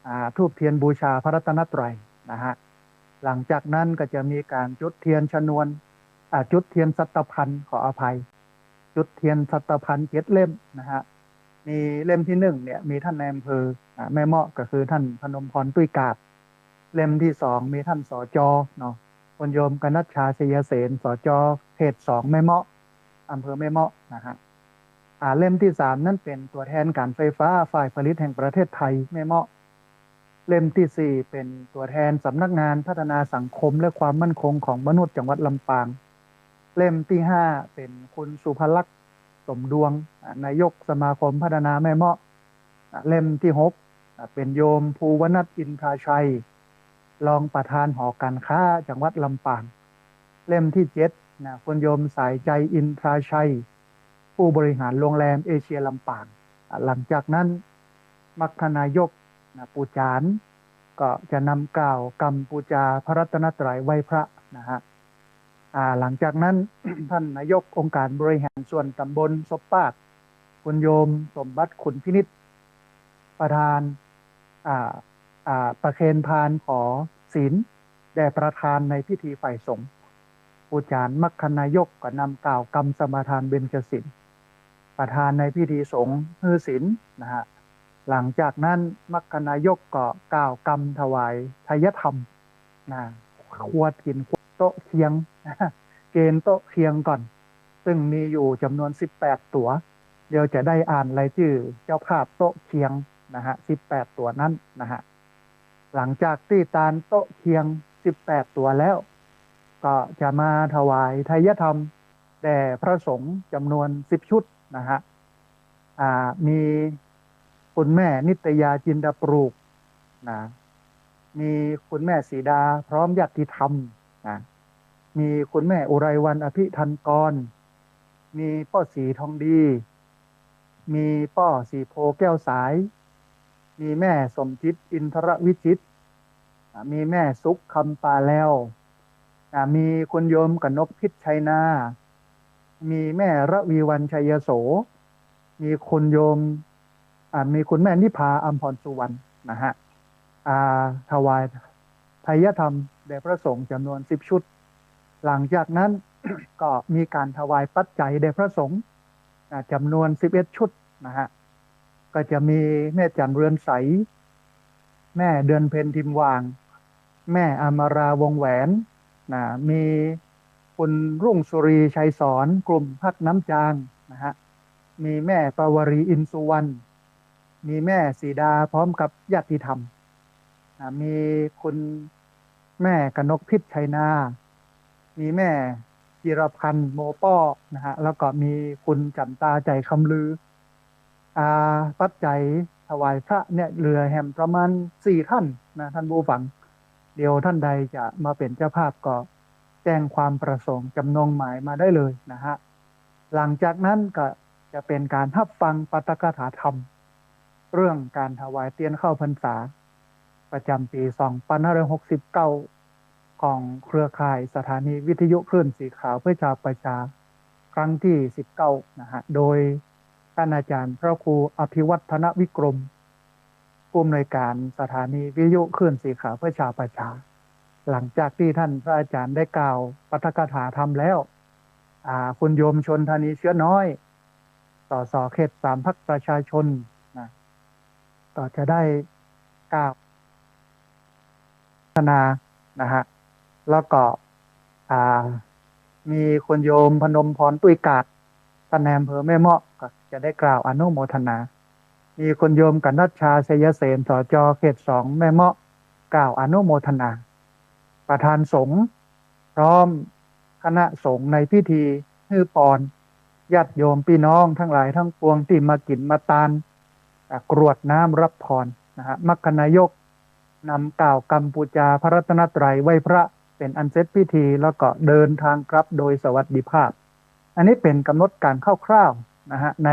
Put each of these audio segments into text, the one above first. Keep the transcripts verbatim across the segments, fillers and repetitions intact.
อ่า ธูปเทียนบูชาพระรัตนตรัยนะฮะ หลังจากนั้นก็จะมีการจุดเทียนชนวน อ่า จุดเทียนสัตตพรรณ ขออภัย จุดเทียนสัตตพรรณเจ็ดเล่มนะฮะ มีเล่มที่หนึ่งเนี่ยมีท่านนายอำเภอ อ่า แม่เมาะ ก็คือท่านพนมพร ตุ้ยกาด เล่มที่สองมีท่าน สจ เนาะ คุณโยมกนัชชา ชัยเสน สจ เขตสองแม่เมาะ อำเภอแม่เมาะนะฮะ อ่า เล่มที่สามนั้นเป็นตัวแทนการไฟฟ้าฝ่ายผลิตแห่งประเทศไทยแม่เมาะ เล่มที่สี่เป็นตัวแทนสำนักงานพัฒนาสังคมและความมั่นคงของมนุษย์จังหวัดลำปาง เล่มที่ห้าเป็นคุณสุภลักษณ์ สมดวง อ่า นายกสมาคมพัฒนาแม่เมาะ อ่า เล่มที่หก อ่า เป็นโยมภูวนัท อินทราชัย รองประธานหอการค้าจังหวัดลำปาง เล่มที่เจ็ดนะ คุณโยมสายใจ อินทราชัย ผู้บริหารโรงแรมเอเชียลำปาง อ่า หลังจากนั้นมัคคณายกนะ ปู่จาน ก็จะนำกล่าวกำปูจาพระรัตนตรัยไหว้พระนะฮะ อ่า หลังจากนั้น ท่านนายกองค์การบริหารส่วนตำบลศพปาด คุณโยมสมบัติ ขุนพินิจ ประธาน อ่า อ่า ประเคนพานขอศีลแด่ประธานในพิธีฝ่ายสงฆ์ ปู่จานมัคคณายกก็นำกล่าวกำสมาทานเบญจศีล ประธานในพิธีสงฆ์หื้อศีลนะฮะ หลังจากนั้นมัคคณายกก็กล่าวกำถวายไทยธรรมนะ ครัวกิ๋นครัวโต๊ะเคียง เกณฑ์โต๊ะเคียงก่อน ซึ่งมีอยู่จำนวนสิบแปดตั๋ว เดี๋ยวจะได้อ่านรายจื้อเจ้าภาพโต๊ะเคียงนะฮะ สิบแปดตั๋วนั้นนะฮะ หลังจากตี้ตานโต๊ะเคียงสิบแปดตั๋วแล้ว ก็จะมาถวายไทยธรรมแด่พระสงฆ์จำนวนสิบชุดนะฮะ อ่า มีคุณแม่นิตยา จินดาปลูกนะ มีคุณแม่สีดาพร้อมญาติธรรมนะ มีคุณแม่อุไรวรรณ อภิทันกร มีป้อศรีทองดี มีป้อศรีโพแก้วสาย มีแม่สมจิต อินทรวิจิตร อ่า มีแม่สุข คำปาแลว อ่า มีคุณโยมกนกพิษ ชัยนา มีแม่ระวีวรรณ ชัยโส มีคุณโยม อ่า มีคุณแม่นิพา อำพรสุวรรณนะฮะ อ่า ถวายไทยธรรมแด่พระสงฆ์จำนวนสิบชุด หลังจากนั้น ก็มีการถวายปัจจัยแด่พระสงฆ์ อ่า จำนวนสิบเอ็ดชุดนะฮะ ก็จะมีแม่จันเรือนใส แม่เดือนเพ็ญ ทิมหว่าง แม่อมรา วงแหวนนะ มีคุณรุ่งสุรี ชัยสอน กลุ่มพักน้ำจางนะฮะ มีแม่ปวารี อินสุวรรณ มีแม่สีดาพร้อมกับญาติธรรมนะ มีคุณแม่กนกพิษ ชัยนา มีแม่จิรพันธ์ โมป้อนะฮะ แล้วก็มีคุณจันตา ใจคำลือ อ่า ปัจจัยถวายพระเนี่ยเหลือแหมประมาณสี่ท่านนะท่านผู้ฟัง เดี๋ยวท่านใดจะมาเป็นเจ้าภาพก็แจ้งความประสงค์จำนงหมายมาได้เลยนะฮะ หลังจากนั้นก็จะเป็นการฮับฟังปาฐกถาธรรม เรื่องการถวายเตียนเข้าพรรษา ประจำปีสองพันห้าร้อยหกสิบเก้า ของเครือข่ายสถานีวิทยุคลื่นสีขาวเพื่อชาวประชา ครั้งที่สิบเก้านะฮะ โดยท่านอาจารย์พระครูอภิวัฒนวิกรม ผู้อำนวยการสถานีวิทยุคลื่นสีขาวเพื่อชาวประชา หลังจากที่ท่านพระอาจารย์ได้กล่าวปาฐกถาธรรมแล้ว อ่า คุณโยมชลธานี เชื้อน้อย สสเขตสาม พรรคประชาชนนะ ก็จะได้กล่าว นานะฮะ แล้วก็ อ่า มีคุณโยมพนมพร ตุ้ยกาด ท่านนายอำเภอแม่เมาะ ก็จะได้กล่าวอนุโมทนา มีคุณโยมกนัชชา ชัยเสน สจเขตสองแม่เมาะ กล่าวอนุโมทนา ประธานสงฆ์พร้อมคณะสงฆ์ในพิธีหื้อปอน ญาติโยมพี่น้องทั้งหลายทั้งปวงที่มากิ๋นมาตาน อ่ะ กรวดน้ำรับพรนะฮะ มัคคณายกนำกล่าวกำปูจาพระรัตนตรัยไหว้พระเป็นอันเสร็จพิธี แล้วก็เดินทางกลับโดยสวัสดิภาพ อันนี้เป็นกำหนดการคร่าวๆนะฮะ ใน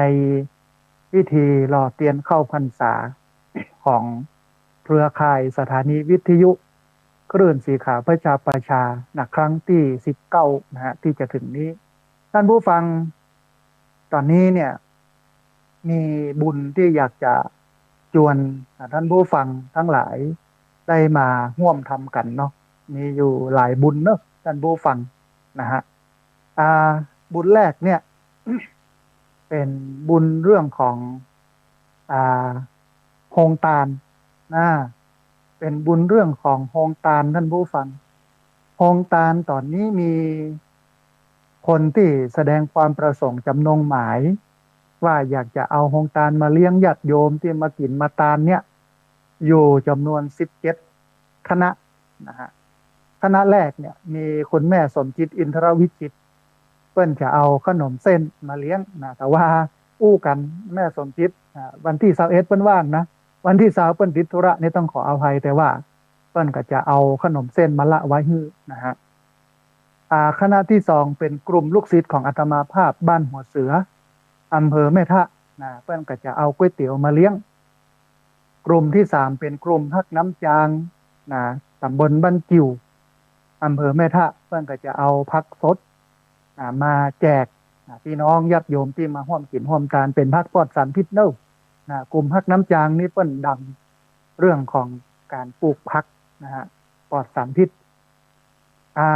พิธีหล่อเตียนเข้าพรรษาของเครือข่ายสถานีวิทยุคลื่นสีขาวเพื่อชาวประชานะ ครั้งที่สิบเก้านะฮะ ที่จะถึงนี้ ท่านผู้ฟัง ตอนนี้เนี่ย มีบุญที่อยากจะ วน อ่า ท่านผู้ฟังตังหลายได้มาฮ่วมทำกั๋นเนาะ มีอยู่หลายบุญเนาะ ท่านผู้ฟังนะฮะ อ่า บุญแรกเนี่ย เป๋นบุญเรื่องของ อ่า โฮงตานนะ เป๋นบุญเรื่องของโฮงตาน ท่านผู้ฟัง โฮงตานต๋อนนี้มีคนตี้แสดงความประสงค์จ๋ำนงหมาย ว่าอยากจะเอาโฮงตานมาเลี้ยงญาติโยมตี้มากิ๋นมาตานเนี่ย อยู่จ๋ำนวนสิบเจ็ดคณะนะฮะ คณะแรกเนี่ยมีคุณแม่สมจิต อินทรวิจิตร เปิ้นจะเอาขนมเส้นมาเลี้ยงนะ แต่ว่าอู้กั๋นแม่สมจิต อ่า วันตี้ซาวเอ็ดเปิ้นว่างนะ วันตี้ซาวเปิ้นติดธุระนี่ต้องขออภัย แต่ว่าเปิ้นก็จะเอาขนมเส้นมาละไว้หื้อนะฮะ อ่า คณะตี้สองเป๋นกลุ่มลูกศิษย์ของอาตมาภาพบ้านหัวเสือ อำเภอแม่ทะนะ เปิ้นก็จะเอาก๋วยเตี๋ยวมาเลี้ยง กลุ่มตี้สามเป๋นกลุ่มฮักน้ำจางนะ ต๋ำบลบ้านกิ่ว อำเภอแม่ทะ เปิ้นก็จะเอาผักสดนะ มาแจกนะ พี่น้องญาติโยมตี้มาฮ่วมกิ๋นฮ่วมตาน เป๋นผักปลอดสารพิษเนาะนะ กลุ่มฮักน้ำจางนี่เปิ้นดังเรื่องของก๋านปลูกผักนะฮะ ปลอดสารพิษ อ่า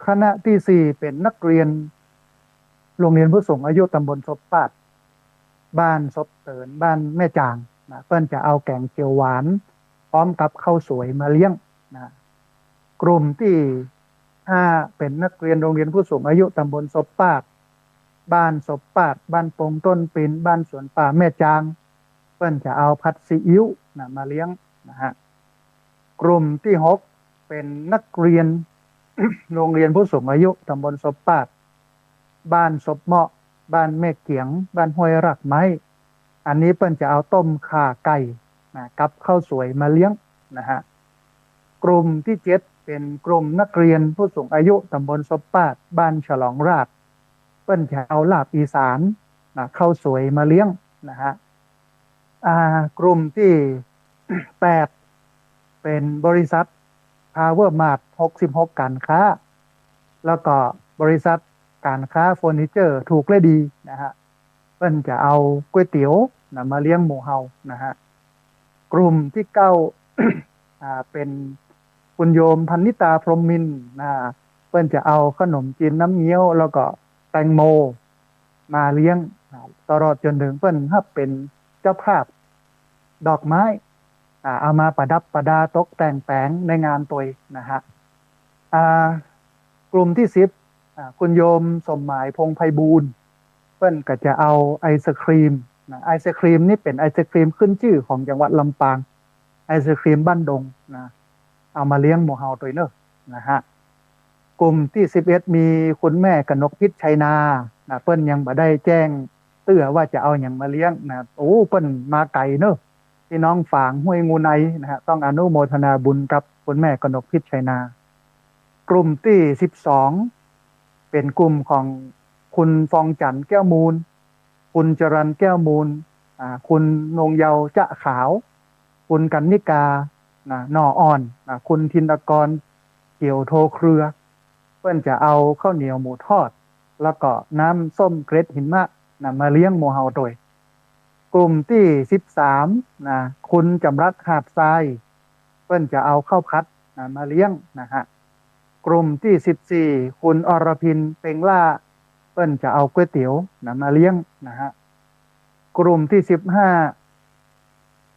คณะตี้สี่เป๋นนักเรียนโฮงเฮียนผู้สูงอายุต๋ำบลศพปาด บ้านศพเติน บ้านแม่จางนะ เปิ้นจะเอาแก๋งเขียวหวาน พร้อมกับข้าวสวยมาเลี้ยงนะ กลุ่มตี้ห้าเป๋นนักเรียนโฮงเฮียนผู้สูงอายุต๋ำบลศพปาด บ้านศพปาด บ้านปงต้นปิน บ้านสวนป่าแม่จาง เปิ้นจะเอาผัดซีอิ๊วนะ มาเลี้ยงนะฮะ กลุ่มตี้หกเป๋นนักเรียน โฮงเฮียนผู้สูงอายุต๋ำบลศพปาด บ้านศพเมาะ บ้านแม่เกียง บ้านห้วยรากไม้ อันนี้เปิ้นจะเอาต้มข่าไก่นะ กับข้าวสวยมาเลี้ยงนะฮะ กลุ่มตี้เจ็ดเป๋นกลุ่มนักเรียนผู้สูงอายุต๋ำบลศพปาด บ้านฉลองราษฎร์ เปิ้นจะเอาลาบอีสานนะ ข้าวสวยมาเลี้ยงนะฮะ อ่า กลุ่มตี้แปดเป๋นบริษัท พาวเวอร์มาร์ท หกสิบหกก๋านค้า แล้วก็บริษัทก๋านค้าเฟอร์นิเจอร์ถูกและดีนะฮะ เปิ้นจะเอาก๋วยเตี๋ยวนะ มาเลี้ยงหมู่เฮานะฮะ กลุ่มตี้เก้า อ่า เป๋นคุณโยมพันนิตา พรหมมินทร์นะ เปิ้นจะเอาขนมจีนน้ำเงี้ยว แล้วก็แตงโมมาเลี้ยงนะ ตลอดจ๋นเถิงเปิ้นฮับเป๋นเจ้าภาพดอกไม้ อ่า เอามาประดับประดาตกแต่งแป๋งในงานตวยนะฮะ อ่า กลุ่มตี้สิบ อ่า คุณโยมสมหมาย พงษ์ไพบูลย์ เปิ้นก็จะเอาไอศกรีมนะ ไอศกรีมนี่เป๋นไอศกรีมขึ้นจื้อของจังหวัดลำปาง ไอศกรีมบ้านดงนะ เอามาเลี้ยงหมู่เฮาตวยเน่อนะฮะ กลุ่มตี้สิบเอ็ดมีคุณแม่กนกพิชชัยนานะ เปิ้นยังบ่ได้แจ้งเตื้อว่าจะเอาหยังมาเลี้ยงนะ โอ้ เปิ้นมาไก๋เน่อ พี่น้องฝางห้วยงูในนะฮะ ต้องอนุโมทนาบุญกับคุณแม่กนกพิชชัยนา กลุ่มตี้สิบสองเป๋นกลุ่มของคุณฟองจันทร์ แก้วมูล คุณจรัญแก้วมูล อ่า คุณนงเยาว์ จะขาว คุณกรรณิกา นะ หน่ออ่อน นะ คุณธินกร เขียวโทเครือ เปิ้นจะเอาข้าวเหนียวหมูทอด แล้วก็น้ำส้มเกล็ดหิมะ นะ มาเลี้ยงหมู่เฮาตวย กลุ่มตี้สิบสาม นะ คุณจำรัด หาดทราย เปิ้นจะเอาข้าวผัด นะ มาเลี้ยงนะฮะ กลุ่มตี้สิบสี่ คุณอรพิน เปงล่า เปิ้นจะเอาก๋วยเตี๋ยวนะ มาเลี้ยงนะฮะ กลุ่มตี้สิบห้า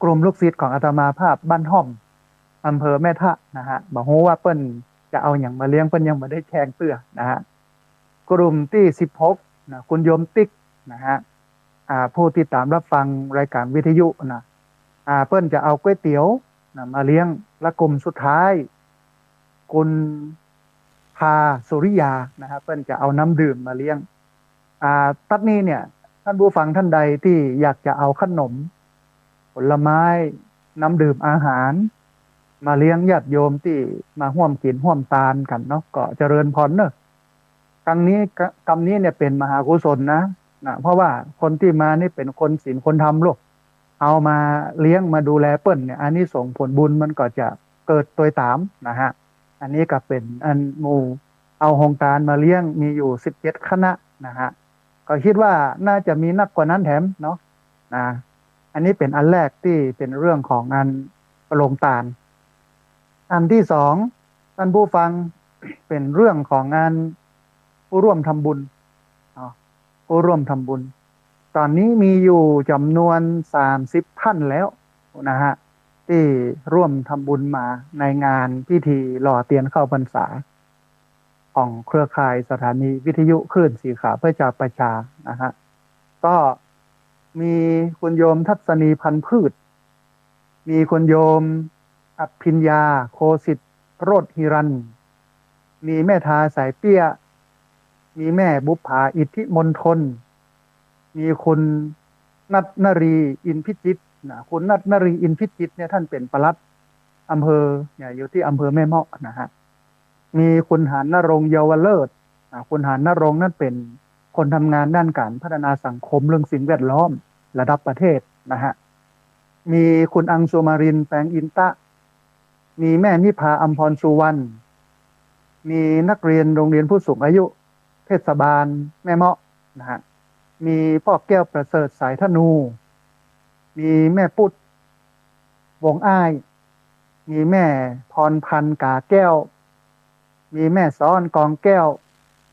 กลุ่มลูกศิษย์ของอาตมาภาพบ้านฮ่อม อำเภอแม่ทะนะฮะ บ่ฮู้ว่าเปิ้นจะเอาหยังมาเลี้ยง เปิ้นยังบ่ได้แจ้งเตื้อนะฮะ กลุ่มตี้สิบหก นะ คุณโยมติ๊กนะฮะ อ่า ผู้ติดตามรับฟังรายการวิทยุนะ อ่า เปิ้นจะเอาก๋วยเตี๋ยวนะ มาเลี้ยง และกลุ่มสุดท้าย คุณพาสุริยานะฮะ เปิ้นจะเอาน้ำดื่มมาเลี้ยง อ่า ตั๊ดนี้เนี่ย ท่านผู้ฟังท่านใดตี้อยากจะเอาขนม ผลไม้ น้ำดื่ม อาหาร มาเลี้ยงญาติโยมตี้มาฮ่วมกิ๋นฮ่วมตานกั๋นเนาะ ก็เจริญพรเนาะ กำนี้ กำนี้เนี่ยเป๋นมหากุศลนะ นะ เพราะว่าคนตี้มานี่เป๋นคนศีลคนธรรมลูก เอามาเลี้ยงมาดูแลเปิ้นเนี่ย อานิสงส์ผลบุญมันก็จะเกิดตวยต๋ามนะฮะ อันนี้ก็เป๋นอันหมู่เอาโฮงตานมาเลี้ยงมีอยู่สิบเจ็ดคณะนะฮะ ก็คิดว่าน่าจะมีนักกว่านั้นแถมเนาะ นะ อันนี้เป๋นอันแรกตี้เป๋นเรื่องของอันโปงตาน อันตี้สอง ต้านผู้ฟัง เป๋นเรื่องของอันผู้ร่วมทำบุญ เนาะ ผู้ร่วมทำบุญ ต๋อนนี้มีอยู่จ๋ำนวนสามสิบต้านแล้วนะฮะ ตี้ร่วมทำบุญมาในงานพิธีหล่อเตียนเข้าพรรษา ของเครือข่ายสถานีวิทยุคลื่นสีขาวเพื่อชาวประชานะฮะ ก็มีคุณโยมทัศนีพันธุ์พืช มีคุณโยมอภิญญา โคสิตโรจน์ฮิรัญ มีแม่ทาสายเปี้ย มีแม่บุปผาอิทธิมณฑล มีคุณนัทนรีอินพิจิตรนะ คุณนัทนรีอินพิจิตรเนี่ยท่านเป๋นปลัดอำเภอเนี่ย อยู่ตี้อำเภอแม่เมาะนะฮะ มีคุณหาญณรงค์ เยาวฤกษ์ อ่า คุณหาญณรงค์นั้นเป๋นคนทำงานด้านการพัฒนาสังคมเรื่องสิ่งแวดล้อมระดับประเทศนะฮะ มีคุณอังสุมารินทร์ แปงอินตะ มีแม่นิพา อัมพรสุวรรณ มีนักเรียนโรงเรียนผู้สูงอายุเทศบาลแม่เมาะนะฮะ มีป้อแก้วประเสริฐ สายธนู มีแม่ปุ๊ด วงอ้าย มีแม่พรพันธ์ กาแก้ว มีแม่ซ้อน กองแก้ว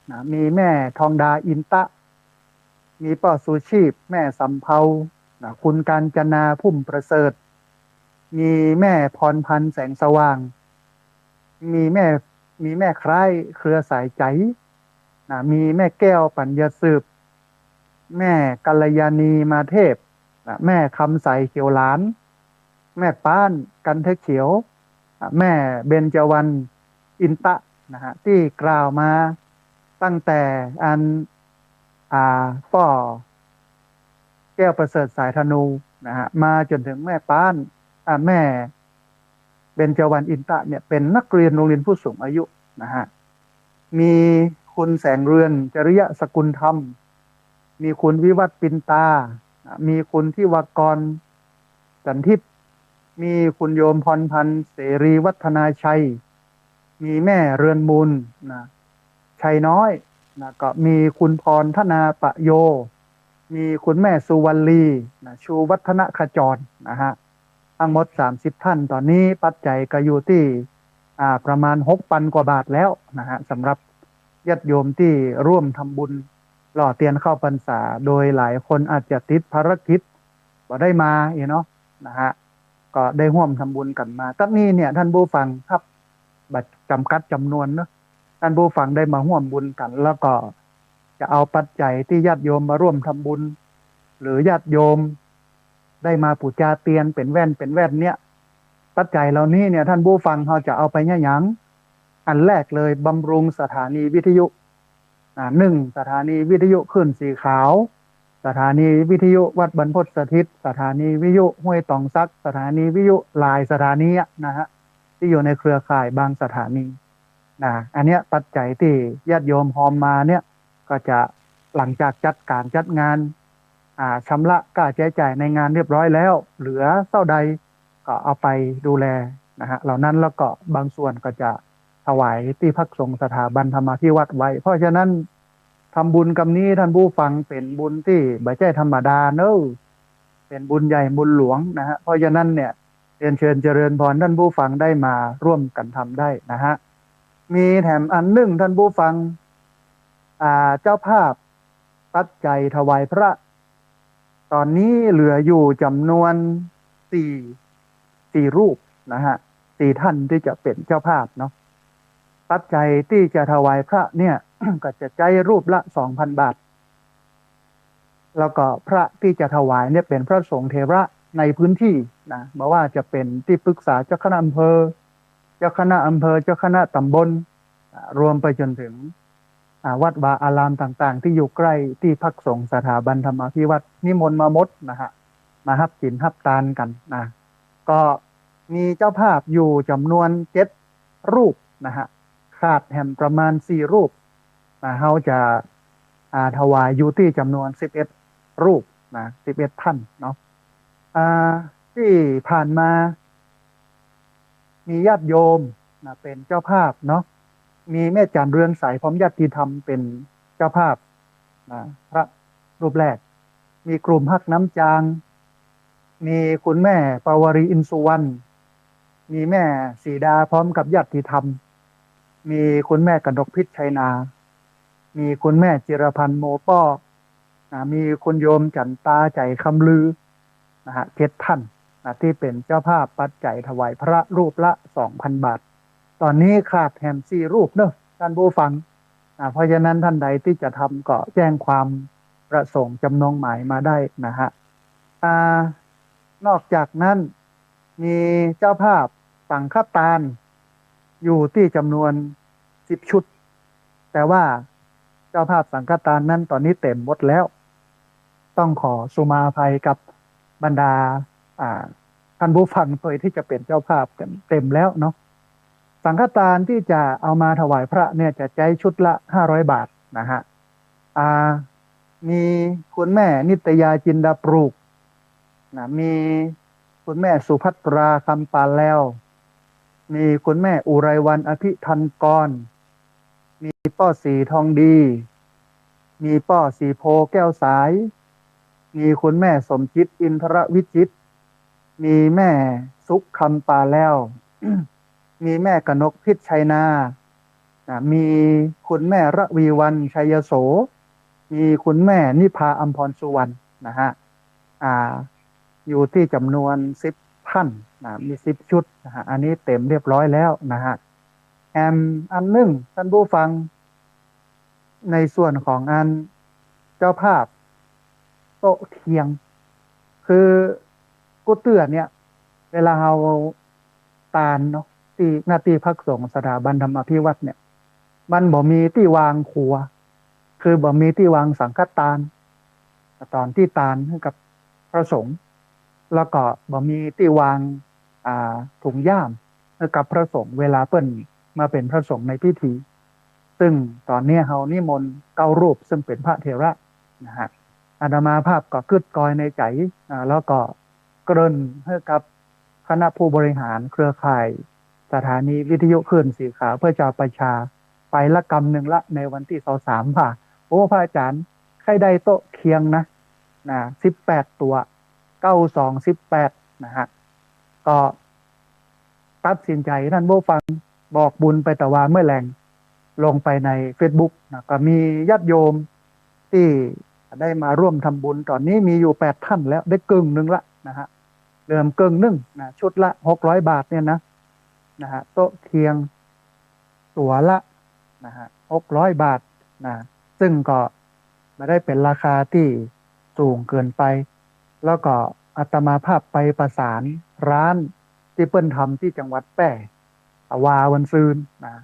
นะ มีแม่ทองดา อินตะ มีป้อสุชีพ แม่สำเภา นะ คุณกาญจนา พุ่มประเสริฐ มีแม่พรพันธ์ แสงสว่าง มีแม่ มีแม่คล้าย เครือสายใจ๋ นะ มีแม่แก้ว ปัญญาสืบ แม่กัลยาณี มาเทพ นะ แม่คำใส เขียวหลาน แม่ป๊าน กันทะเขียว นะ แม่เบญจวรรณ อินตะ นะฮะ ตี้กล่าวมาตั้งแต่อัน อ่า ป้อแก้วประเสริฐ สายธนู นะฮะ มาจ๋นถึงแม่ป๊าน อ่า แม่เบญจวรรณ อินตะเนี่ย เป๋นนักเรียนโรงเรียนผู้สูงอายุนะฮะ มีคุณแสงเรือน จริยสกุลธรรม มีคุณวิวัฒน์ ปินตา มีคุณทิวากร จันทิพย์ มีคุณโยมพรพันธ์ เสรีวัฒนาชัย มีแม่เรือนมูล นะ ชัยน้อย นะ ก็มีคุณพรธนาปะโย มีคุณแม่สุวรรณลี นะ ชูวัฒนขจร นะฮะ ทั้งหมดสามสิบต้าน ต๋อนนี้ปัจจัยก็อยู่ตี้ อ่า ประมาณหกปันกว่าบาทแล้วนะฮะ สำหรับญาติโยมตี้ร่วมทำบุญหล่อเตียนเข้าพรรษา โดยหลายคนอาจจะติดภารกิจบ่ได้มาเนาะนะฮะ ก็ได้ฮ่วมทำบุญกั๋นมา ตั๊ดนี้เนี่ย ต้านผู้ฟังครับ บ่จ๋ำกัดจ๋ำนวนเนาะ ต้านผู้ฟังได้มาฮ่วมบุญกั๋น แล้วก็จะเอาปัจจัยตี้ญาติโยมมาร่วมทำบุญ หรือญาติโยมได้มาปู๋จาเตียนเป๋นแว่นเป๋นแว่นเนี่ย ปัจจัยเหล่านี้เนี่ย ต้านผู้ฟังเฮาจะเอาไปเยียะหยัง อันแรกเลยบำรุงสถานีวิทยุ อ่า หนึ่ง สถานีวิทยุคลื่นสีขาว สถานีวิทยุวัดบรรพตสถิต สถานีวิทยุห้วยตองสัก สถานีวิทยุหลายสถานีอะนะฮะ ตี้อยู่ในเครือข่ายบางสถานีนะ อันเนี้ยปัจจัยตี้ญาติโยมฮอมมาเนี่ย ก็จะหลังจากจัดก๋านจัดงาน อ่า ชำระค่าใจ๊จ่ายในงานเรียบร้อยแล้ว เหลือเต้าใดก็เอาไปดูแลนะฮะ เหล่านั้นแล้วก็บางส่วนก็จะถวายตี้พักสงฆ์สถาบันธรรมาภิวัตน์ไว้ เพราะฉะนั้นทำบุญกำนี้ต้านผู้ฟังเป๋นบุญตี้บ่ใจ้ธรรมดาเนาะ เป๋นบุญใหญ่บุญหลวงนะฮะ เพราะฉะนั้นเนี่ย เรียนเชิญเจริญพรต้านผู้ฟังได้มาร่วมกั๋นทำได้นะฮะ มีแถมอันนึ่งต้านผู้ฟัง อ่า เจ้าภาพปัจจัยถวายพระ ต๋อนนี้เหลืออยู่จ๋ำนวนสี่ สี่รูปนะฮะ สี่ต้านตี้จะเป๋นเจ้าภาพเนาะ ปัจจัยตี้จะถวายพระเนี่ย ก็จะใจ๊รูปละสองพันบาท แล้วก็พระตี้จะถวายเนี่ยเป๋นพระสงฆ์เถระในพื้นที่นะ บ่ว่าจะเป๋นตี้ปรึกษาเจ้าคณะอำเภอ เจ้าคณะอำเภอ เจ้าคณะต๋ำบล อ่ารวมไปจ๋นถึง อ่า วัดวาอารามต่างๆ ตี้อยู่ใก้ตี้พักสงฆ์สถาบันธรรมาภิวัตน์ นิมนต์มาหมดนะฮะ มาฮับศีลฮับตานกั๋นนะ ก็มีเจ้าภาพอยู่จ๋ำนวนเจ็ดรูปนะฮะ ขาดแหมประมาณสี่รูปนะ เฮาจะ อ่า ถวายอยู่ตี้จ๋ำนวนสิบเอ็ดรูปนะ สิบเอ็ดต้านเนาะ อ่า ตี้ผ่านมา มีญาติโยมนะ เป๋นเจ้าภาพเนาะ มีแม่จั๋นเรืองใสพร้อมญาติธรรมเป๋นเจ้าภาพนะ พระรูปแรก มีกลุ่มฮักน้ำจาง มีคุณแม่ปาวรี อินสุวรรณ มีแม่สีดาพร้อมกับญาติธรรม มีคุณแม่กนกพิชชัยนา มีคุณแม่จิรพันธ์ โมป้อ นะ มีคุณโยมจันตา ใจ๋คำลือ นะฮะ เจ็ดท่าน นะ ตี้เป๋นเจ้าภาพปัจจัยถวายพระรูปละสองพันบาท ต๋อนนี้ขาดแหมสี่รูปเนาะ ท่านผู้ฟัง อ่า เพราะฉะนั้นท่านใดตี้จะทำก็แจ้งความประสงค์จำนงหมายมาได้นะฮะ อ่า นอกจากนั้นมีเจ้าภาพสังฆทานอยู่ตี้จำนวนสิบชุด แต่ว่าเจ้าภาพสังฆทานนั้นต๋อนนี้เต็มหมดแล้ว ต้องขอสุมาอภัยกับบรรดา อ่า ท่านผู้ฟังตวยตี้จะเป๋นเจ้าภาพ เต็ม เต็มแล้วเนาะ สังฆทานตี้จะเอามาถวายพระเนี่ยจะใจ๊ชุดละห้าร้อยบาทนะฮะ อ่า มีคุณแม่นิตยา จินดาปลูก นะ มีคุณแม่สุภัตรา คำปาแลว มีคุณแม่อุไรวรรณ อภิทันกร มีป้อศรีทองดี มีป้อศรีโพ แก้วสาย มีคุณแม่สมจิต อินทรวิจิตร มีแม่สุข คำปาแลว มีแม่กนกพิชชัยนา นะ มีคุณแม่ระวีวรรณ ชัยโส มีคุณแม่นิพา อัมพรสุวรรณ นะฮะ อ่า อยู่ตี้จำนวนสิบท่าน นะ มีสิบชุดนะฮะ อันนี้เต็มเรียบร้อยแล้วนะฮะ แหมอันนึ่งท่านผู้ฟัง ในส่วนของอันเจ้าภาพโต๊ะเคียง คือกู้เตื้อเนี่ย เวลาเฮาตานเนาะ ตี้ ณ ตี้พักสงฆ์สถาบันธรรมาภิวัตน์เนี่ย มันบ่มีตี้วางครัว คือบ่มีตี้วางสังฆทาน ต๋อนตี้ตานหื้อกับพระสงฆ์ แล้วก็บ่มีตี้วาง อ่า ถุงย่ามหื้อกับพระสงฆ์ เวลาเปิ้นมาเป๋นพระสงฆ์ในพิธี ซึ่งต๋อนนี้เฮานิมนต์เก้ารูปซึ่งเป๋นพระเถระนะฮะ อาตมาภาพก็กึ๊ดกอยในใจ๋ อ่า แล้วก็เกริ่นหื้อกับคณะผู้บริหารเครือข่ายสถานีวิทยุคลื่นสีขาวเพื่อชาวประชา ไปละกำนึ่งละในวันตี้ซาวสาม ว่า โอ้ พระอาจ๋ารย์ ใค่ได้โต๊ะเคียงนะ นะ สิบแปดตั๋ว เก้าสองสิบแปด นะฮะ ก็ตัดสินใจ๋ท่านผู้ฟังบอกบุญไปตะวาเมื่อแลง ลงไปในเฟซบุ๊กนะ ก็มีญาติโยมตี้ได้มาร่วมทำบุญ ต๋อนนี้มีอยู่แปดท่านแล้ว ได้เกิ่งนึ่งละนะฮะ เริ่มเกิ่งนึ่งนะ ชุดละหกร้อยบาทเนี่ยนะ นะฮะ โต๊ะเคียงตั๋วละนะฮะ หกร้อยบาทนะ ซึ่งก็บ่ได้เป๋นราคาตี้สูงเกินไป แล้วก็อาตมาภาพไปประสานร้านตี้เปิ้นทำตี้จังหวัดแป้ ตะวาวันซืนนะ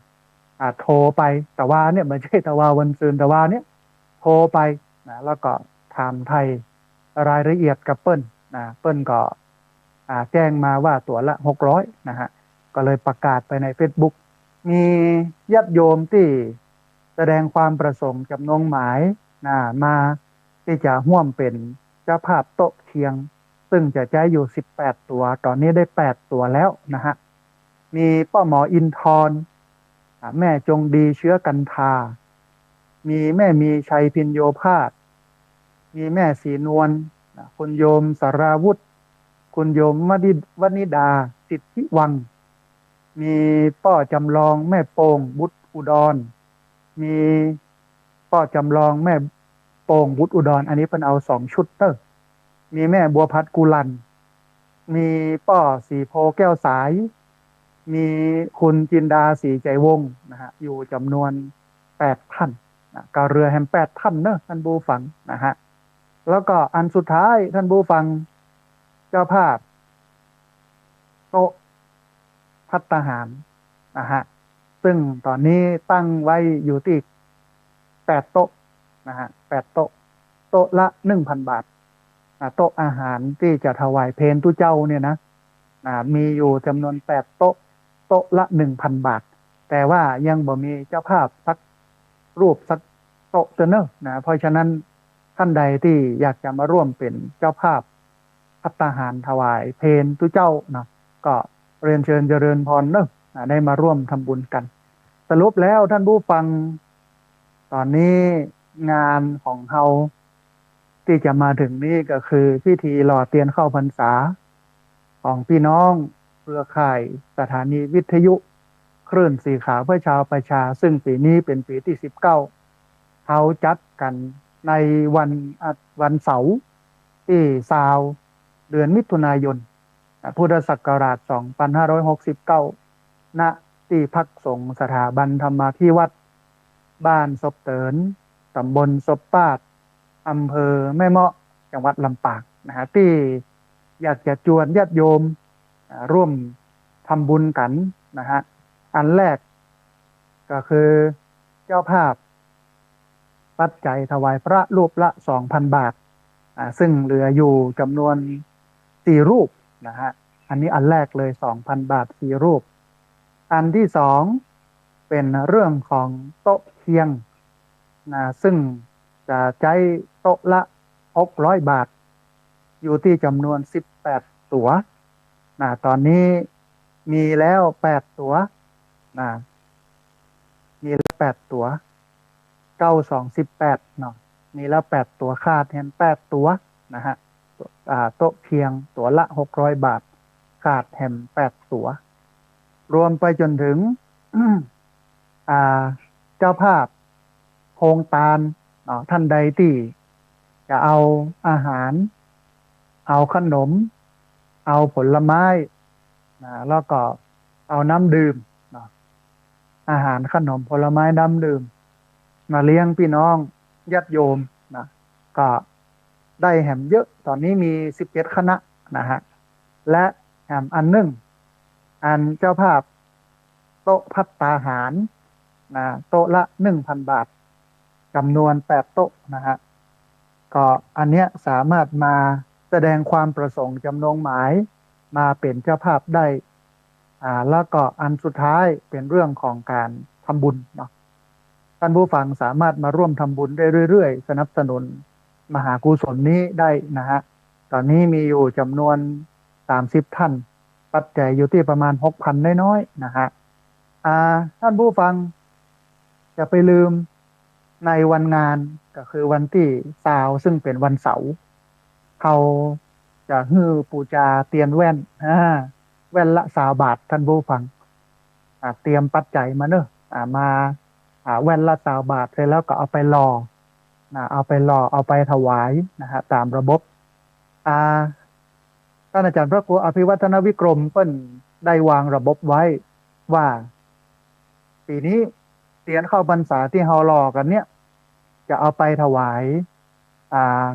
อ่า โทรไป ตะวาเนี่ย บ่ใจ้ตะวาวันซืน ตะวาเนี่ย โทรไปนะ แล้วก็ถามไถ่รายละเอียดกับเปิ้นนะ เปิ้นก็ อ่า แจ้งมาว่าตั๋วละหกร้อยนะฮะ ก็เลยประกาศไปในเฟซบุ๊ก มีญาติโยมตี้แสดงความประสงค์จำนงหมายนะ มาตี้จะฮ่วมเป๋นเจ้าภาพโต๊ะเคียง ซึ่งจะใจ๊อยู่สิบแปดตั๋ว ต๋อนนี้ได้แปดตั๋วแล้วนะฮะ มีป้อหมออินทร อ่า แม่จงดี เชื้อกันทา มีแม่มีชัย พิญโญภาส มีแม่ศรีนวล อ่า คุณโยมสราวุธ คุณโยมวนิด- วนิดา สิทธิวัง มีป้อจำลอง แม่โป่ง บุตรอุดร มีป้อจำลอง แม่โป่ง บุตรอุดร อันนี้เปิ้นเอาสองชุดเน้อ มีแม่บัวผัด กุลัน มีป้อศรีโพ แก้วสาย มีคุณจินดา ศรีใจวงศ์นะฮะ อยู่จำนวนแปดท่านนะ ก็เหลือแหมแปดท่านเนาะท่านผู้ฟังนะฮะ แล้วก็อันสุดท้ายท่านผู้ฟัง เจ้าภาพ โต๊ะภัตตาหารนะฮะ ซึ่งต๋อนนี้ตั้งไว้อยู่ตี้แปดโต๊ะนะฮะ แปดโต๊ะ โต๊ะละหนึ่งพันบาท อ่า โต๊ะอาหารตี้จะถวายเพลตุ๊เจ้าเนี่ยนะ อ่า มีอยู่จำนวนแปดโต๊ะ โต๊ะละหนึ่งพันบาท แต่ว่ายังบ่มีเจ้าภาพสักรูปสักโต๊ะเตื้อเน้อนะ เพราะฉะนั้นท่านใดตี้อยากจะมาร่วมเป๋นเจ้าภาพภัตตาหารถวายเพลตุ๊เจ้านะ ก็เรียนเชิญเจริญพรเน้อนะ ได้มาร่วมทำบุญกั๋น สรุปแล้วท่านผู้ฟัง ต๋อนนี้งานของเฮา ตี้จะมาเถิงนี้ก็คือพิธีหล่อเตียนเข้าพรรษาของปี้น้องเครือข่ายสถานีวิทยุคลื่นสีขาวเพื่อชาวประชา ซึ่งปี๋นี้เป๋นปี๋ตี้สิบเก้า เขาจัดกั๋นในวันอา วันเสาร์ตี้ซาว เดือนมิถุนายน พุทธศักราชสองปันห้าร้อยหกสิบเก้า ณ ตี้พักสงฆ์สถาบันธรรมาภิวัฒน์ บ้านศพเติน ต๋ำบลศพปาด อำเภอแม่เมาะ จังหวัดลำปางนะฮะ ตี้อยากจะจวนญาติโยม อ่า ร่วมทำบุญกั๋นนะฮะ อันแรกก็คือเจ้าภาพปัจจัยถวายพระรูปละสองพันบาท อ่า ซึ่งเหลืออยู่จ๋ำนวนสี่รูปนะฮะ อันนี้อันแรกเลย สองพันบาทสี่รูป อันตี้สองเป๋นเรื่องของโต๊ะเคียงนะ ซึ่งจะใจ๊โต๊ะละหกร้อยบาท อยู่ตี้จ๋ำนวนสิบแปดตั๋วนะ ต๋อนนี้มีแล้วแปดตั๋วนะ มีแล้วแปดตั๋ว เก้าสองสิบแปดเนาะ มีแล้วแปดตั๋ว ขาดแหมแปดตั๋วนะฮะ อ่า โต๊ะเคียงตั๋วละหกร้อยบาท ขาดแหมแปดตั๋ว รวมไปจ๋นเถิง อ่า เจ้าภาพโฮงตานเนาะ ต้านใดตี้จะเอาอาหาร เอาขนม เอาผลไม้นะ แล้วก็เอาน้ำดื่มเนาะ อาหาร ขนม ผลไม้ น้ำดื่ม มาเลี้ยงปี้น้องญาติโยมนะ ก็ได้แหมเยอะ ต๋อนนี้มีสิบเจ็ดคณะนะฮะ และแหมอันนึ่ง อันเจ้าภาพโต๊ะภัตตาหารนะ โต๊ะละหนึ่งพันบาท จ๋ำนวนแปดโต๊ะนะฮะ ก็อันเนี้ยสามารถมาแสดงความประสงค์จ๋ำนงหมายมาเป๋นเจ้าภาพได้ อ่า แล้วก็อันสุดท้ายเป๋นเรื่องของก๋านทำบุญเนาะ ต้านผู้ฟังสามารถมาร่วมทำบุญได้เรื่อยๆ สนับสนุนมหากุศลนี้ได้นะฮะ ต๋อนนี้มีอยู่จ๋ำนวนสามสิบต้าน ปัจจัยอยู่ตี้ประมาณหกพันน้อยๆ นะฮะ อ่า ต้านผู้ฟังจะไปลืมในวันงานก็คือวันตี้ซาว ซึ่งเป๋นวันเสาร์ เขาจะหื้อปู๋จาเตียนแว่น อ่า แว่นละซาวบาท ต้านผู้ฟัง อ่า เตรียมปัจจัยมาเนาะ อ่า มา อ่า แว่นละซาวบาท เสร็จแล้วก็เอาไปหล่อนะ เอาไปหล่อ เอาไปถวายนะฮะ ต๋ามระบบ อ่า ต้านอาจ๋ารย์พระครูอภิวัฒนวิกรมเปิ้นได้วางระบบไว้ว่า ปี๋นี้เตียนเข้าพรรษาตี้เฮาหล่อกั๋นเนี่ย จะเอาไปถวาย อ่า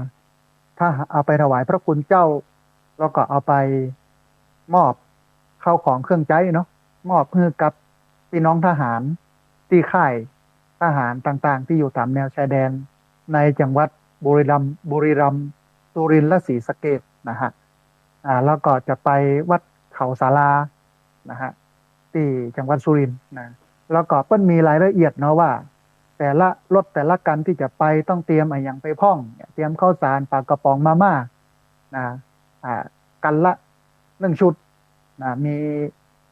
ถ้าเอาไปถวายพระคุณเจ้า แล้วก็เอาไปมอบข้าวของเครื่องใจ๊เนาะ มอบหื้อกับปี้น้องทหารตี้ค่ายทหารต่างๆ ตี้อยู่ต๋ามแนวชายแดนในจังหวัดบุรีรัมย์ บุรีรัมย์ สุรินทร์และศรีสะเกษนะฮะ อ่า แล้วก็จะไปวัดเขาสาลานะฮะ ตี้จังหวัดสุรินทร์นะ แล้วก็เปิ้นมีรายละเอียดเนาะว่า แต่ละรถแต่ละคันตี้จะไปต้องเตรียมอะหยังไปพ่องเนี่ย เตรียมข้าวสาร ปลากระป๋อง มาม่านะ อ่า คันละหนึ่งชุดนะ มี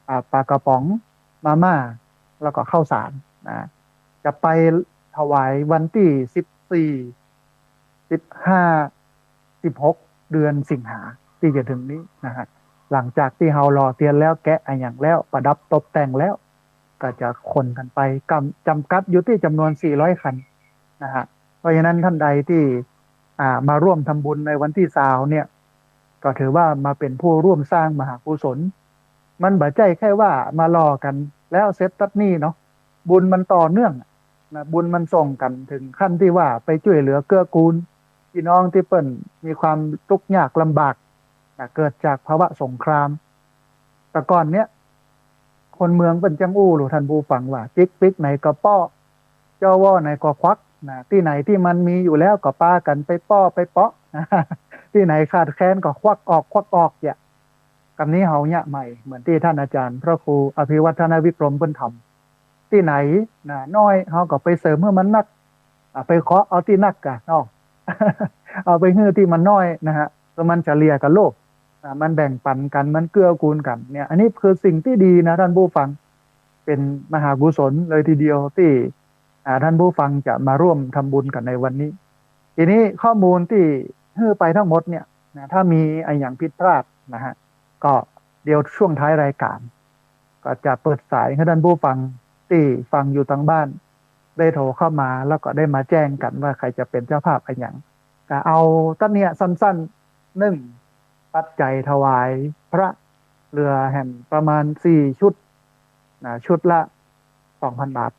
อ่า ปลากระป๋อง มาม่า แล้วก็ข้าวสารนะ จะไปถวายวันตี้สิบสี่ สิบห้า สิบหก เดือนสิงหาตี้จะเถิงนี้นะฮะ หลังจากตี้เฮาหล่อเตียนแล้ว แกะอะหยังแล้ว ประดับตกแต่งแล้ว ก็จะขนกั๋นไป กำ จ๋ำกัดอยู่ตี้จ๋ำนวนสี่ร้อยคันนะฮะ เพราะฉะนั้นต้านใดตี้ อ่า มาร่วมทำบุญในวันตี้ซาวเนี่ย ก็ถือว่ามาเป๋นผู้ร่วมสร้างมหากุศล มันบ่ใจ้แค่ว่ามาหล่อกั๋นแล้วเสร็จตั๊ดนี่เนาะ บุญมันต่อเนื่องอะนะ บุญมันส่งกั๋นเถิงขั้นตี้ว่าไปจ้วยเหลือเกื้อกูลปี้น้องตี้เปิ้นมีความตุ๊กข์ยากลำบากนะ เกิดจากภาวะสงคราม แต่ก่อนเนี้ย คนเมืองเปิ้นจั้งอู้หลูต้านผู้ฟังว่า ปิ๊กปิ๊กไหนก็เปาะ จ้อว่อไหนก็ควักนะ ตี้ไหนตี้มันมีอยู่แล้วก็ปากั๋นไปเปาะไปเปาะนะ ตี้ไหนขาดแคลนก็ควักออกควักออกเนี่ย กำนี้เฮาเยียะใหม่ เหมือนตี้ต้านอาจ๋ารย์พระครูอภิวัฒนวิกรมเปิ้นทำ ตี้ไหนนะน้อยเฮาก็ไปเสริมหื้อมันนัก อ่า ไปเคาะเอาตี้นักก่ะเนาะ เอาไปหื้อตี้มันน้อยนะฮะ เปื้อมันเฉลี่ยกั๋นโลก อ่า มันแบ่งปั๋นกั๋น มันเกื้อกูลกั๋นเนี่ย อันนี้คือสิ่งตี้ดีนะต้านผู้ฟัง เป๋นมหากุศลเลยทีเดียวตี้ อ่า ต้านผู้ฟังจะมาร่วมทำบุญกั๋นในวันนี้ ทีนี้ข้อมูลตี้หื้อไปทั้งหมดเนี่ยนะ ถ้ามีอะหยังผิดพลาดนะฮะ ก็เดี๋ยวช่วงท้ายรายการ ก็จะเปิดสายหื้อท่านผู้ฟังตี้ฟังอยู่ตางบ้าน ได้โทรเข้ามา แล้วก็ได้มาแจ้งกั๋นว่าใผจะเป๋นเจ้าภาพอะหยัง ก็เอาตะเนียะสั้นๆ นึ่ง ปัจจัยถวายพระเหลือแหมประมาณสี่ชุดนะ ชุดละสองพันบาท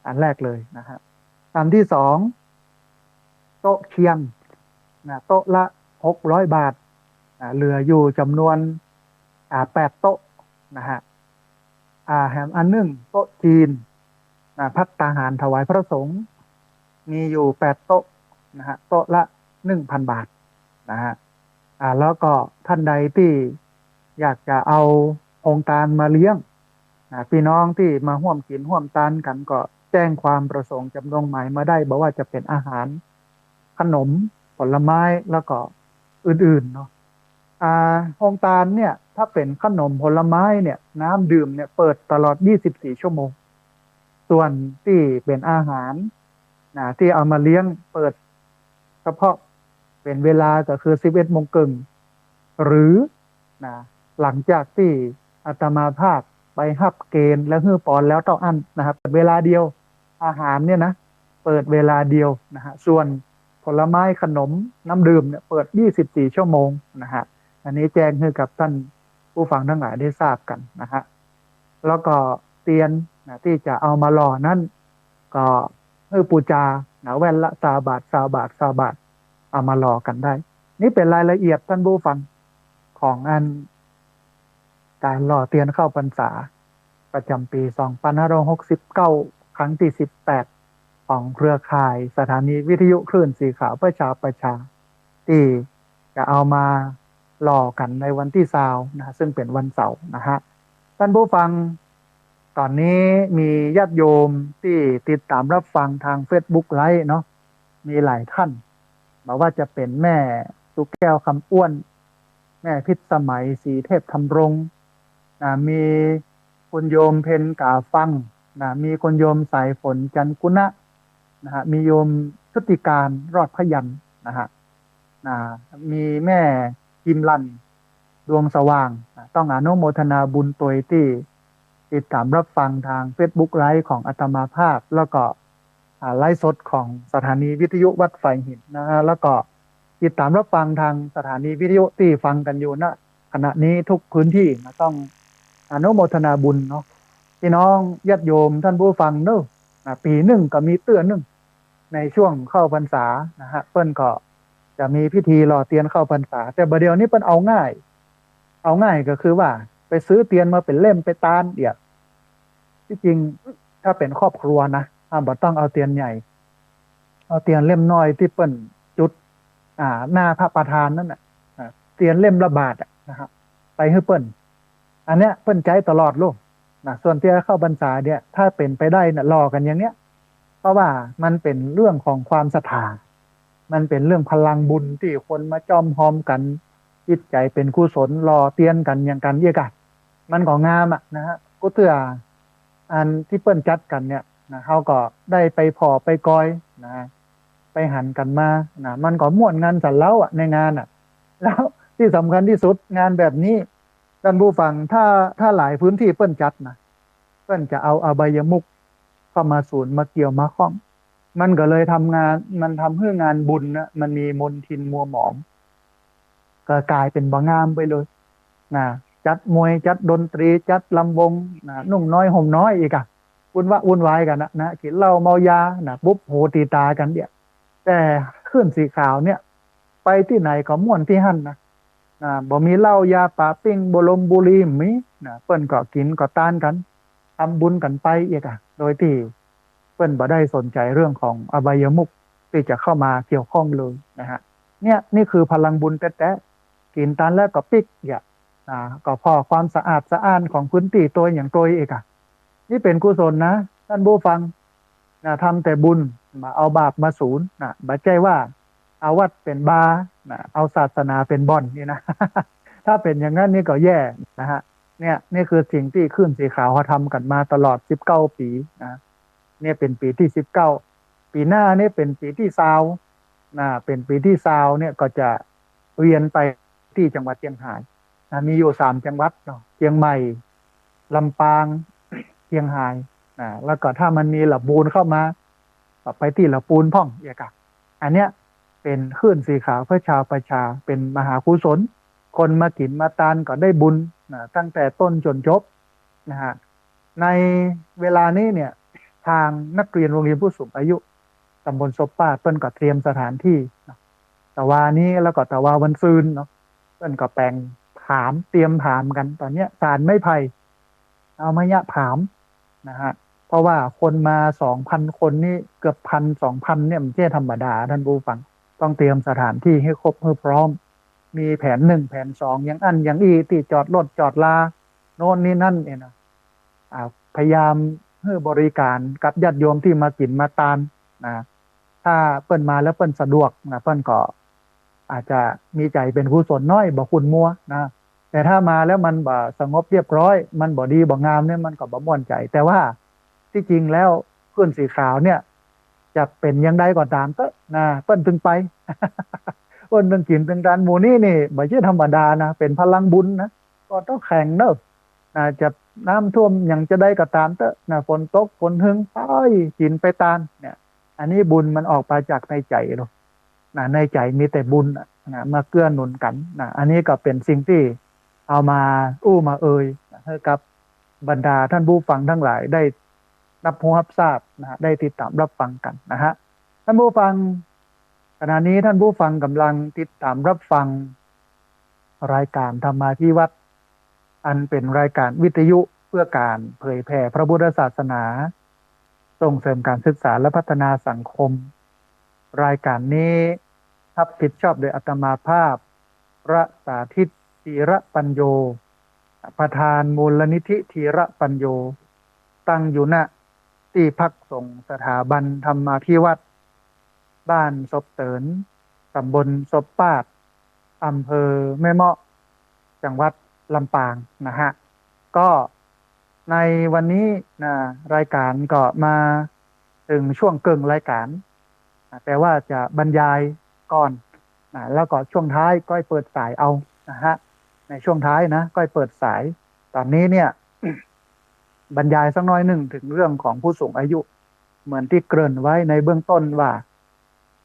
อันแรกเลยนะฮะ อันตี้สอง โต๊ะเคียงนะ โต๊ะละหกร้อยบาทนะ เหลืออยู่จ๋ำนวน อ่า แปดโต๊ะนะฮะ อ่า แหมอันนึ่ง โต๊ะจีนนะ ภัตตาหารถวายพระสงฆ์ มีอยู่แปดโต๊ะนะฮะ โต๊ะละหนึ่งพันบาทนะฮะ อ่า แล้วก็ท่านใดตี้อยากจะเอาโฮงตานมาเลี้ยงนะ ปี้น้องตี้มาฮ่วมกิ๋นฮ่วมตานกั๋น ก็แจ้งความประสงค์จ๋ำนงหมายมาได้ บ่ว่าจะเป๋นอาหาร ขนม ผลไม้ แล้วก็อื่นๆ เนาะ อ่า โฮงตานเนี่ย ถ้าเป๋นขนมผลไม้เนี่ย น้ำดื่มเนี่ย เปิดตลอดยี่สิบสี่ชั่วโมง ส่วนตี้เป๋นอาหารนะ ตี้เอามาเลี้ยง เปิดเฉพาะเป๋นเวลาก็คือสิบเอ็ดโมงเกิ่ง หรือนะ หลังจากตี้อาตมาภาพไปฮับเกณฑ์และหื้อปอนแล้วเต้าอั้นนะครับ เวลาเดียว อาหารเนี่ยนะ เปิดเวลาเดียวนะฮะ ส่วนผลไม้ขนมน้ำดื่มเนี่ย เปิดยี่สิบสี่ชั่วโมงนะฮะ อันนี้แจ้งหื้อกับท่านผู้ฟังทั้งหลายได้ทราบกั๋นนะฮะ แล้วก็เตียนนะ ตี้จะเอามาหล่อนั้น ก็หื้อปูจานะ แว่นละซาวบาท ซาวบาท ซาวบาท เอามาหล่อกั๋นได้ นี่เป๋นรายละเอียดท่านผู้ฟัง ของอันก๋านหล่อเตียนเข้าพรรษา ประจ๋ำปี๋สองพันห้าร้อยหกสิบเก้า ครั้งตี้สิบแปด ของเครือข่ายสถานีวิทยุคลื่นสีขาวเพื่อชาวประชา ตี้จะเอามาหล่อกั๋นในวันตี้ซาวนะ ซึ่งเป๋นวันเสาร์นะฮะ ท่านผู้ฟัง ต๋อนนี้มีญาติโยมตี้ติดต๋ามรับฟังตางเฟซบุ๊กไลฟ์เนาะ มีหลายท่าน บ่ว่าจะเป๋นแม่สุแก้ว คำอ้วน แม่พิษสมัย ศรีเทพธำรงนะ มีคุณโยมเพ็ญ ก๋าฟังนะ มีคุณโยมสายฝน จันทร์กุณะนะฮะ มีโยมชุติการ รอดพยัญชนะนะฮะ นะ มีแม่กิมลัน ดวงสว่างนะ ต้องอนุโมทนาบุญตวยตี้ติดต๋ามรับฟังตางเฟซบุ๊กไลฟ์ของอาตมาภาพ แล้วก็ อ่า ไลฟ์สดของสถานีวิทยุวัดฝายหินนะฮะ แล้วก็ติดต๋ามรับฟังตางสถานีวิทยุตี้ฟังกั๋นอยู่นะ ขณะนี้ทุกพื้นที่นะ ต้องอนุโมทนาบุญเนาะ ปี้น้องญาติโยมท่านผู้ฟังเนาะ นะ ปี๋นึ่งก็มีเตื้อนึ่ง ในช่วงเข้าพรรษานะฮะ เปิ้นก็จะมีพิธีหล่อเตียนเข้าพรรษา แต่บ่าเดี่ยวนี้เปิ้นเอาง่าย เอาง่ายก็คือว่าไปซื้อเตียนมาเป๋นเล่มไปตานเดี๋ยว ตี้จริงถ้าเป๋นครอบครัวนะ อ่า บ่ต้องเอาเตียนใหญ่ เอาเตียนเล่มน้อยตี้เปิ้นจุด อ่า หน้าพระประธานนั่นน่ะ อ่า เตียนเล่มละบาทอะนะฮะ ไปหื้อเปิ้น อันเนี้ยเปิ้นใจ๊ตลอดโลกนะ ส่วนตี้เข้าพรรษาเนี่ย ถ้าเป๋นไปได้น่ะ หล่อกั๋นอย่างเนี้ย เพราะว่ามันเป๋นเรื่องของความศรัทธา มันเป๋นเรื่องพลังบุญตี้คนมาจ้อมฮอมกั๋น จิตใจ๋เป๋นกุศล หล่อเตียนกั๋นอย่างกั๋นเยียะกะ มันก็งามอะนะฮะ ก็เตื้ออันตี้เปิ้นจัดกั๋นเนี่ยนะ เฮาก็ได้ไปผ่อไปกอยนะ ไปหันกั๋นมานะ มันก็ม่วนงันสันเล้าอะในงานอะ แล้วตี้สำคัญตี้สุดงานแบบนี้ ท่านผู้ฟัง ถ้า ถ้าหลายพื้นที่เปิ้นจัดนะ เปิ้นจะเอาอบายมุขเข้ามาสูนมาเกี่ยวมาข้อง มันก็เลยทำงาน มันทำหื้องานบุญนะ มันมีมลทินมัวหมอง ก็ก๋ายเป๋นบ่งามไปเลยนะ จัดมวย จัดดนตรี จัดลำวงนะ นุ่งน้อยห่มน้อยอีกอะ วุ่นวะวุ่นวายกั๋นนะ นะ กิ๋นเหล้าเมายานะ ปุบหูตีต๋ากั๋นเดี๋ยว แต่คลื่นสีขาวเนี่ย ไปตี้ไหนก็ม่วนตี้หั้นนะ นะ บ่มีเหล้ายาปาปิ้ง บ่ลมบุหรี่มีนะ เปิ้นก็กิ๋นก็ตานกั๋น ทำบุญกั๋นไปอีกอะ โดยตี้เปิ้นบ่ได้สนใจ๋เรื่องของอบายมุขตี้จะเข้ามาเกี่ยวข้องเลยนะฮะ เนี่ย นี่คือพลังบุญแต๊ๆ กิ๋นตานแล้วก็ปิ๊ก อย่า นะ ก็ผ่อความสะอาดสะอ้านของพื้นตี้ตวยอย่างตวยอีกอะ นี่เป๋นกุศลนะ ท่านผู้ฟังนะ ทำแต่บุญ บ่เอาบาปมาสูนนะ บ่ใจ้ว่าเอาวัดเป๋นบาร์นะ เอาศาสนาเป๋นบ่อนนี่นะ ถ้าเป๋นอย่างนั้นนี่ก็แย่นะฮะ เนี่ย นี่คือสิ่งตี้คลื่นสีขาวเขาทำกั๋นมาตลอดสิบเก้าปี๋นะ เนี่ยเป๋นปี๋ตี้สิบเก้า ปี๋หน้านี่เป๋นปี๋ตี้ซาว นะ เป๋นปี๋ตี้ซาวเนี่ยก็จะเวียนไปตี้จังหวัดเจียงฮายนะ มีอยู่สามจังหวัดเนาะ เจียงใหม่ ลำปาง เจียงฮายนะ แล้วก็ถ้ามันมีละปูนเข้ามา ก็ไปตี้ละปูนพ่องเยียะกะ อันเนี้ยเป๋นคลื่นสีขาวเพื่อชาวประชา เป๋นมหากุศล คนมากิ๋นมาตานก็ได้บุญนะ ตั้งแต่ต้นจ๋นจบนะฮะ ในเวลานี้เนี่ย ตางนักเรียนโรงเรียนผู้สูงอายุตำบลศพปาดเปิ้นก็เตรียมสถานตี้นะ ตะวานี้แล้วก็ตะวาวันซืนเนาะ เปิ้นก็แป๋งผาม เตรียมผามกั๋น ต๋อนเนี้ย ถ่านไม้ไผ่ เอามาเยียะผามนะฮะ เพราะว่าคนมาสองพันคนนี่ เกือบพัน สองพันเนี่ย มันบ่ใจ้ธรรมดา ต้านผู้ฟัง ต้องเตรียมสถานตี้หื้อครบหื้อพร้อม มีแผนหนึ่ง แผนสอง อย่างอั้นอย่างอี้ ตี้จอดรถจอดลา โน่นนี่นั่นเนี่ยนะ อ่า พยายามหื้อบริก๋านกับญาติโยมตี้มากิ๋นมาตานนะ ถ้าเปิ้นมาแล้วเปิ้นสะดวกนะ เปิ้นก็อาจจะมีใจ๋เป๋นกุศลน้อย บ่ขุ่นมัวนะ แต่ถ้ามาแล้วมันบ่สงบเรียบร้อย มันบ่ดีบ่งามเนี่ย มันก็บ่ม่วนใจ๋ แต่ว่าตี้จริงแล้วคลื่นสีขาวเนี่ย จะเป๋นอย่างใดก็ต๋ามเต๊อะนะ เปิ้นตึงไป เปิ้นตึงกิ๋นตึงตาน หมู่นี้นี่บ่ใจ้ธรรมดานะ เป๋นพลังบุญนะ ก็ต้องแข็งเนาะนะ จะน้ำท่วมอย่างจะใดก็ต๋ามเต๊อะนะ ฝนตกฝนฮึง ไปกิ๋นไปตานเนี่ย อันนี้บุญมันออกมาจากในใจ๋ลูกนะ ในใจ๋มีแต่บุญนะ มาเกื้อหนุนกั๋นนะ อันนี้ก็เป๋นสิ่งตี้เอามาอู้มาเอ่ยนะ หื้อกับบรรดาต้านผู้ฟังตังหลายได้ฮับฮู้ฮับซาบนะ ได้ติดต๋ามฮับฟังกั๋นนะฮะ ต้านผู้ฟัง ขณะนี้ต้านผู้ฟังก่ำลังติดต๋ามฮับฟังรายก๋านธรรมาภิวัตน์ อันเป๋นรายก๋านวิทยุเพื่อก๋านเผยแผ่พระพุทธศาสนา ส่งเสริมก๋านศึกษาและพัฒนาสังคม รายก๋านนี้ฮับผิดชอบโดยอาตมาภาพ พระสาธิต ธีระปัญโญ ประธานมูลนิธิธีระปัญโญ ตั้งอยู่ ณ ตี้พักสงฆ์สถาบันธรรมาภิวัตน์ บ้านศพเติน ต๋ำบลศพปาด อำเภอแม่เมาะ จังหวัดลำปางนะฮะ ก็ในวันนี้นะ รายก๋านก็มาเถิงช่วงเกิ่งรายก๋านนะ แต่ว่าจะบรรยายก่อนนะ แล้วก็ช่วงท้ายก้อยเปิดสายเอานะฮะ ในช่วงท้ายนะ ก้อยเปิดสาย ต๋อนนี้เนี่ย บรรยายสักน้อยนึ่งเถิงเรื่องของผู้สูงอายุ เหมือนตี้เกริ่นไว้ในเบื้องต้นว่า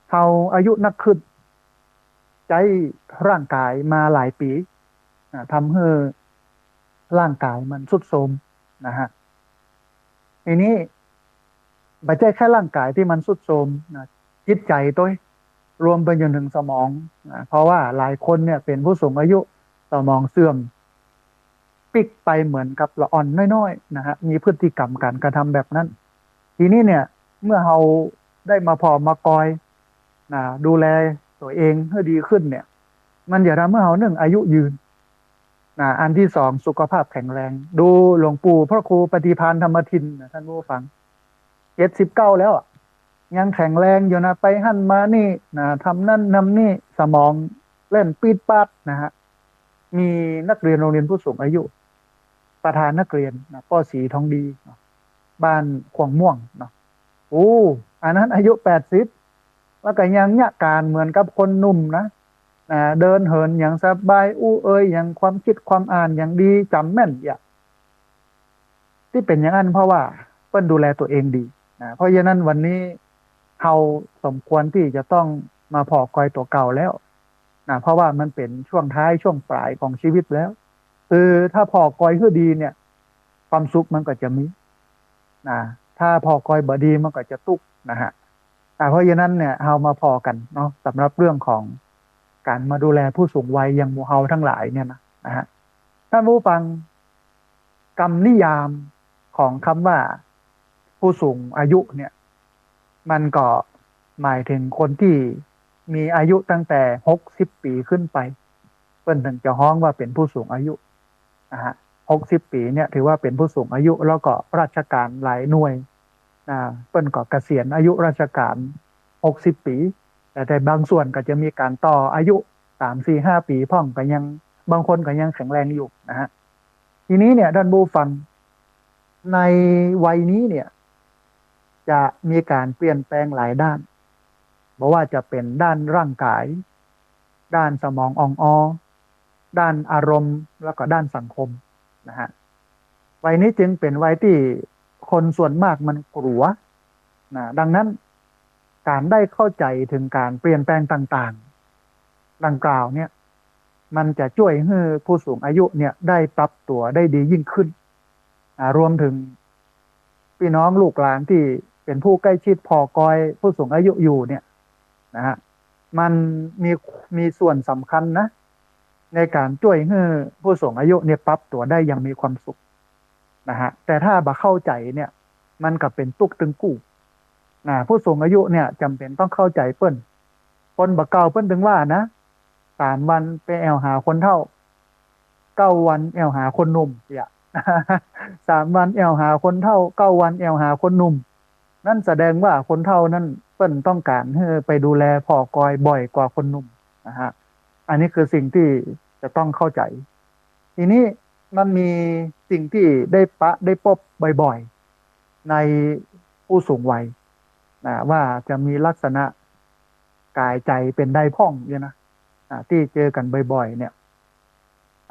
เฮาอายุนักขึ้น ใจ๊ร่างก๋ายมาหลายปี๋นะ ทำหื้อร่างก๋ายมันทรุดโทรมนะฮะ ทีนี้บ่ใจ้แค่ร่างก๋ายตี้มันทรุดโทรมนะ จิตใจ๋ตวย รวมไปจนเถิงสมองนะ เพราะว่าหลายคนเนี่ยเป๋นผู้สูงอายุ สมองเสื่อม ปิ๊กไปเหมือนกับละอ่อนน้อยๆ นะฮะ มีพฤติกรรมก๋านกระทำแบบนั้น ทีนี้เนี่ย เมื่อเฮาได้มาผ่อมากอยนะ ดูแลตั๋วเองหื้อดีขึ้นเนี่ย มันจะทำหื้อเฮานึ่งอายุยืนนะ อันตี้สองสุขภาพแข็งแรง ดูหลวงปู่พระครูปฏิภาณธรรมทินนะ ต้านผู้ฟัง เจ็ดสิบเก้าแล้วอะ ยังแข็งแรงอยู่นะ ไปหั้นมานี่นะ ทำนั่นทำนี่ สมองเล่นปี๊ดป๊าดนะฮะ มีนักเรียนโรงเรียนผู้สูงอายุ ประธานนักเรียนนะ ป้อศรีทองดีเนาะ บ้านขวางม่วงเนาะ โอ้ อันนั้นอายุแปดสิบ แล้วก็ยังเยียะก๋านเหมือนกับคนหนุ่มนะ นะ เดินเหินอย่างสบาย อู้เอ่ยอย่างความคิดความอ่านอย่างดี จ๋ำแม่นเยียะ ตี้เป๋นอย่างนั้นเพราะว่าเปิ้นดูแลตั๋วเองดีนะ เพราะฉะนั้นวันนี้เฮาสมควรตี้จะต้องมาผ่อกอยตั๋วเก่าแล้วนะ เพราะว่ามันเป๋นช่วงท้ายช่วงป๋ายของชีวิตแล้ว คือถ้าผ่อกอยหื้อดีเนี่ย ความสุขมันก็จะมีนะ ถ้าผ่อกอยบ่ดีมันก็จะตุ๊กข์นะฮะ อ่า เพราะฉะนั้นเนี่ย เฮามาผ่อกั๋นเนาะ สำหรับเรื่องของก๋านมาดูแลผู้สูงวัยอย่างหมู่เฮาตังหลายเนี่ยนะ นะฮะ ต้านผู้ฟัง กำนิยามของกำว่าผู้สูงอายุเนี่ย มันก็หมายเถิงคนตี้มีอายุตั้งแต่หกสิบปี๋ขึ้นไป เปิ้นเถิงจะฮ้องว่าเป๋นผู้สูงอายุนะฮะ หกสิบปี๋เนี่ยถือว่าเป๋นผู้สูงอายุ แล้วก็ราชก๋านหลายหน่วยนะ เปิ้นก็เกษียณอายุราชก๋านหกสิบปี๋ แต่ แต่บางส่วนก็จะมีก๋านต่ออายุสาม สี่ ห้าปี๋พ่อง ก็ยัง บางคนก็ยังแข็งแรงอยู่นะฮะ ทีนี้เนี่ย ต้านผู้ฟัง ในวัยนี้เนี่ย จะมีก๋านเปลี่ยนแปลงหลายด้าน บ่ว่าจะเป๋นด้านร่างก๋าย ด้านสมองอ่องออ ด้านอารมณ์ แล้วก็ด้านสังคมนะฮะ วัยนี้จึงเป๋นวัยตี้คนส่วนมากมันกลัวนะ ดังนั้นก๋านได้เข้าใจ๋เถิงก๋านเปลี่ยนแปลงต่างๆ ดังกล่าวเนี่ย มันจะจ้วยหื้อผู้สูงอายุเนี่ยได้ปรับตั๋วได้ดียิ่งขึ้น อ่า รวมเถิงปี้น้องลูกหลานตี้เป๋นผู้ใก้ชิดผ่อกอยผู้สูงอายุอยู่เนี่ยนะฮะ มันมี มีส่วนสำคัญนะ ในก๋านจ้วยหื้อผู้สูงอายุเนี่ยปรับตั๋วได้อย่างมีความสุขนะฮะ แต่ถ้าบ่เข้าใจ๋เนี่ย มันก็เป๋นตุ๊กข์ตึงกู้นะ ผู้สูงอายุเนี่ยจ๋ำเป๋นต้องเข้าใจ๋เปิ้น คนบ่าเก่าเปิ้นตึงว่านะ สามวันไปแอ่วหาคนเฒ่า เก้าวันแอ่วหาคนหนุ่ม เหีย สามวันแอ่วหาคนเฒ่า เก้าวันแอ่วหาคนหนุ่ม นั้นแสดงว่าคนเฒ่านั้นเปิ้นต้องก๋านหื้อไปดูแลผ่อกอยบ่อยกว่าคนหนุ่มนะฮะ อันนี้คือสิ่งตี้จะต้องเข้าใจ๋ ทีนี้มันมีสิ่งตี้ได้ปะได้ปบบ่อยๆ ในผู้สูงวัยนะ ว่าจะมีลักษณะก๋ายใจ๋เป๋นใดพ่องเนี่ยนะ อ่า ตี้เจอกั๋นบ่อยๆ เนี่ย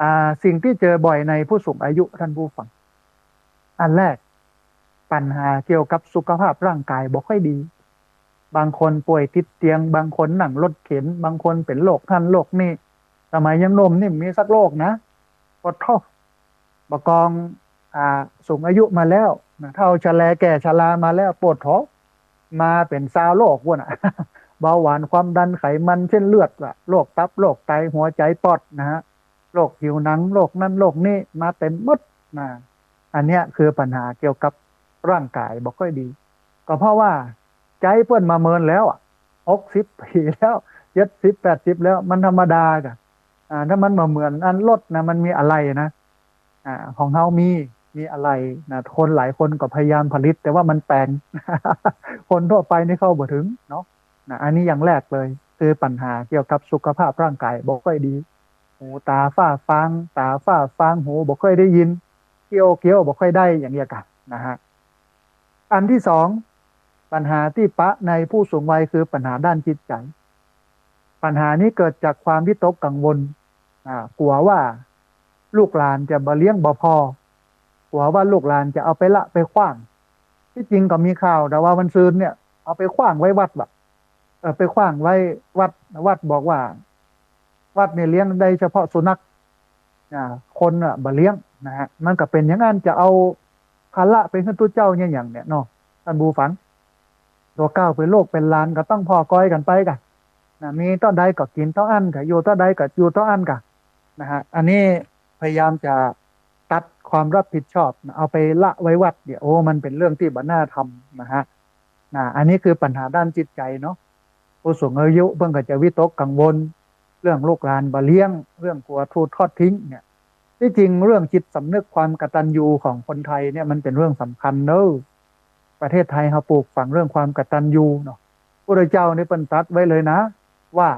อ่า สิ่งตี้เจอบ่อยในผู้สูงอายุท่านผู้ฟัง อันแรก ปัญหาเกี่ยวกับสุขภาพร่างก๋ายบ่ค่อยดี บางคนป่วยติดเตียง บางคนนั่งรถเข็น บางคนเป๋นโรคหั้นโรคนี้ สมัยยังหนุ่มนี่บ่มีสักโรคนะ ปะโธ่ บ่ากอง อ่า สูงอายุมาแล้วนะ เฒ่าชะแลแก่ชรามาแล้ว ปะโธ่ มาเป๋นซาวโรคปู้นน่ะ เบาหวาน ความดัน ไขมัน เส้นเลือดอะ โรคตับ โรคไต หัวใจ๋ ปอดนะฮะ โรคผิวหนัง โรคนั้นโรคนี้ มาเต๋มหมดนะ อันเนี้ยคือปัญหาเกี่ยวกับร่างก๋ายบ่ค่อยดี ก็เพราะว่าใจ๊เปิ้นมาเมินแล้วอะ หกสิบปี๋แล้ว เจ็ดสิบ แปดสิบ แล้ว มันธรรมดากะ อ่า ถ้ามันบ่เหมือนอันรถนะ มันมีอะไหล่นะ อ่า ของเฮามี มีอะไหล่นะ คนหลายคนก็พยายามผลิต แต่ว่ามันแปง คนทั่วไปนี่เข้าบ่เถิงเนาะ นะ อันนี้อย่างแรกเลย คือปัญหาเกี่ยวกับสุขภาพร่างก๋ายบ่ค่อยดี หูตาฝ้าฟาง ตาฝ้าฟาง หูบ่ค่อยได้ยิน เคี้ยวเคี้ยวบ่ค่อยได้ อย่างเนี้ยกะนะฮะ อันที่สอง ปัญหาตี้ปะในผู้สูงวัยคือปัญหาด้านจิตใจ๋ ปัญหานี้เกิดจากความวิตกกังวล อ่า กั๋วว่าลูกหลานจะบ่เลี้ยงบ่ผ่อ กั๋วว่าลูกหลานจะเอาไปละไปขว้าง ตี้จริงก็มีข่าว แต่ว่าวันซืนเนี่ย เอาไปขว้างไว้วัดว่ะ เออ ไปขว้างไว้วัด วัดบอกว่า วัดเนี่ยเลี้ยงได้เฉพาะสุนัข อ่า คนน่ะบ่เลี้ยงนะฮะ มันก็เป๋นอย่างนั้น จะเอาภาระไปหื้อตุ๊เจ้าเนี่ยหยังเนี่ยเนาะ ท่านผู้ฟัง ตั๋วเก่าเป๋นลูกเป๋นหลานก็ต้องผ่อกอยกั๋นไปกะนะ มีเต้าใดก็กิ๋นเต้าอั้นกะ อยู่เต้าใดก็อยู่เต้าอั้นกะนะฮะ อันนี้พยายามจะตัดความรับผิดชอบนะ เอาไปละไว้วัดเนี่ย โอ้ มันเป๋นเรื่องตี้บ่น่าทำนะฮะ นะ อันนี้คือปัญหาด้านจิตใจ๋เนาะ ผู้สูงอายุเปิ้นก็จะวิตกกังวล เรื่องลูกหลานบ่เลี้ยง เรื่องกั๋วถูกทอดทิ้งเนี่ย ตี้จริงเรื่องจิตสำนึกความกตัญญูของคนไทยเนี่ยมันเป๋นเรื่องสำคัญเนอะ ประเทศไทยเฮาปลูกฝังเรื่องความกตัญญูเนาะ พระพุทธเจ้านี่เปิ้นตรัสไว้เลยนะ ว่า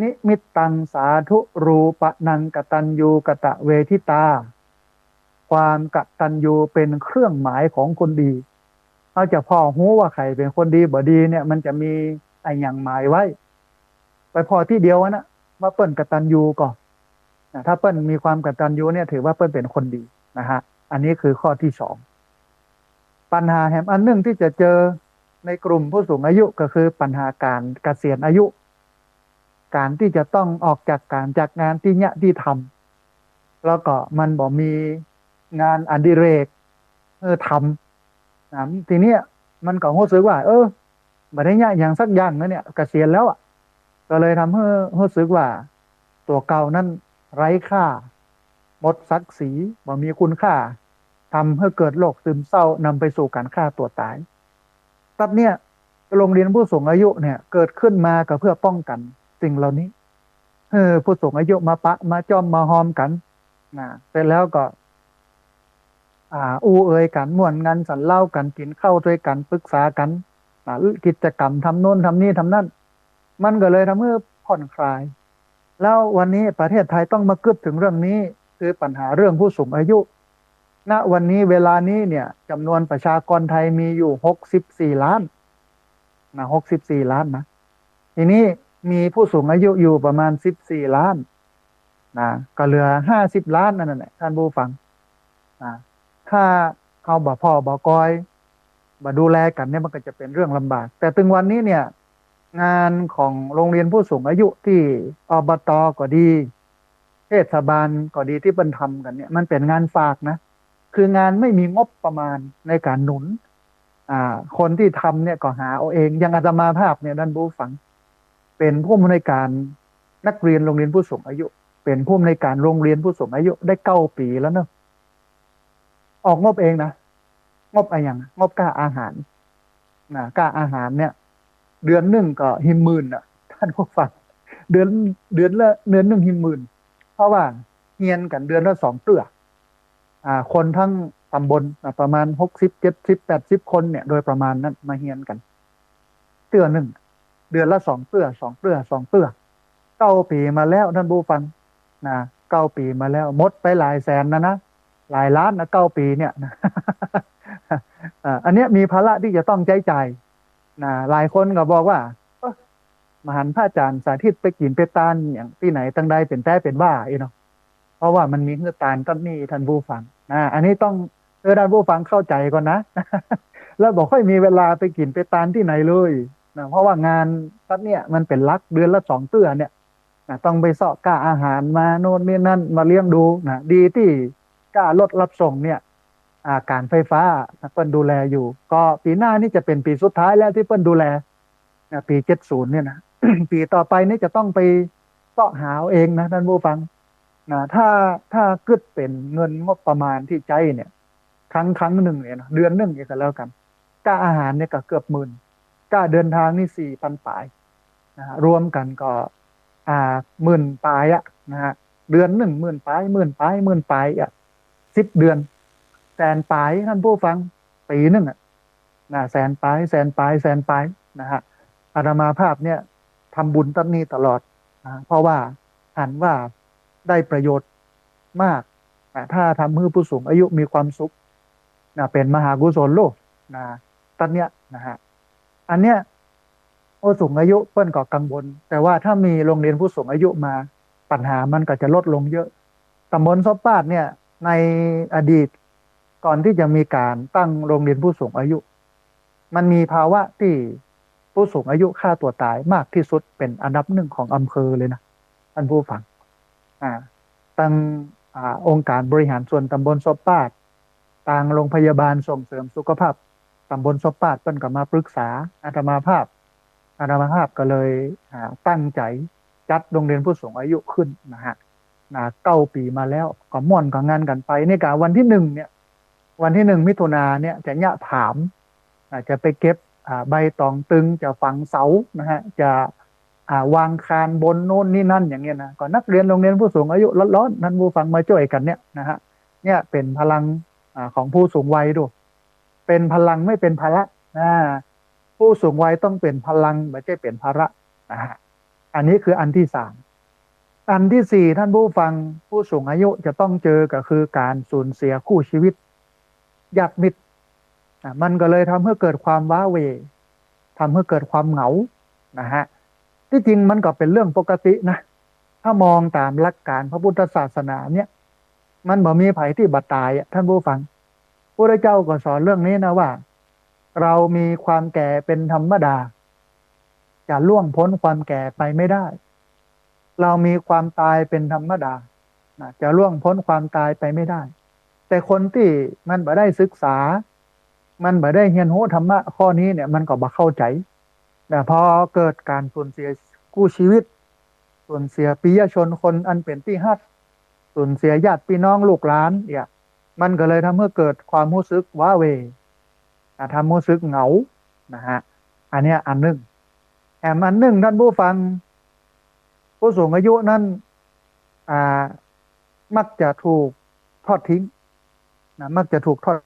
นิมิตตังสาธุรูปะนังกตัญญูกตเวทิตา ความกตัญญูเป๋นเครื่องหมายของคนดี เฮาจะผ่อฮู้ว่าใผเป๋นคนดีบ่ดีเนี่ย มันจะมีอะหยังหมายไว้ ไปผ่อตี้เดียวอะนะ ว่าเปิ้นกตัญญูก่อนะ ถ้าเปิ้นมีความกตัญญูเนี่ย ถือว่าเปิ้นเป๋นคนดีนะฮะ อันนี้คือข้อที่สอง ปัญหาแหมอันนึ่งตี้จะเจอในกลุ่มผู้สูงอายุก็คือปัญหาก๋านเกษียณอายุ ก๋านตี้จะต้องออกจากก๋านจากงานตี้เยียะตี้ทำ แล้วก็มันบ่มีงานอดิเรก เออ ทำนะ ทีเนี้ยมันก็ฮู้สึกว่า เออ บ่ได้เยียะหยังสักอย่างแล้วเนี่ย เกษียณแล้วอะ ก็เลยทำหื้อฮู้สึกว่าตั๋วเก่านั้นไร้ค่า หมดศักดิ์ศรี บ่มีคุณค่า ทำหื้อเกิดโรคซึมเศร้า นำไปสู่ก๋านฆ่าตั๋วต๋าย ตั๊ดเนี้ย โรงเรียนผู้สูงอายุเนี่ย เกิดขึ้นมาก็เพื่อป้องกั๋นสิ่งเหล่านี้ เออ ผู้สูงอายุมาปะมาจ้อมมาฮอมกั๋นนะ เสร็จแล้วก็ อ่า อู้เอ่ยกั๋น ม่วนงันสันเล้ากั๋น กิ๋นข้าวตวยกั๋น ปรึกษากั๋น อ่า กิจกรรมทำโน้นทำนี้ทำนั้น มันก็เลยทำหื้อผ่อนคลาย แล้ววันนี้ประเทศไทยต้องมากึ๊ดเถิงเรื่องนี้ คือปัญหาเรื่องผู้สูงอายุ ณ วันนี้เวลานี้เนี่ย จ๋ำนวนประชากรไทยมีอยู่หกสิบสี่ล้านนะ หกสิบสี่ล้านนะ ทีนี้มีผู้สูงอายุอยู่ประมาณสิบสี่ล้านนะ ก็เหลือห้าสิบล้านนั่นแหละท่านผู้ฟังนะ ถ้าเฮาบ่ผ่อบ่กอย บ่ดูแลกั๋นเนี่ย มันก็จะเป๋นเรื่องลำบาก แต่ตึงวันนี้เนี่ย งานของโรงเรียนผู้สูงอายุตี้ อบต ก็ดี เทศบาลก็ดี ตี้เปิ้นทำกั๋นเนี่ย มันเป๋นงานฝากนะ คืองานไม่มีงบประมาณในก๋านหนุน อ่า คนตี้ทำเนี่ยก็หาเอาเอง อย่างอาตมาภาพเนี่ย ท่านผู้ฟัง เป๋นผู้อำนวยก๋านนักเรียนโรงเรียนผู้สูงอายุ เป๋นผู้อำนวยก๋านโรงเรียนผู้สูงอายุได้เก้าปี๋แล้วเนาะ ออกงบเองนะ งบอะหยัง งบก้าอาหารนะ ก้าอาหารเนี่ย เดือนนึ่งก็หิ้มหมื่นน่ะ ท่านผู้ฟัง เดือน เดือนละ เดือนนึ่งหิ้มหมื่น เพราะว่าเฮียนกั๋นเดือนละสองเตื้อ อ่า คนตึงต๋ำบลน่ะ ประมาณหกสิบ เจ็ดสิบ แปดสิบคนเนี่ย โดยประมาณนั้น มาเฮียนกั๋น เตื้อนึ่ง เดือนละสองเตื้อ สองเตื้อ สองเตื้อ เก้าปี๋มาแล้วท่านผู้ฟังนะ เก้าปี๋มาแล้ว หมดไปหลายแสนนะนะ หลายล้านนะ เก้าปี๋เนี่ยนะ อ่า อันเนี้ยมีภาระตี้จะต้องใจ๊จ่ายนะ หลายคนก็บอกว่า เอ้อ บ่หันพระอาจ๋ารย์สาธิตไปกิ๋นไปตานอย่างตี้ไหนตังใด เป๋นแต๊เป๋นว่าอี้เนาะ เพราะว่ามันมีหื้อตานตั๊ดนี้ท่านผู้ฟังนะ อันนี้ต้อง เออ ท่านผู้ฟังเข้าใจ๋ก่อนนะ แล้วบ่ค่อยมีเวลาไปกิ๋นไปตานตี้ไหนเลยนะ เพราะว่างานตั๊ดเนี่ยมันเป๋นหลัก เดือนละสองเตื้อเนี่ยนะ ต้องไปเซาะก้าอาหารมาโน่นนี่นั่นมาเลี้ยงดูนะ ดีตี้ก้ารถรับส่งเนี่ย อ่า ก๋านไฟฟ้านะเปิ้นดูแลอยู่ ก็ปี๋หน้านี่จะเป๋นปี๋สุดท้ายแล้วตี้เปิ้นดูแล นะ ปี๋เจ็ดศูนย์เนี่ยนะ ปี๋ต่อไปนี่จะต้องไปเซาะหาเอาเองนะท่านผู้ฟังนะ ถ้า ถ้ากึ๊ดเป๋นเงินงบประมาณตี้ใจ๊เนี่ย ครั้ง ครั้งนึ่งเนี่ยนะ เดือนนึ่งเนี่ยก็แล้วกั๋น ก้าอาหารเนี่ยก็เกือบหมื่น ก้าเดินตางนี่สี่ปันป๋ายนะฮะ รวมกั๋นก็ อ่า หมื่นป๋ายอะนะฮะ เดือนนึ่งหมื่นป๋าย หมื่นป๋าย หมื่นป๋ายอะ สิบเดือน แสนป๋ายท่านผู้ฟัง ปี๋นึ่งอะ นะ แสนป๋าย แสนป๋าย แสนป๋ายนะฮะ อาตมาภาพเนี่ยทำบุญตั๊ดนี้ตลอดนะ เพราะว่าหันว่าได้ประโยชน์มากนะ ถ้าทำหื้อผู้สูงอายุมีความสุขนะ เป๋นมหากุศลโลกนะ ตั๊ดเนี้ยนะฮะ อันเนี้ย ผู้สูงอายุเปิ้นก็กังวล แต่ว่าถ้ามีโรงเรียนผู้สูงอายุมา ปัญหามันก็จะลดลงเยอะ ต๋ำบลซบปาดเนี่ย ในอดีต ก่อนตี้จะมีก๋านตั้งโรงเรียนผู้สูงอายุ มันมีภาวะตี้ผู้สูงอายุฆ่าตั๋วต๋ายมากตี้สุด เป๋นอันดับนึ่งของอำเภอเลยนะ ท่านผู้ฟัง อ่า ตึง อ่า องค์การบริหารส่วนต๋ำบลซบปาด ตางโรงพยาบาลส่งเสริมสุขภาพต๋ำบลซบปาด เปิ้นก็มาปรึกษาอาตมาภาพ อาตมาภาพก็เลย อ่า ตั้งใจ๋จัดโรงเรียนผู้สูงอายุขึ้นนะฮะ นะ เก้าปี๋มาแล้ว ก็ม่วนก็งันกั๋นไป นี่กะวันตี้นึ่งเนี่ย วันตี้นึ่งมิถุนาเนี่ย จะเยียะผาม อ่า จะไปเก็บ อ่า ใบต๋องตึง จะฝังเสานะฮะ จะ อ่า วางคานบนโน่นนี่นั่นอย่างเงี้ยนะ ก็นักเรียนโรงเรียนผู้สูงอายุล้วนๆ ท่านผู้ฟังมาจ้วยกั๋นเนี่ยนะฮะ เนี่ยเป๋นพลัง อ่า ของผู้สูงวัยดู เป๋นพลังไม่เป๋นภาระนะ ผู้สูงวัยต้องเป๋นพลัง บ่ใจ้เป๋นภาระนะฮะ อันนี้คืออันตี้สาม อันตี้สี่ ท่านผู้ฟัง ผู้สูงอายุจะต้องเจอก็คือก๋านสูญเสียคู่ชีวิต ญาติมิตรนะ มันก็เลยทำหื้อเกิดความว้าเหว่ ทำหื้อเกิดความเหงานะฮะ ตี้จริงมันก็เป๋นเรื่องปกตินะ ถ้ามองต๋ามหลักก๋านพระพุทธศาสนาเนี่ย มันบ่มีใผตี้บ่ต๋ายอะ ท่านผู้ฟัง พุทธเจ้าก็สอนเรื่องนี้นะว่า เรามีความแก่เป๋นธรรมดา จะล่วงป๊นความแก่ไปไม่ได้ เรามีความต๋ายเป๋นธรรมดานะ จะล่วงป๊นความต๋ายไปไม่ได้ แต่คนตี้มันบ่ได้ศึกษา มันบ่ได้เฮียนฮู้ธรรมะข้อนี้เนี่ย มันก็บ่เข้าใจ๋ แต่พอเกิดก๋านสูญเสียคู่ชีวิต สูญเสียปิยชนคนอันเป๋นตี้ฮัก สูญเสียญาติพี่น้องลูกหลานเนี่ย มันก็เลยทำหื้อเกิดความฮู้สึกว้าเหว่ อ่ะ ทำหื้อฮู้สึกเหงานะฮะ อันเนี้ยอันนึ่ง แถมอันนึ่งท่านผู้ฟัง ผู้สูงอายุนั้น อ่า มักจะถูกทอดทิ้งนะ มักจะถูกทอด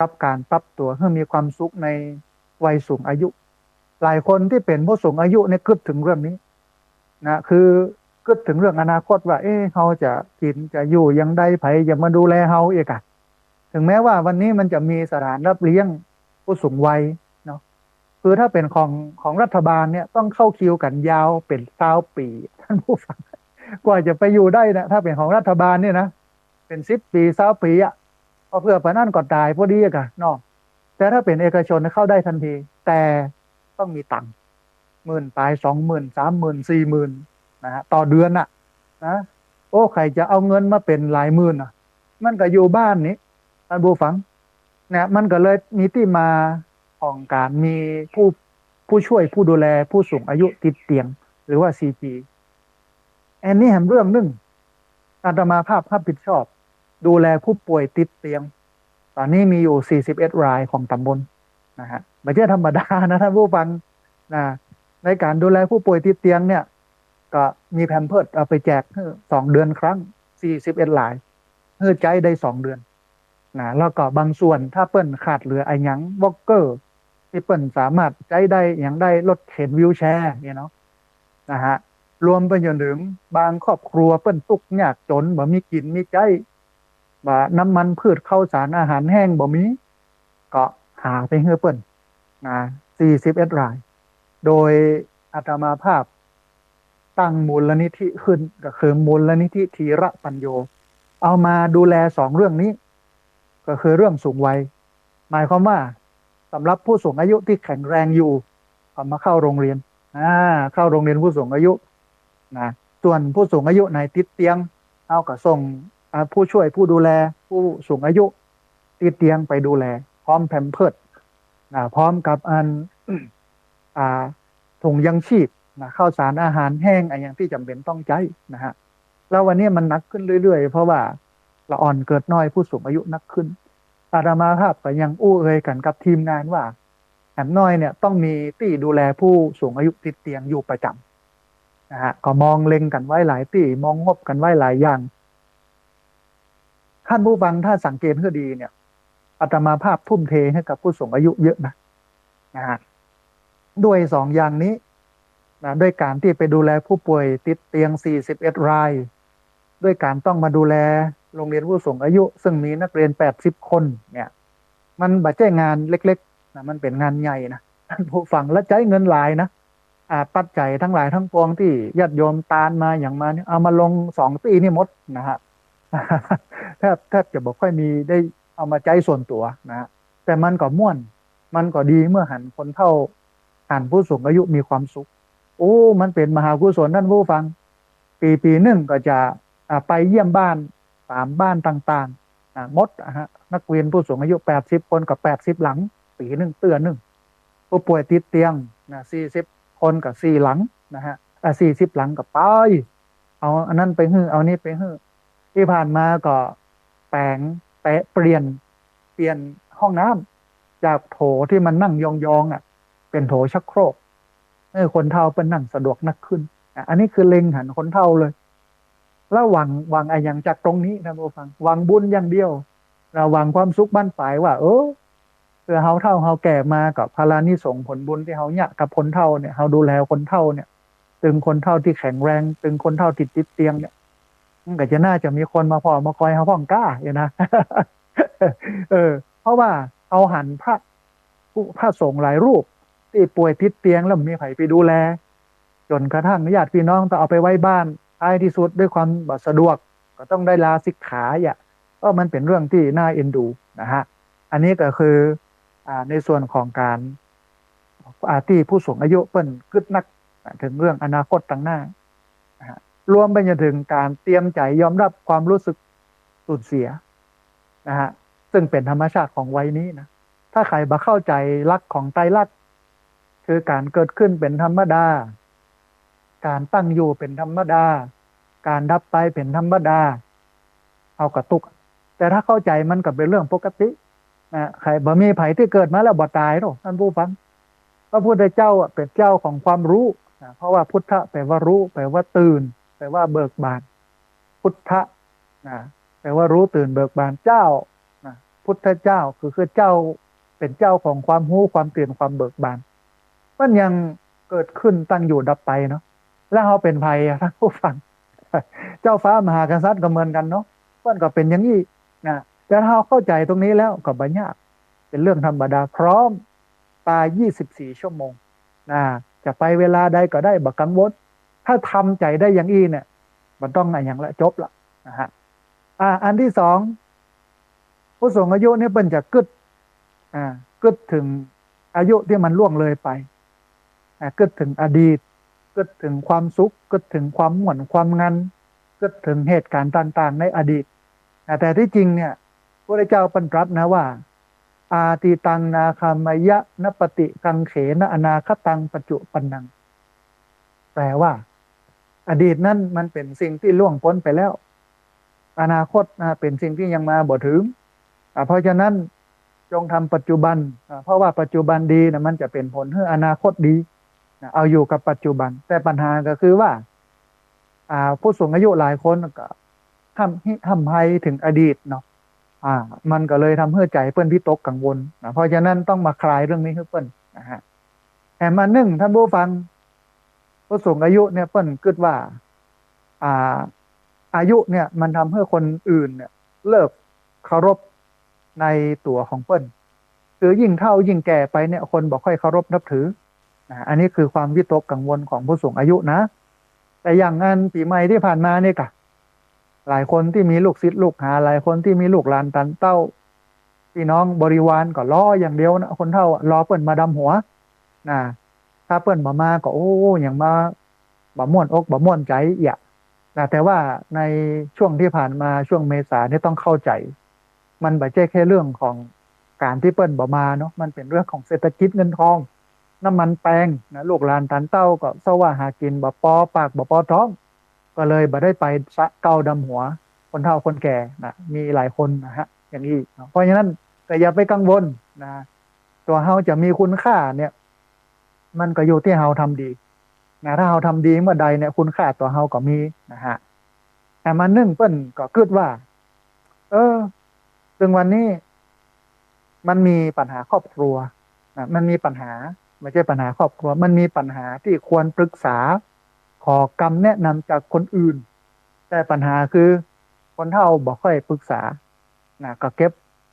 กับก๋านปรับตั๋วหื้อมีความสุขในวัยสูงอายุ หลายคนตี้เป๋นผู้สูงอายุเนี่ยกึ๊ดเถิงเรื่องนี้นะ คือกึ๊ดเถิงเรื่องอนาคตว่า เอ๊ะ เฮาจะกิ๋นจะอยู่อย่างใด ใผจะมาดูแลเฮาอีกอะ ถึงแม้ว่าวันนี้มันจะมีสถานรับเลี้ยงผู้สูงวัยเนาะ คือถ้าเป๋นของ ของรัฐบาลเนี่ยต้องเข้าคิวกั๋นยาวเป๋นซาวปี๋ ท่านผู้ฟัง กว่าจะไปอยู่ได้นะ ถ้าเป๋นของรัฐบาลเนี่ยนะ เป๋นสิบปี๋ ซาวปี๋อะ พอเผื่อปานนั้นก็ต๋ายพอดีอะกะเนาะ แต่ถ้าเป๋นเอกชนเข้าได้ทันที แต่ต้องมีตังค์ หมื่นป๋าย สองหมื่น สามหมื่น สี่หมื่น นะฮะ ต่อเดือนน่ะนะ โอ้ ใผจะเอาเงินมาเป๋นหลายหมื่นอะ มันก็อยู่บ้านนี้ ท่านผู้ฟัง เนี่ย มันก็เลยมีตี้มาของก๋านมีผู้ ผู้ช่วยผู้ดูแลผู้สูงอายุติดเตียง หรือว่า ซีพี อันนี้แหมเรื่องนึ่ง อาตมาภาพฮับผิดชอบ ดูแลผู้ป่วยติดเตียง ต๋อนนี้มีอยู่ สี่สิบเอ็ด รายของต๋ำบลนะฮะ บ่ใจ้ธรรมดานะท่านผู้ฟังนะ ในก๋านดูแลผู้ป่วยติดเตียงเนี่ย ก็มีแพมเพิร์สเอาไปแจกหื้อสองเดือนครั้ง สี่สิบเอ็ด ราย หื้อใจ๊ได้สองเดือนนะ แล้วก็บางส่วนถ้าเปิ้นขาดเหลืออะหยัง วอล์กเกอร์ ตี้เปิ้นสามารถใจ๊ได้อะหยังได้ รถเข็นวีลแชร์เนี่ยเนาะนะฮะ รวมไปจนถึงบางครอบครัวเปิ้นตุ๊กข์ยากจ๋น บ่มีกิ๋นมีใจ๊ บ่าน้ำมันพืช ข้าวสาร อาหารแห้งบ่มี ก็หาไปหื้อเปิ้นนะ สี่สิบเอ็ด ราย โดยอาตมาภาพตั้งมูลนิธิขึ้น ก็คือมูลนิธิธีระปัญโญ เอามาดูแลสองเรื่องนี้ ก็คือเรื่องสูงวัย หมายความว่าสำหรับผู้สูงอายุตี้แข็งแรงอยู่ ก็มาเข้าโรงเรียน อ่า เข้าโรงเรียนผู้สูงอายุนะ ส่วนผู้สูงอายุไหนติดเตียง เฮาก็ส่ง อ่า ผู้ช่วยผู้ดูแลผู้สูงอายุติดเตียงไปดูแล พร้อมแพมเพิร์สนะ พร้อมกับอัน อ่า ถุงยังชีพนะ ข้าวสารอาหารแห้ง อะหยังตี้จ๋ำเป๋นต้องใจ๊นะฮะ แล้ววันนี้มันหนักขึ้นเรื่อยๆ เพราะว่าละอ่อนเกิดน้อย ผู้สูงอายุหนักขึ้น อาตมาภาพก็ยังอู้เอ่ยกั๋นกับทีมงานว่า อย่างน้อยเนี่ยต้องมีตี้ดูแลผู้สูงอายุติดเตียงอยู่ประจ๋ำนะฮะ ก็มองเล็งกั๋นไว้หลายตี้ มองงบกั๋นไว้หลายอย่าง ท่านผู้ฟังถ้าสังเกตหื้อดีเนี่ย อาตมาภาพทุ่มเทให้กับผู้สูงอายุเยอะนะ นะฮะ ด้วยสองอย่างนี้นะ ด้วยก๋านตี้ไปดูแลผู้ป่วยติดเตียง สี่สิบเอ็ด ราย ด้วยก๋านต้องมาดูแลโรงเรียนผู้สูงอายุ ซึ่งมีนักเรียน แปดสิบ คนเนี่ย มันบ่ใจ้งานเล็กๆ นะ มันเป๋นงานใหญ่นะ ท่านผู้ฟัง และใจ๊เงินหลายนะ อ่า ปัจจัยตังหลายตังปวงตี้ญาติโยมตานมาอะหยังมาเนี่ย เอามาลงสองตี้นี่หมดนะฮะ แทบ แทบจะบ่ค่อยมีได้เอามาใจ๊ส่วนตั๋วนะฮะ แต่มันก็ม่วน มันก็ดีเมื่อหันคนเฒ่า หันผู้สูงอายุมีความสุข โอ้ มันเป๋นมหากุศลท่านผู้ฟัง ปี๋ ปี๋นึ่งก็จะ อ่า ไปเยี่ยมบ้านต๋ามบ้านต่างๆ นะ หมดอะฮะ นักเรียนผู้สูงอายุ แปดสิบ คนก็ แปดสิบ หลัง ปี๋นึ่งเตื้อนึ่ง ผู้ป่วยติดเตียงนะ สี่สิบ คนก็ สี่ หลังนะฮะ อ่า สี่สิบ หลังก็ไป เอาอันนั้นไปหื้อ เอานี้ไปหื้อ ตี้ผ่านมาก็แป๋ง แป๋ง เปลี่ยน เปลี่ยนห้องน้ำ จากโถตี้มันนั่งยองๆ อะ เป๋นโถชักโครก เออ คนเฒ่าเปิ้นนั่งสะดวกนักขึ้น อ่ะ อันนี้คือเล็งหันคนเฒ่าเลย แล้วหวัง หวังอะหยังจากตรงนี้ท่านผู้ฟัง หวังบุญอย่างเดียว นะ หวังความสุขบั้นปลายว่า เออ เปื้อเฮาเฒ่าเฮาแก่มาก็ผลานิสงส์ผลบุญตี้เฮาเยียะกับคนเฒ่าเนี่ย เฮาดูแลคนเฒ่าเนี่ย ตึงคนเฒ่าตี้แข็งแรง ตึงคนเฒ่าตี้ติดเตียงเนี่ย มันก็จะน่าจะมีคนมาผ่อมาคอยเฮาพ่องก้าเนี่ยนะ เออ เพราะว่าเฮาหันพระ ผู้ พระสงฆ์หลายรูปตี้ป่วยติดเตียงแล้วบ่มีใผไปดูแล จ๋นกระทั่งญาติพี่น้องต้องเอาไปไว้บ้าน ท้ายตี้สุดด้วยความบ่สะดวก ก็ต้องได้ลาสิกขาอ่ะ ก็มันเป๋นเรื่องตี้น่าเอ็นดูนะฮะ อันนี้ก็คือ อ่า ในส่วนของก๋าน อ่า ตี้ผู้สูงอายุเปิ้นกึ๊ดนัก อ่า เถิงเรื่องอนาคตตางหน้านะฮะ รวมไปจนเถิงก๋านเตรียมใจ๋ยอมรับความรู้สึกสูญเสียนะฮะ ซึ่งเป๋นธรรมชาติของวัยนี้นะ ถ้าใผบ่เข้าใจ๋หลักของไตรลักษณ์ คือก๋านเกิดขึ้นเป๋นธรรมดา ก๋านตั้งอยู่เป๋นธรรมดา ก๋านดับไปเป๋นธรรมดา เฮาก็ตุ๊กข์ แต่ถ้าเข้าใจ๋มันก็เป๋นเรื่องปกตินะ ใผ บ่มีใผตี้เกิดมาแล้วบ่ต๋ายหรอกท่านผู้ฟัง พระพุทธเจ้าอ่ะเป๋นเจ้าของความรู้นะ เพราะว่าพุทธะแปลว่ารู้ แปลว่าตื่น แปลว่าเบิกบาน พุทธะนะ แปลว่ารู้ตื่นเบิกบาน เจ้านะ พุทธเจ้า คือ คือเจ้า เป๋นเจ้าของความฮู้ ความตื่น ความเบิกบาน มันยังเกิดขึ้น ตั้งอยู่ ดับไปเนาะ แล้วเฮาเป๋นใผอะ ท่านผู้ฟัง เจ้าฟ้ามหากษัตริย์ก็เหมือนกั๋นเนาะ เปิ้นก็เป๋นอย่างอี้นะ แต่ถ้าเฮาเข้าใจ๋ตรงนี้แล้วก็บ่ยาก เป๋นเรื่องธรรมดา พร้อมตาย ยี่สิบสี่ ชั่วโมงนะ จะไปเวลาใดก็ได้ บ่กังวล ถ้าทำใจ๋ได้อย่างอี้เนี่ย บ่ต้องอะหยังละ จบละนะฮะ อ่า อันตี้สอง ผู้สูงอายุเนี่ยเปิ้นจะกึ๊ด อ่า กึ๊ดเถิงอายุตี้มันล่วงเลยไป อ่า กึ๊ดเถิงอดีต กึ๊ดเถิงความสุข กึ๊ดเถิงความม่วนความงัน กึ๊ดเถิงเหตุก๋ารณ์ต่างๆ ในอดีต อ่า แต่ตี้จริงเนี่ย พระพุทธเจ้าเปิ้นตรัสนะว่า อาตีตังนาคามายะ นปฏิกังเขนะ อนาคตังปัจจุปันนัง แปลว่า อดีตนั้นมันเป๋นสิ่งตี้ล่วงป๊นไปแล้ว อนาคตนะ เป๋นสิ่งตี้ยังมาบ่เถิง อ่า เพราะฉะนั้นจงทำปัจจุบัน อ่า เพราะว่าปัจจุบันดีนะ มันจะเป๋นผลหื้ออนาคตดีนะ เอาอยู่กับปัจจุบัน แต่ปัญหาก็คือว่า อ่า ผู้สูงอายุหลายคนก็ฮ่ำฮิฮ่ำไห้เถิงอดีตเนาะ อ่า มันก็เลยทำหื้อใจ๋เปิ้นวิตกกังวลนะ เพราะฉะนั้นต้องมาคลายเรื่องนี้หื้อเปิ้นนะฮะ แถมอันนึ่ง ท่านผู้ฟัง ผู้สูงอายุเนี่ยเปิ้นกึ๊ดว่า อ่า อายุเนี่ยมันทำหื้อคนอื่นเนี่ยเลิกเคารพในตั๋วของเปิ้น คือยิ่งเฒ่ายิ่งแก่ไปเนี่ย คนบ่ค่อยเคารพนับถือนะ อันนี้คือความวิตกกังวลของผู้สูงอายุนะ แต่อย่างอันปี๋ใหม่ตี้ผ่านมานี่กะ หลายคนตี้มีลูกศิษย์ลูกหา หลายคนตี้มีลูกหลานตานเต้า ปี้น้องบริวารก็รออย่างเดียวนะ คนเฒ่าอะ รอเปิ้นมาดำหัวนะ ถ้าเปิ้นบ่มาก็ โอ้ ยังมา บ่ม่วนอกบ่ม่วนใจ๋เอียะนะ แต่ว่าในช่วงตี้ผ่านมา ช่วงเมษานี่ต้องเข้าใจ๋ มันบ่ใจ้แค่เรื่องของก๋านตี้เปิ้นบ่มาเนาะ มันเป๋นเรื่องของเศรษฐกิจเงินทอง น้ำมันแปงนะ ลูกหลานตานเต้าก็เซาะว่าหากิ๋นบ่ปอปากบ่ปอท้อง ก็เลยบ่ได้ไปสระเก๊าดำหัวคนเฒ่าคนแก่นะ มีหลายคนนะฮะ อย่างอี้เนาะ เพราะฉะนั้นก็อย่าไปกังวลนะ ตั๋วเฮาจะมีคุณค่าเนี่ย มันก็อยู่ตี้เฮาทำดีนะ ถ้าเฮาทำดีเมื่อใดเนี่ย คุณค่าตั๋วเฮาก็มีนะฮะ แต่มานึ่งเปิ้นก็กึ๊ดว่า เออ ซึ่งวันนี้มันมีปัญหาครอบครัวนะ มันมีปัญหา ไม่ใช่ปัญหาครอบครัว มันมีปัญหาตี้ควรปรึกษา ขอคำแนะนำจากคนอื่น แต่ปัญหาคือคนเฒ่าบ่ค่อยปรึกษานะ ก็เก็บ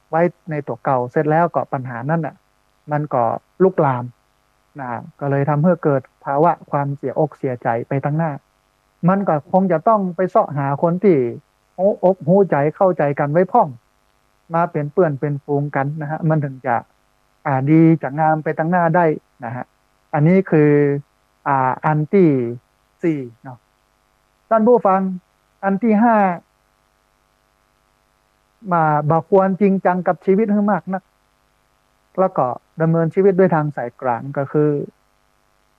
ไว้ในตั๋วเก่า เสร็จแล้วก็ปัญหานั้นน่ะ มันก็ลุกลามนะ ก็เลยทำให้เกิดภาวะความเสียอกเสียใจ๋ไปตังหน้า มันก็คงจะต้องไปเซาะหาคนตี้ฮู้อกฮู้ใจ๋เข้าใจ๋กั๋นไว้พ่อง มาเป๋นเปื้อนเป๋นฝูงกั๋นนะฮะ มันถึงจะ อ่า ดีจะงามไปตังหน้าได้นะฮะ อันนี้คือ อ่า อันตี้สี่เนาะ ท่านผู้ฟัง อันตี้ห้า มา บ่ควรจริงจังกับชีวิตหื้อมากนัก แล้วก็ดำเนินชีวิตด้วยทางสายกลาง ก็คือ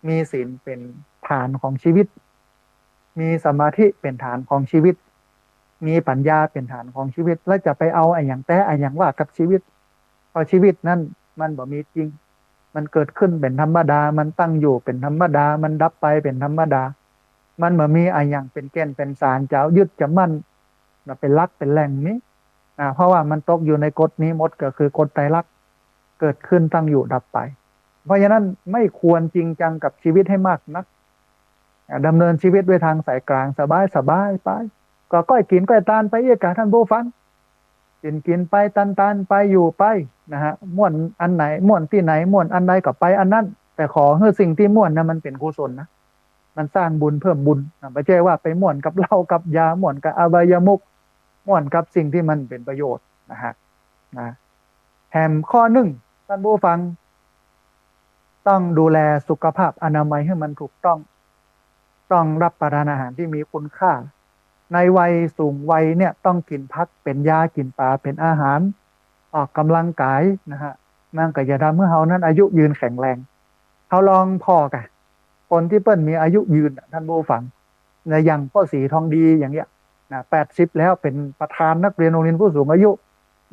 มีศีลเป๋นฐานของชีวิต มีสมาธิเป๋นฐานของชีวิต มีปัญญาเป๋นฐานของชีวิต แล้วจะไปเอาอะหยังแต๊อะหยังว่ากับชีวิต เพราะชีวิตนั้นมันบ่มีจริง มันเกิดขึ้นเป๋นธรรมดา มันตั้งอยู่เป๋นธรรมดา มันดับไปเป๋นธรรมดา มันบ่มีอะหยังเป๋นแก่นเป๋นสาร จะเอายึดจะมั่น มาเป๋นหลักเป๋นแหล่งนี้นะ เพราะว่ามันตกอยู่ในกฎนี้หมด ก็คือกฎไตรลักษณ์ เกิดขึ้นตั้งอยู่ดับไป เพราะฉะนั้นไม่ควรจริงจังกับชีวิตให้มากนัก อ่ะ ดำเนินชีวิตด้วยทางสายกลาง สบายๆ ไป ก็ก้อยกิ๋นก้อยตานไปเอี้ยกะ ท่านผู้ฟัง กิ๋นกิ๋นไป ตานตานไป อยู่ไปนะฮะ ม่วนอันไหน ม่วนตี้ไหน ม่วนอันใดก็ไปอันนั้น แต่ขอหื้อสิ่งตี้ม่วนนะ มันเป๋นกุศลนะ มันสร้างบุญเพิ่มบุญนะ บ่ใจ้ว่าไปม่วนกับเหล้ากับยา ม่วนกับอบายมุข ม่วนกับสิ่งตี้มันเป๋นประโยชน์นะฮะ นะ แถมข้อนึ่ง ท่านผู้ฟัง ต้องดูแลสุขภาพอนามัยให้มันถูกต้อง ต้องรับประทานอาหารตี้มีคุณค่า ในวัยสูงวัยเนี่ยต้องกิ๋นผักเป๋นยา กิ๋นป๋าเป๋นอาหาร ออกกำลังกายนะฮะ มันก็จะทำให้เฮานั้นอายุยืนแข็งแรง เฮาลองผ่อกะ คนตี้เปิ้นมีอายุยืนน่ะ ท่านผู้ฟัง นะ อย่างป้อศรีทองดีอย่างเงี้ยนะ แปดสิบแล้ว เป๋นประธานนักเรียนโรงเรียนผู้สูงอายุ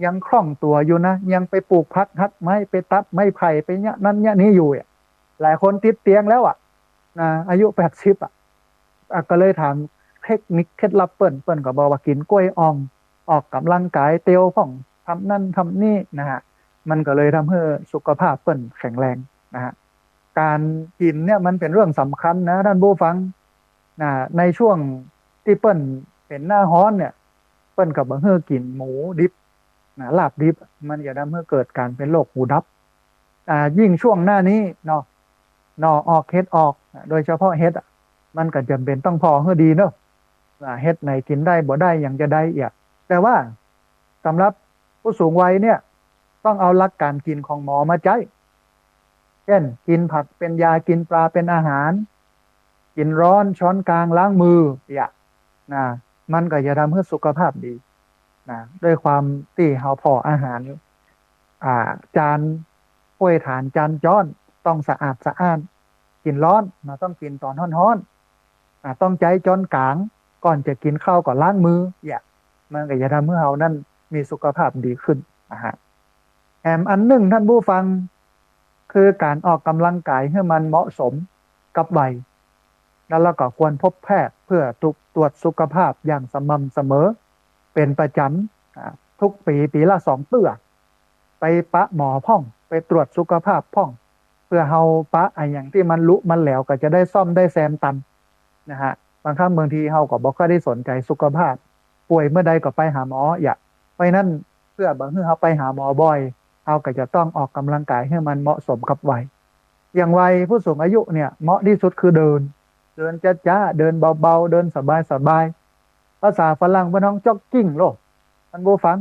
ยังคล่องตั๋วอยู่นะ ยังไปปลูกผักหักไม้ ไปตัดไม้ไผ่ ไปเยียะนั้นเยียะนี้อยู่อะ หลายคนติดเตียงแล้วอะนะ อายุแปดสิบอะ อ่ะ ก็เลยถามเทคนิคเคล็ดลับเปิ้น เปิ้นก็บอกว่ากิ๋นกล้วยอ่อง ออกกำลังกาย เตียวพ่อง ทำนั่นทำนี่นะฮะ มันก็เลยทำหื้อสุขภาพเปิ้นแข็งแรงนะฮะ ก๋านกิ๋นเนี่ยมันเป๋นเรื่องสำคัญนะท่านผู้ฟังนะ ในช่วงตี้เปิ้นเป๋นหน้าฮ้อนเนี่ย เปิ้นก็บ่หื้อกิ๋นหมูดิบนะ ลาบดิบ มันจะทำหื้อเกิดก๋านเป๋นโรคหูดับ อ่า ยิ่งช่วงหน้านี้เนาะ หน่อออก เห็ดออก โดยเฉพาะเห็ดอะ มันก็จ๋ำเป๋นต้องผ่อหื้อดีเนาะ ว่าเห็ดไหนกิ๋นได้บ่ได้ หยังจะใดเอี้ย แต่ว่าสำหรับผู้สูงวัยเนี่ย ต้องเอาหลักก๋านกิ๋นของหมอมาใจ๊ เจ้น กิ๋นผักเป๋นยา กิ๋นปลาเป๋นอาหาร กิ๋นร้อน ช้อนกลาง ล้างมือ เอี้ย นะ มันก็จะทำหื้อสุขภาพดีนะ ด้วยความตี้เฮาผ่ออาหาร อ่า จาน ถ้วยถาด จานจ๊อน ต้องสะอาดสะอ้าน กิ๋นร้อนนะ ต้องกิ๋นต๋อนฮ้อนๆ อ่า ต้องใจ๊จ๊อนกลาง ก่อนจะกิ๋นข้าวก็ล้างมือ เอี้ย มันก็จะทำหื้อเฮานั้นมีสุขภาพดีขึ้นนะฮะ แถมอันนึ่งท่านผู้ฟัง คือก๋านออกก๋ำลังก๋ายหื้อมันเหมาะสมกับวัย แล้วเราก็ควรพบแพทย์เพื่อตรวจสุขภาพอย่างสม่ำเสมอ เป๋นประจ๋ำ อ่า ทุกปี๋ ปี๋ละสองเตื้อ ไปปะหมอพ่อง ไปตรวจสุขภาพพ่อง เปื้อเฮาปะอะหยังตี้มันหลุมันแหลวก็จะได้ซ่อมได้แซมตันนะฮะ บางครั้งบางทีเฮาก็บ่ค่อยได้สนใจ๋สุขภาพ ป่วยเมื่อใดก็ไปหาหมอเอี้ย เพราะฉะนั้นเปื้อบ่หื้อเฮาไปหาหมอบ่อย เฮาก็จะต้องออกก๋ำลังก๋ายหื้อมันเหมาะสมกับวัย อย่างวัยผู้สูงอายุเนี่ยเหมาะตี้สุดคือเดิน เดินจ๊าๆ เดินเบาๆ เดินสบายๆ ภาษาฝรั่งเปิ้นฮ้อง jogging โลด ท่านผู้ฟัง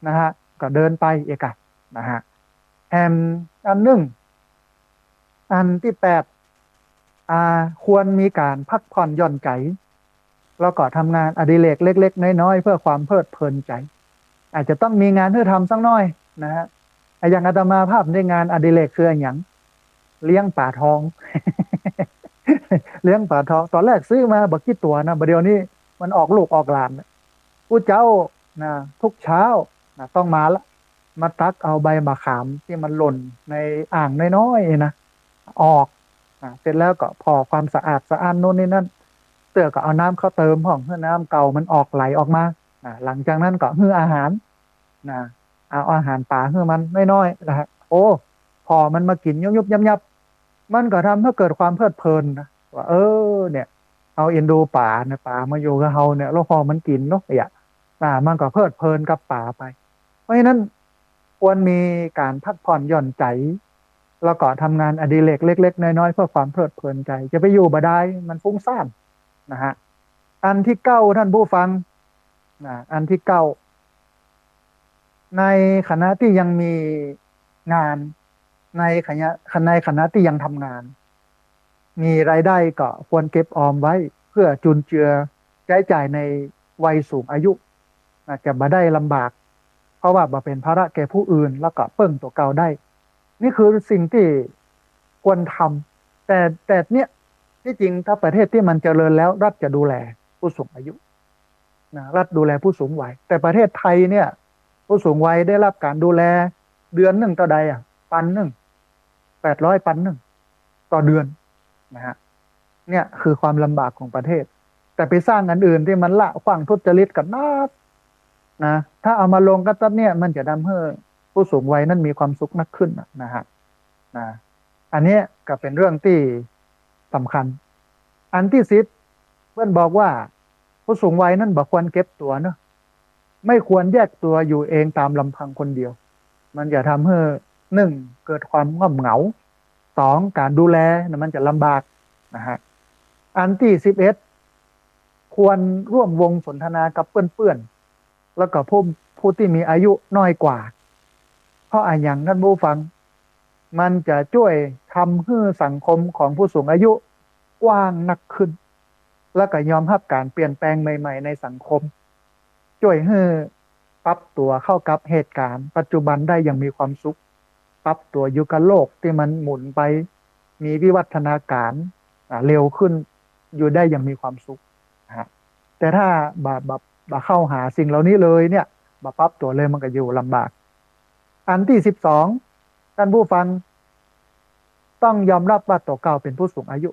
นะฮะ ก็เดินไปเอกะนะฮะ แถมอันนึ่ง อันตี้แปด อ่า ควรมีก๋านพักผ่อนหย่อนใจ๋ แล้วก็ทำงานอดิเรกเล็กๆ น้อยๆ เพื่อความเพลิดเพลินใจ๋ อาจจะต้องมีงานหื้อทำสักหน้อยนะฮะ อะ อย่างอาตมาภาพในงานอดิเรกคืออะหยัง เลี้ยงป๋าทอง เลี้ยงป๋าทอง ต๋อนแรกซื้อมาบ่กี่ตั๋วนะ บ่าเดี่ยวนี้มันออกลูกออกหลาน กู้เจ๊านะ ทุกเช้านะ ต้องมาละ มาตักเอาใบมะขามตี้มันหล่นในอ่างน้อยๆ นะ ออกนะ เสร็จแล้วก็ผ่อความสะอาดสะอ้านโน่นนี่นั่น เตื้อก็เอาน้ำเข้าเติมพ่อง หื้อน้ำเก่ามันออกไหลออกมานะ หลังจากนั้นก็หื้ออาหารนะ เอาอาหารป๋าหื้อมันน้อยๆ นะฮะ โอ้ ผ่อมันมากิ๋นยุบๆ ยับๆ มันก็ทำหื้อเกิดความเพลิดเพลินนะ ว่า เออ เนี่ย เฮาเอ็นดูป๋านะ ป๋ามาอยู่กับเฮาเนี่ย แล้วผ่อมันกิ๋นเนาะ เอี้ย อ่า มันก็เพลิดเพลินกับป๋าไป เพราะฉะนั้นควรมีก๋านพักผ่อนหย่อนใจ๋ แล้วก็ทำงานอดิเรกเล็กๆ น้อยๆ เพื่อความเพลิดเพลินใจ๋ จะไปอยู่บ่ได้ มันฟุ้งซ่านนะฮะ อันตี้เก้าท่านผู้ฟังนะ อันตี้เก้า ในขณะตี้ยังมีงาน ในขณะ ในขณะตี้ยังทำงาน มีรายได้ก็ควรเก็บออมไว้ เพื่อจุนเจือใจ๊จ่ายในวัยสูงอายุ อาจจะบ่ได้ลำบาก เพราะว่าบ่เป๋นภาระแก่ผู้อื่น แล้วก็เปิ้งตั๋วเก่าได้ นี่คือสิ่งตี้ควรทำ แต่ แต่เนี่ย ตี้จริงถ้าประเทศตี้มันเจริญแล้ว รัฐจะดูแลผู้สูงอายุนะ รัฐดูแลผู้สูงวัย แต่ประเทศไทยเนี่ย ผู้สูงวัยได้รับก๋านดูแลเดือนนึ่งเต้าใดอะ ปันนึ่ง แปดร้อย ปันนึ่ง ต่อเดือนนะฮะ เนี่ยคือความลำบากของประเทศ แต่ไปสร้างอันอื่นตี้มันละขว้างทุจริตกั๋นนักนะ ถ้าเอามาลงกับตั๊ดเนี่ย มันจะทำหื้อผู้สูงวัยนั้นมีความสุขนักขึ้นนะ นะฮะ นะ อันเนี้ยก็เป๋นเรื่องตี้สำคัญ อันตี้สิบ เปิ้นบอกว่าผู้สูงวัยนั้นบ่ควรเก็บตั๋วเนาะ ไม่ควรแยกตัวอยู่เองตามลำพังคนเดียว มันจะทำหื้อ นึ่ง เกิดความง่อมเหงา สอง ก๋านดูแลนะมันจะลำบากนะฮะ อันตี้สิบเอ็ด ควรร่วมวงสนทนากับเปื้อนๆ แล้วก็ผู้ ผู้ตี้มีอายุน้อยกว่า เพราะอะหยังท่านผู้ฟัง มันจะจ้วยทำหื้อสังคมของผู้สูงอายุกว้างนักขึ้น แล้วก็ยอมฮับก๋านเปลี่ยนแปลงใหม่ๆ ในสังคม จ้วยหื้อปรับตั๋วเข้ากับเหตุก๋ารณ์ปัจจุบันได้อย่างมีความสุข ปรับตั๋วอยู่กับโลกตี้มันหมุนไป มีวิวัฒนาก๋าร อ่า เร็วขึ้น อยู่ได้อย่างมีความสุขนะฮะ แต่ถ้าบ่ บ่ บ่เข้าหาสิ่งเหล่านี้เลยเนี่ย บ่ปรับตั๋วเลย มันก็อยู่ลำบาก อันตี้สิบสอง ท่านผู้ฟัง ต้องยอมฮับว่าตั๋วเก่าเป๋นผู้สูงอายุ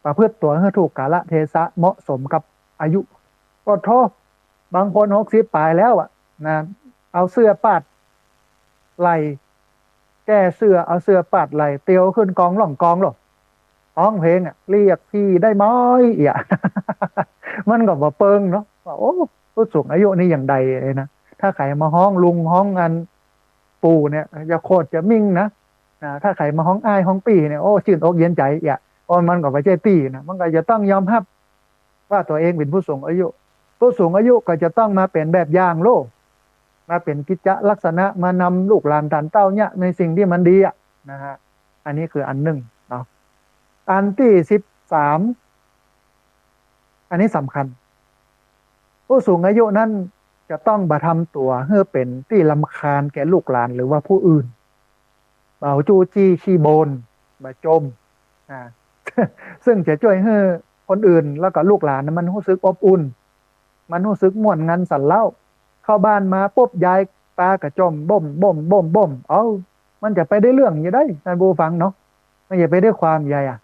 ประพฤติตั๋วหื้อถูกกาลเทศะ เหมาะสมกับอายุ ก็โทษ บางคนหกสิบป๋ายแล้วอะนะ เอาเสื้อปาดไหล่ แก้เสื้อ เอาเสื้อปาดไหล่ เตียวขึ้นกองล่องกองโลด ฮ้องเพลงอะ เรียกพี่ได้ไหม เอี้ย มันก็บ่เปิงเนาะ ว่า โอ้ ผู้สูงอายุนี่อย่างใดเลยนะ ถ้าใผมาฮ้องลุงฮ้องอันปู่เนี่ย จะโคตรจะมิ่งนะ นะ ถ้าใผมาฮ้องอ้ายฮ้องปี้เนี่ย โอ้ จื้นอกเย็นใจ๋ เอี้ย เพราะมันก็บ่ใจ้ตี้นะ มันก็จะต้องยอมฮับว่าตั๋วเองเป๋นผู้สูงอายุ ผู้สูงอายุก็จะต้องมาเป๋นแบบอย่างโลด มาเป๋นกิจจะลักษณะ มานำลูกหลานต้านเต้าเนี่ยในสิ่งตี้มันดีอะ นะฮะ อันนี้คืออันนึ่งเนาะ อันตี้สิบสาม อันนี้สำคัญ ผู้สูงอายุนั้นจะต้องบ่ทำตั๋วหื้อเป๋นตี้รำคาญแก่ลูกหลานหรือว่าผู้อื่น บ่จู้จี้ขี้บ่น บ่จ่ม อ่า ซึ่งจะจ้วยหื้อคนอื่นแล้วก็ลูกหลานมันฮู้สึกอบอุ่น มันฮู้สึกม่วนงันสันเล้า เข้าบ้านมาปุ๊บ ยายปาก็จ่มบ่มบ่มบ่มบ่ม เอ้า มันจะไปได้เรื่องจะใด ต้านผู้ฟังเนาะ มันจะไปได้ความใดอะ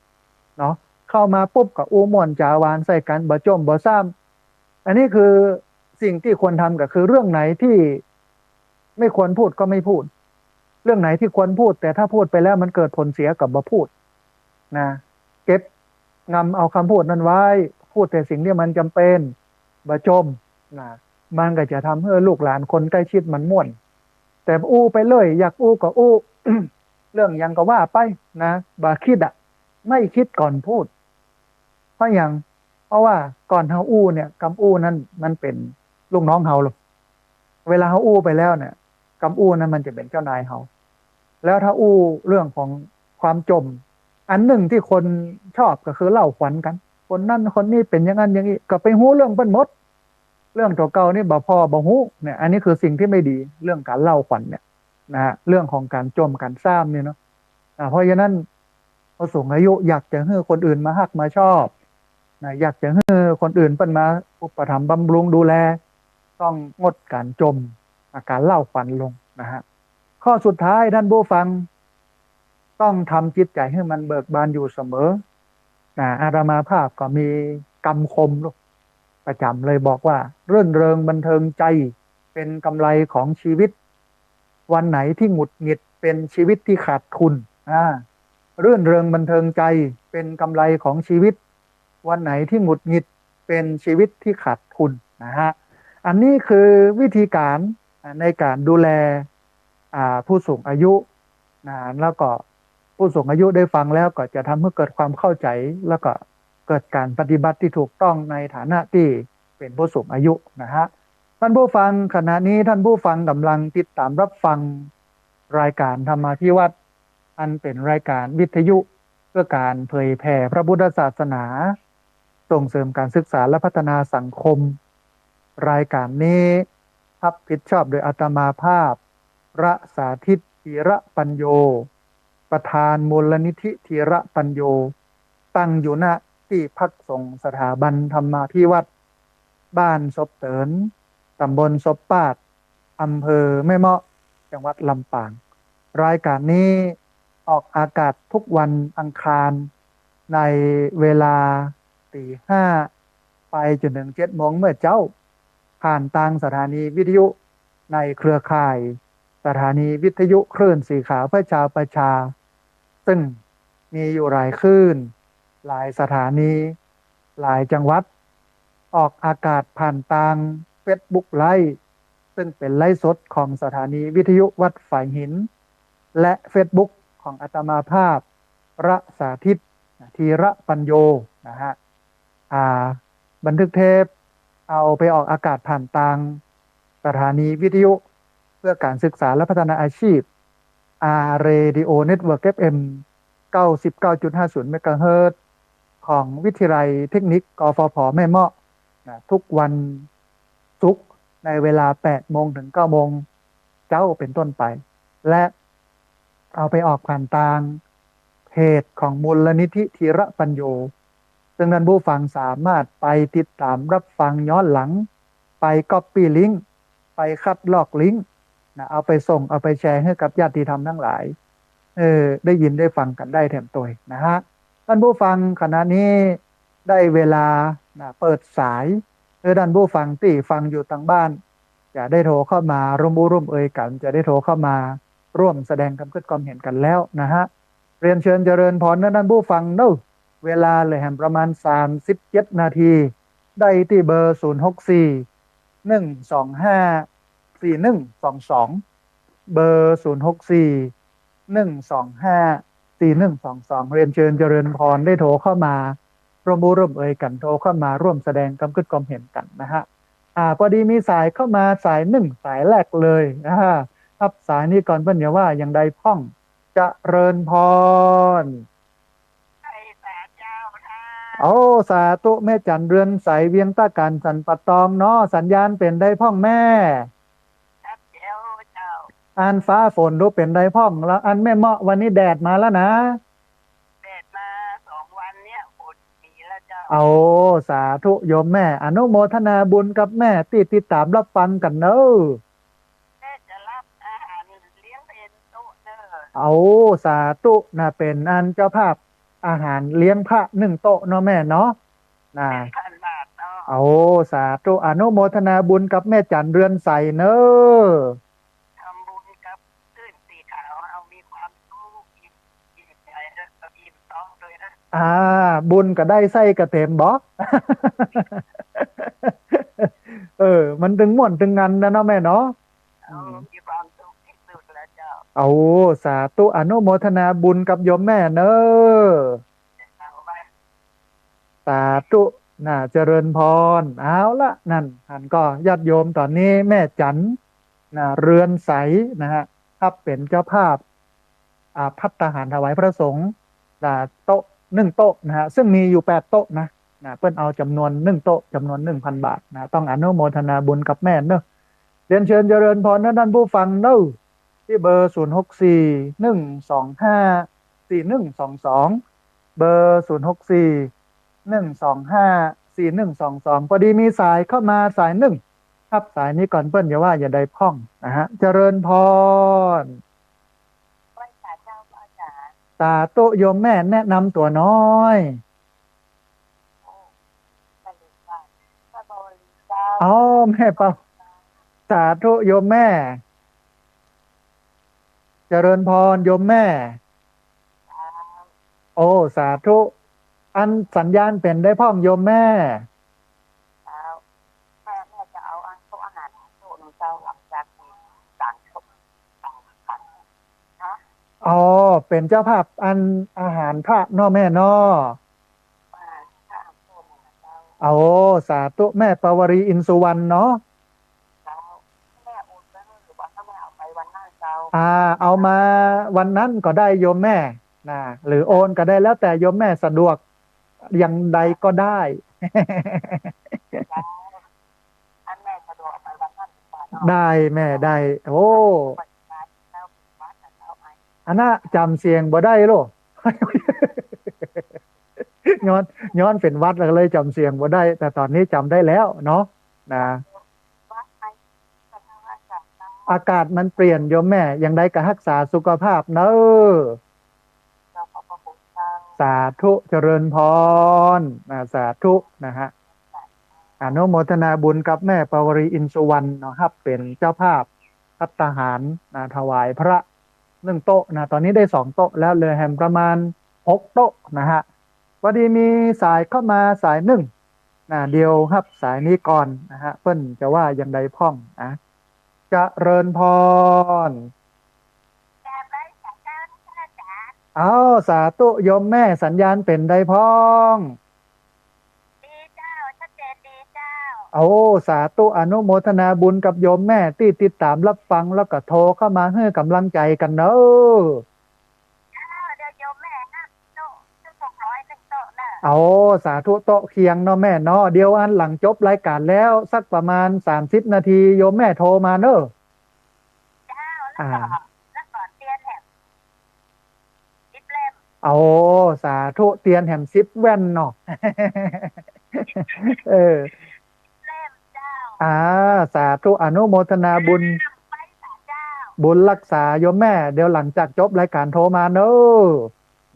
เนาะ เข้ามาปุ๊บก็อู้ม่วนจ๋าหวานใส่กั๋น บ่จ่มบ่ซ้ำ อันนี้คือสิ่งตี้ควรทำ ก็คือเรื่องไหนตี้ไม่ควรพูดก็ไม่พูด เรื่องไหนตี้ควรพูด แต่ถ้าพูดไปแล้วมันเกิดผลเสียก็บ่พูดนะ เก็บงำเอากำพูดนั้นไว้ พูดแต่สิ่งตี้มันจ๋ำเป๋น บ่จ่มนะ มันก็จะทำหื้อลูกหลานคนใกล้ชิดมันม่วน แต่อู้ไปเลย อยากอู้ก็อู้ เรื่องหยังก็ว่าไปนะ บ่คิดอะ ไม่คิดก่อนพูด เพราะหยัง เพราะว่าก่อนเฮาอู้เนี่ย กำอู้นั้นมันเป๋นลูกน้องเฮาโลด เวลาเฮาอู้ไปแล้วเนี่ย กำอู้นั้นมันจะเป๋นเจ้านายเฮา แล้วถ้าอู้เรื่องของความจ่ม อันนึ่งตี้คนชอบก็คือเล่าขวัญกั๋น คนนั้นคนนี้เป๋นอย่างนั้นอย่างนี้ ก็ไปฮู้เรื่องเปิ้นหมด เรื่องตั๋วเก่านี่บ่ผ่อบ่ฮู้เนี่ย อันนี้คือสิ่งตี้ไม่ดี เรื่องก๋านเล่าขวัญเนี่ยนะฮะ เรื่องของก๋านจ่มก๋านซ้ำเนี่ยเนาะ อ่า เพราะฉะนั้น ผู้สูงอายุอยากจะหื้อคนอื่นมาฮักมาชอบนะ อยากจะหื้อคนอื่นเปิ้นมาอุปถัมภ์บำรุงดูแล ต้องงดก๋านจ่ม อ่า ก๋านเล่าขวัญลงนะฮะ ข้อสุดท้ายต้านผู้ฟัง ต้องทำจิตใจ๋หื้อมันเบิกบานอยู่เสมอนะ อาตมาภาพก็มีกำคมลูก ประจ๋ำเลย บอกว่า รื่นเริงบันเทิงใจ เป๋นกำไรของชีวิต วันไหนตี้หงุดหงิดเป๋นชีวิตตี้ขาดทุน อ่า รื่นเริงบันเทิงใจเป๋นกำไรของชีวิต วันไหนตี้หงุดหงิดเป๋นชีวิตตี้ขาดทุนนะฮะ อันนี้คือวิธีก๋าน อ่า ในก๋านดูแล อ่า ผู้สูงอายุนะ แล้วก็ผู้สูงอายุได้ฟังแล้วก็จะทำให้เกิดความเข้าใจ๋ แล้วก็เกิดก๋านปฏิบัติตี้ถูกต้องในฐานะตี้เป๋นผู้สูงอายุนะฮะ ต้านผู้ฟัง ขณะนี้ต้านผู้ฟังก่ำลังติดต๋ามรับฟังรายก๋านธรรมาภิวัฒน์ อันเป๋นรายก๋านวิทยุเพื่อก๋านเผยแผ่พระพุทธศาสนา ส่งเสริมก๋านศึกษาและพัฒนาสังคม รายก๋านนี้ฮับผิดชอบโดยอาตมาภาพ พระสาธิต ธีระปัญโญ ประธานมูลนิธิธีระปัญโญ ตั้งอยู่ ณ ตี้พักสงฆ์สถาบันธรรมาภิวัฒน์ บ้านศพเติน ต๋ำบลศพปาด อำเภอแม่เมาะ จังหวัดลำปาง รายก๋านนี้ออกอากาศทุกวันอังคาร ในเวลาตี๋ห้า ไปจ๋นเถิงเจ็ดโมงเมื่อเจ๊า ผ่านตางสถานีวิทยุในเครือข่ายสถานีวิทยุคลื่นสีขาวเพื่อชาวประชา ซึ่งมีอยู่หลายคลื่น หลายสถานี หลายจังหวัด ออกอากาศผ่านตางเฟซบุ๊กไลฟ์ ซึ่งเป๋นไลฟ์สดของสถานีวิทยุวัดฝายหิน และเฟซบุ๊กของอาตมาภาพ พระสาธิต ธีระปัญโญ นะฮะ อ่า บันทึกเทปเอาไปออกอากาศผ่านตางสถานีวิทยุเพื่อก๋านศึกษาและพัฒนาอาชีพ อาร์ Radio Network เอฟ เอ็ม เก้าสิบเก้าจุดห้าศูนย์เมกะเฮิรตซ์ ของวิทยาลัยเทคนิค กฟผ แม่เมาะ นะ ทุกวันศุกร์ในเวลาแปดโมงเถิงเก้าโมงเจ๊าเป๋นต้นไป และเอาไปออกผ่านตางเพจของมูลนิธิธีระปัญโญ ซึ่งต้านผู้ฟังสามารถไปติดต๋ามรับฟังย้อนหลัง ไปก๊อปปี้ลิงก์ ไปคัดลอกลิงก์ นะ เอาไปส่ง เอาไปแชร์หื้อกับญาติธรรมตังหลาย เออ ได้ยินได้ฟังกั๋นได้แถมตวยนะฮะ ต้านผู้ฟัง ขณะนี้ได้เวลา นะ เปิดสาย หื้อต้านผู้ฟังตี้ฟังอยู่ตางบ้าน จะได้โทรเข้ามาร่วมอู้ร่วมเอยกั๋น จะได้โทรเข้ามาร่วมแสดงความคิดความเห็นกั๋นแล้วนะฮะ เรียนเชิญเจริญพรเน้อต้านผู้ฟังเนาะ เวลาเหลือแหมประมาณสามสิบเจ็ดนาที ได้ตี้เบอร์ ศูนย์หกสี่ หนึ่งสองห้า สี่หนึ่งสองสอง เบอร์ ศูนย์หกสี่ หนึ่งสองห้า สี่หนึ่งสองสอง เรียนเชิญเจริญพรได้โทรเข้ามาร่วมอู้ร่วมเอยกั๋น โทรเข้ามาร่วมแสดงความคิดความเห็นกั๋นนะฮะ อ่า พอดีมีสายเข้ามาสายนึ่ง สายแรกเลย อ่า ฮับสายนี้ก่อน เปิ้นจะว่าอย่างใดพ่อง เจริญพร โอ้ สาธุ แม่จั๋นเรือนใส เวียงต้าก๋าน สันป่าตองเนาะ สัญญาณเป๋นใดพ่องแม่ อันฟ้าฝนดูเป๋นใดพ่อง แล้วอันแม่เมาะวันนี้แดดมาแล้วนะ แดดมาสองวันเนี่ย ฝนหนีแล้วเจ้า โอ้ สาธุโยมแม่ อนุโมทนาบุญกับแม่ตี้ติดต๋ามฮับฟังกั๋นเนาะ แม่จะฮับอาหารเลี้ยงเพลโต๊ะเน้อ โอ้ สาธุนะ เป๋นอันเจ้าภาพอาหารเลี้ยงพระนึ่งโต๊ะเนาะแม่เนาะ นะ นึ่งพันบาทเนาะ โอ้ สาธุ อนุโมทนาบุญกับแม่จั๋นเรือนใสเนาะ ทำบุญกับคลื่นสีขาว เอามีความสุข อิ่ม อิ่มใจ๋แล้วก็อิ่มต๊องด้วยนะ อ่า บุญก็ได้ไส้กระเต็มบ่ เออ มันตึงม่วนตึงงันนะเนาะแม่เนาะ โอ้ อืม มีความสุขตี้สุดแล้วเจ้า โอ้ สาธุ อนุโมทนาบุญกับโยมแม่เนาะ เอาไว้ สาธุนะ เจริญพร เอาละ นั่น หันก่อญาติโยม ต๋อนนี้แม่จั๋นนะ เรือนใสนะฮะ ฮับเป๋นเจ้าภาพ อ่า ภัตตาหารถวายพระสงฆ์ อ่า โต๊ะนึ่งโต๊ะนะฮะ ซึ่งมีอยู่แปดโต๊ะนะ นะ เปิ้นเอาจ๋ำนวนนึ่งโต๊ะ จ๋ำนวนนึ่งพันบาทนะ ต้องอนุโมทนาบุญกับแม่เนาะ เรียนเชิญเจริญพรเน้อต้านผู้ฟังเนาะ ตี้เบอร์ ศูนย์หกสี่ หนึ่งสองห้า สี่หนึ่งสองสอง เบอร์ ศูนย์หกสี่ หนึ่งสองห้า สี่หนึ่งสองสอง พอดีมีสายเข้ามาสายนึ่ง ฮับสายนี้ก่อน เปิ้นจะว่าอย่างใดพ่องนะฮะ เจริญพร สาธุโยมแม่ แนะนำตั๋วน้อย โอ้ แม่ปาวลีเจ้า อ๋อ แม่ปา สาธุโยมแม่ เจริญพรโยมแม่ โอ้ สาธุ อันสัญญาณเป๋นใดพ่องโยมแม่ เจ้า แม่ แม่จะเอาอันโต๊ะอาหารโต๊ะนึ่งเจ้า หลังจากที่สั่ง สั่ง สั่ง นะ อ๋อ เป๋นเจ้าภาพอันอาหารพระเนาะแม่เนาะ อ่า ค่ะ โอ้ สาธุ แม่ปาวลี อินสุวรรณเนาะ เจ้า แม่โอนไปหรือว่าถ้าแม่เอาไปวันนั้นเจ้า อ่า เอามาวันนั้นก็ได้โยมแม่ นะ หรือโอนก็ได้ แล้วแต่โยมแม่สะดวก อย่างใดก็ได้ เจ้า อันแม่สะดวกเอาไปวันนั้นดีกว่าเนาะ ได้แม่ ได้ โอ้ อันนั้นจ๋ำเสียงบ่ได้โล ย้อน ย้อนเป๋นหวัดแล้วก็เลยจ๋ำเสียงบ่ได้ แต่ต๋อนนี้จ๋ำได้แล้วเนาะ นะ อากาศมันเปลี่ยนโยมแม่ อย่างใดก็ฮักษาสุขภาพเนาะ สาธุ เจริญพร นะ สาธุนะฮะ อนุโมทนาบุญกับแม่ปาวลี อินสุวรรณเนาะ ฮับเป๋นเจ้าภาพภัตตาหารนะ ถวายพระนึ่งโต๊ะนะ ต๋อนนี้ได้สองโต๊ะแล้ว เหลือแหมประมาณหกโต๊ะนะฮะ พอดีมีสายเข้ามาสายนึ่งนะ เดี๋ยวฮับสายนี้ก่อนนะฮะ เปิ้นจะว่าอย่างใดพ่องนะ เจริญพร เอ้า สาธุโยมแม่ สัญญาณเป๋นใดพ่อง ดีเจ้า ชัดเจนดีเจ้า โอ้ สาธุ อนุโมทนาบุญกับโยมแม่ตี้ติดต๋ามฮับฟัง แล้วก็โทรเข้ามาหื้อก๋ำลังใจ๋กั๋นเนาะ เจ้า เดี๋ยวโยมแม่นะ โต๊ะ หกร้อยนึ่งโต๊ะนะ โอ้ สาธุ โต๊ะเคียงเนาะแม่เนาะ เดี๋ยวอันหลังจบรายก๋านแล้วสักประมาณสามสิบนาที โยมแม่โทรมาเนาะ เจ้า แล้วก็ อ่า แล้วก็เตียนแหมสิบเล่ม โอ้ สาธุ เตียนแหมสิบแว่นเนาะ เออ เล่มเจ้า อ่า สาธุ อนุโมทนาบุญ ไปสาเจ้า บุญฮักษาโยมแม่ เดี๋ยวหลังจากจบรายก๋านโทรมาเนาะ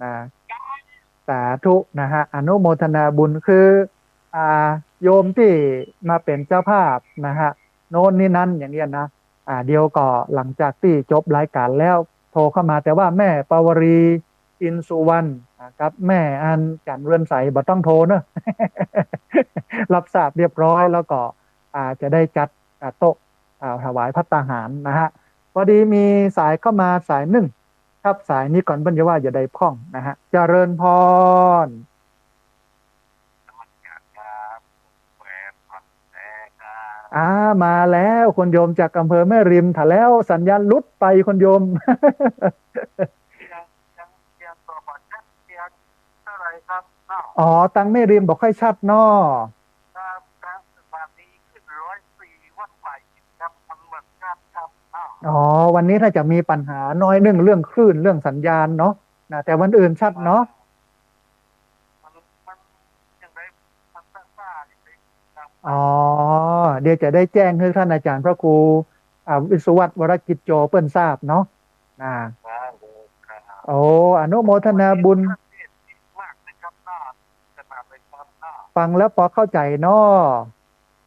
นะ เจ้า สาธุนะฮะ อนุโมทนาบุญ คือ อ่า โยมตี้มาเป๋นเจ้าภาพนะฮะ โน้นนี่นั้นอย่างเนี้ยนะ อ่า เดี๋ยวก็หลังจากตี้จบรายก๋านแล้วโทรเข้ามา แต่ว่าแม่ปาวรี อินสุวรรณ อ่า กับแม่อันจันทร์เรือนใสบ่ต้องโทรเนอะ รับทราบเรียบร้อยแล้วก็ อ่า จะได้จัด อ่า โต๊ะ อ่า ถวายภัตตาหารนะฮะ พอดีมีสายเข้ามาสายหนึ่ง ฮับสายนี้ก่อน เปิ้นจะว่าจะได้พ่องนะฮะ เจริญพร ครับ แหม ผ่อนแท้ครับ อ่า มาแล้วคุณโยมจากอำเภอแม่ริม ถ้าแล้วสัญญาณหลุดไปคุณโยม ยัง ยัง ยังบ่ชัดเจนเท่าไหร่ครับ อ้าว อ๋อ ตังแม่ริมบ่ค่อยชัดเนาะ ครับ ครับ สถานีขึ้นร้อยสี่วัดใหม่ครับ มันบ่ชัดครับ อ้าว อ๋อ วันนี้ถ้าจะมีปัญหาน้อยนึ่งเรื่องคลื่นเรื่องสัญญาณเนาะ นะ แต่วันอื่นชัดเนาะ มัน มันยังได้ มันซ่าๆ อยู่เลยครับ อ๋อ เดี๋ยวจะได้แจ้งหื้อท่านอาจารย์พระครู อ่า วิศวัตร วรกิจโจ เปิ้นทราบเนาะ นะ ครับผม ครับ โอ้ อนุโมทนาบุญ มากเลยครับ น่าสนามเลยครับ น่า ฟังแล้วปอเข้าใจ๋เนาะ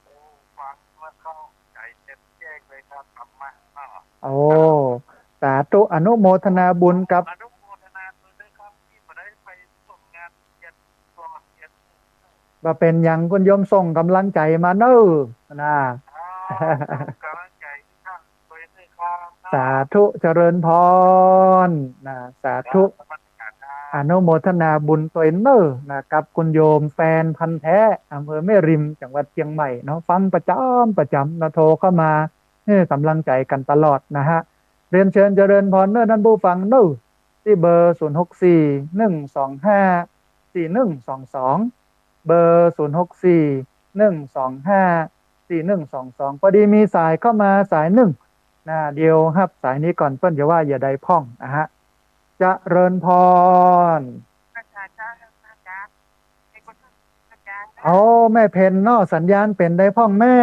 โอ้ ฟังแล้วเข้าใจ๋แจ่มแจ้งเลยครับ ธรรมะ น่า โอ้ สาธุ อนุโมทนาบุญกับ อนุโมทนาบุญด้วยครับ ตี้บ่ได้ไปส่งงานเรียน บ่เป๋นหยังคุณโยม ส่งก๋ำลังใจ๋มาเน้อ นะ อ่า ส่งก๋ำลังใจ๋ตวยเน้อครับ สาธุ เจริญพร นะ สาธุ ครับ นมัสก๋านครับ อนุโมทนาบุญตวยเน้อ นะ กับคุณโยมแฟนพันธุ์แท้ อำเภอแม่ริม จังหวัดเจียงใหม่เนาะ ฟังประจ๋ำประจ๋ำนะ โทรเข้ามาหื้อก๋ำลังใจ๋กั๋นตลอดนะฮะ เรียนเชิญเจริญพรเน้อท่านผู้ฟังเน้อ ตี้เบอร์ ศูนย์หกสี่ หนึ่งสองห้า สี่หนึ่งสองสอง เบอร์ ศูนย์หกสี่ หนึ่งสองห้า สี่หนึ่งสองสอง พอดีมีสายเข้ามาสายนึ่ง นะ เดี๋ยวฮับสายนี้ก่อน เปิ้นจะว่าจะได้พ่องนะฮะ เจริญพร อาจารย์ อาจารย์ อาจารย์ โอ้ แม่เพ็ญเนาะ สัญญาณเป๋นใดพ่องแม่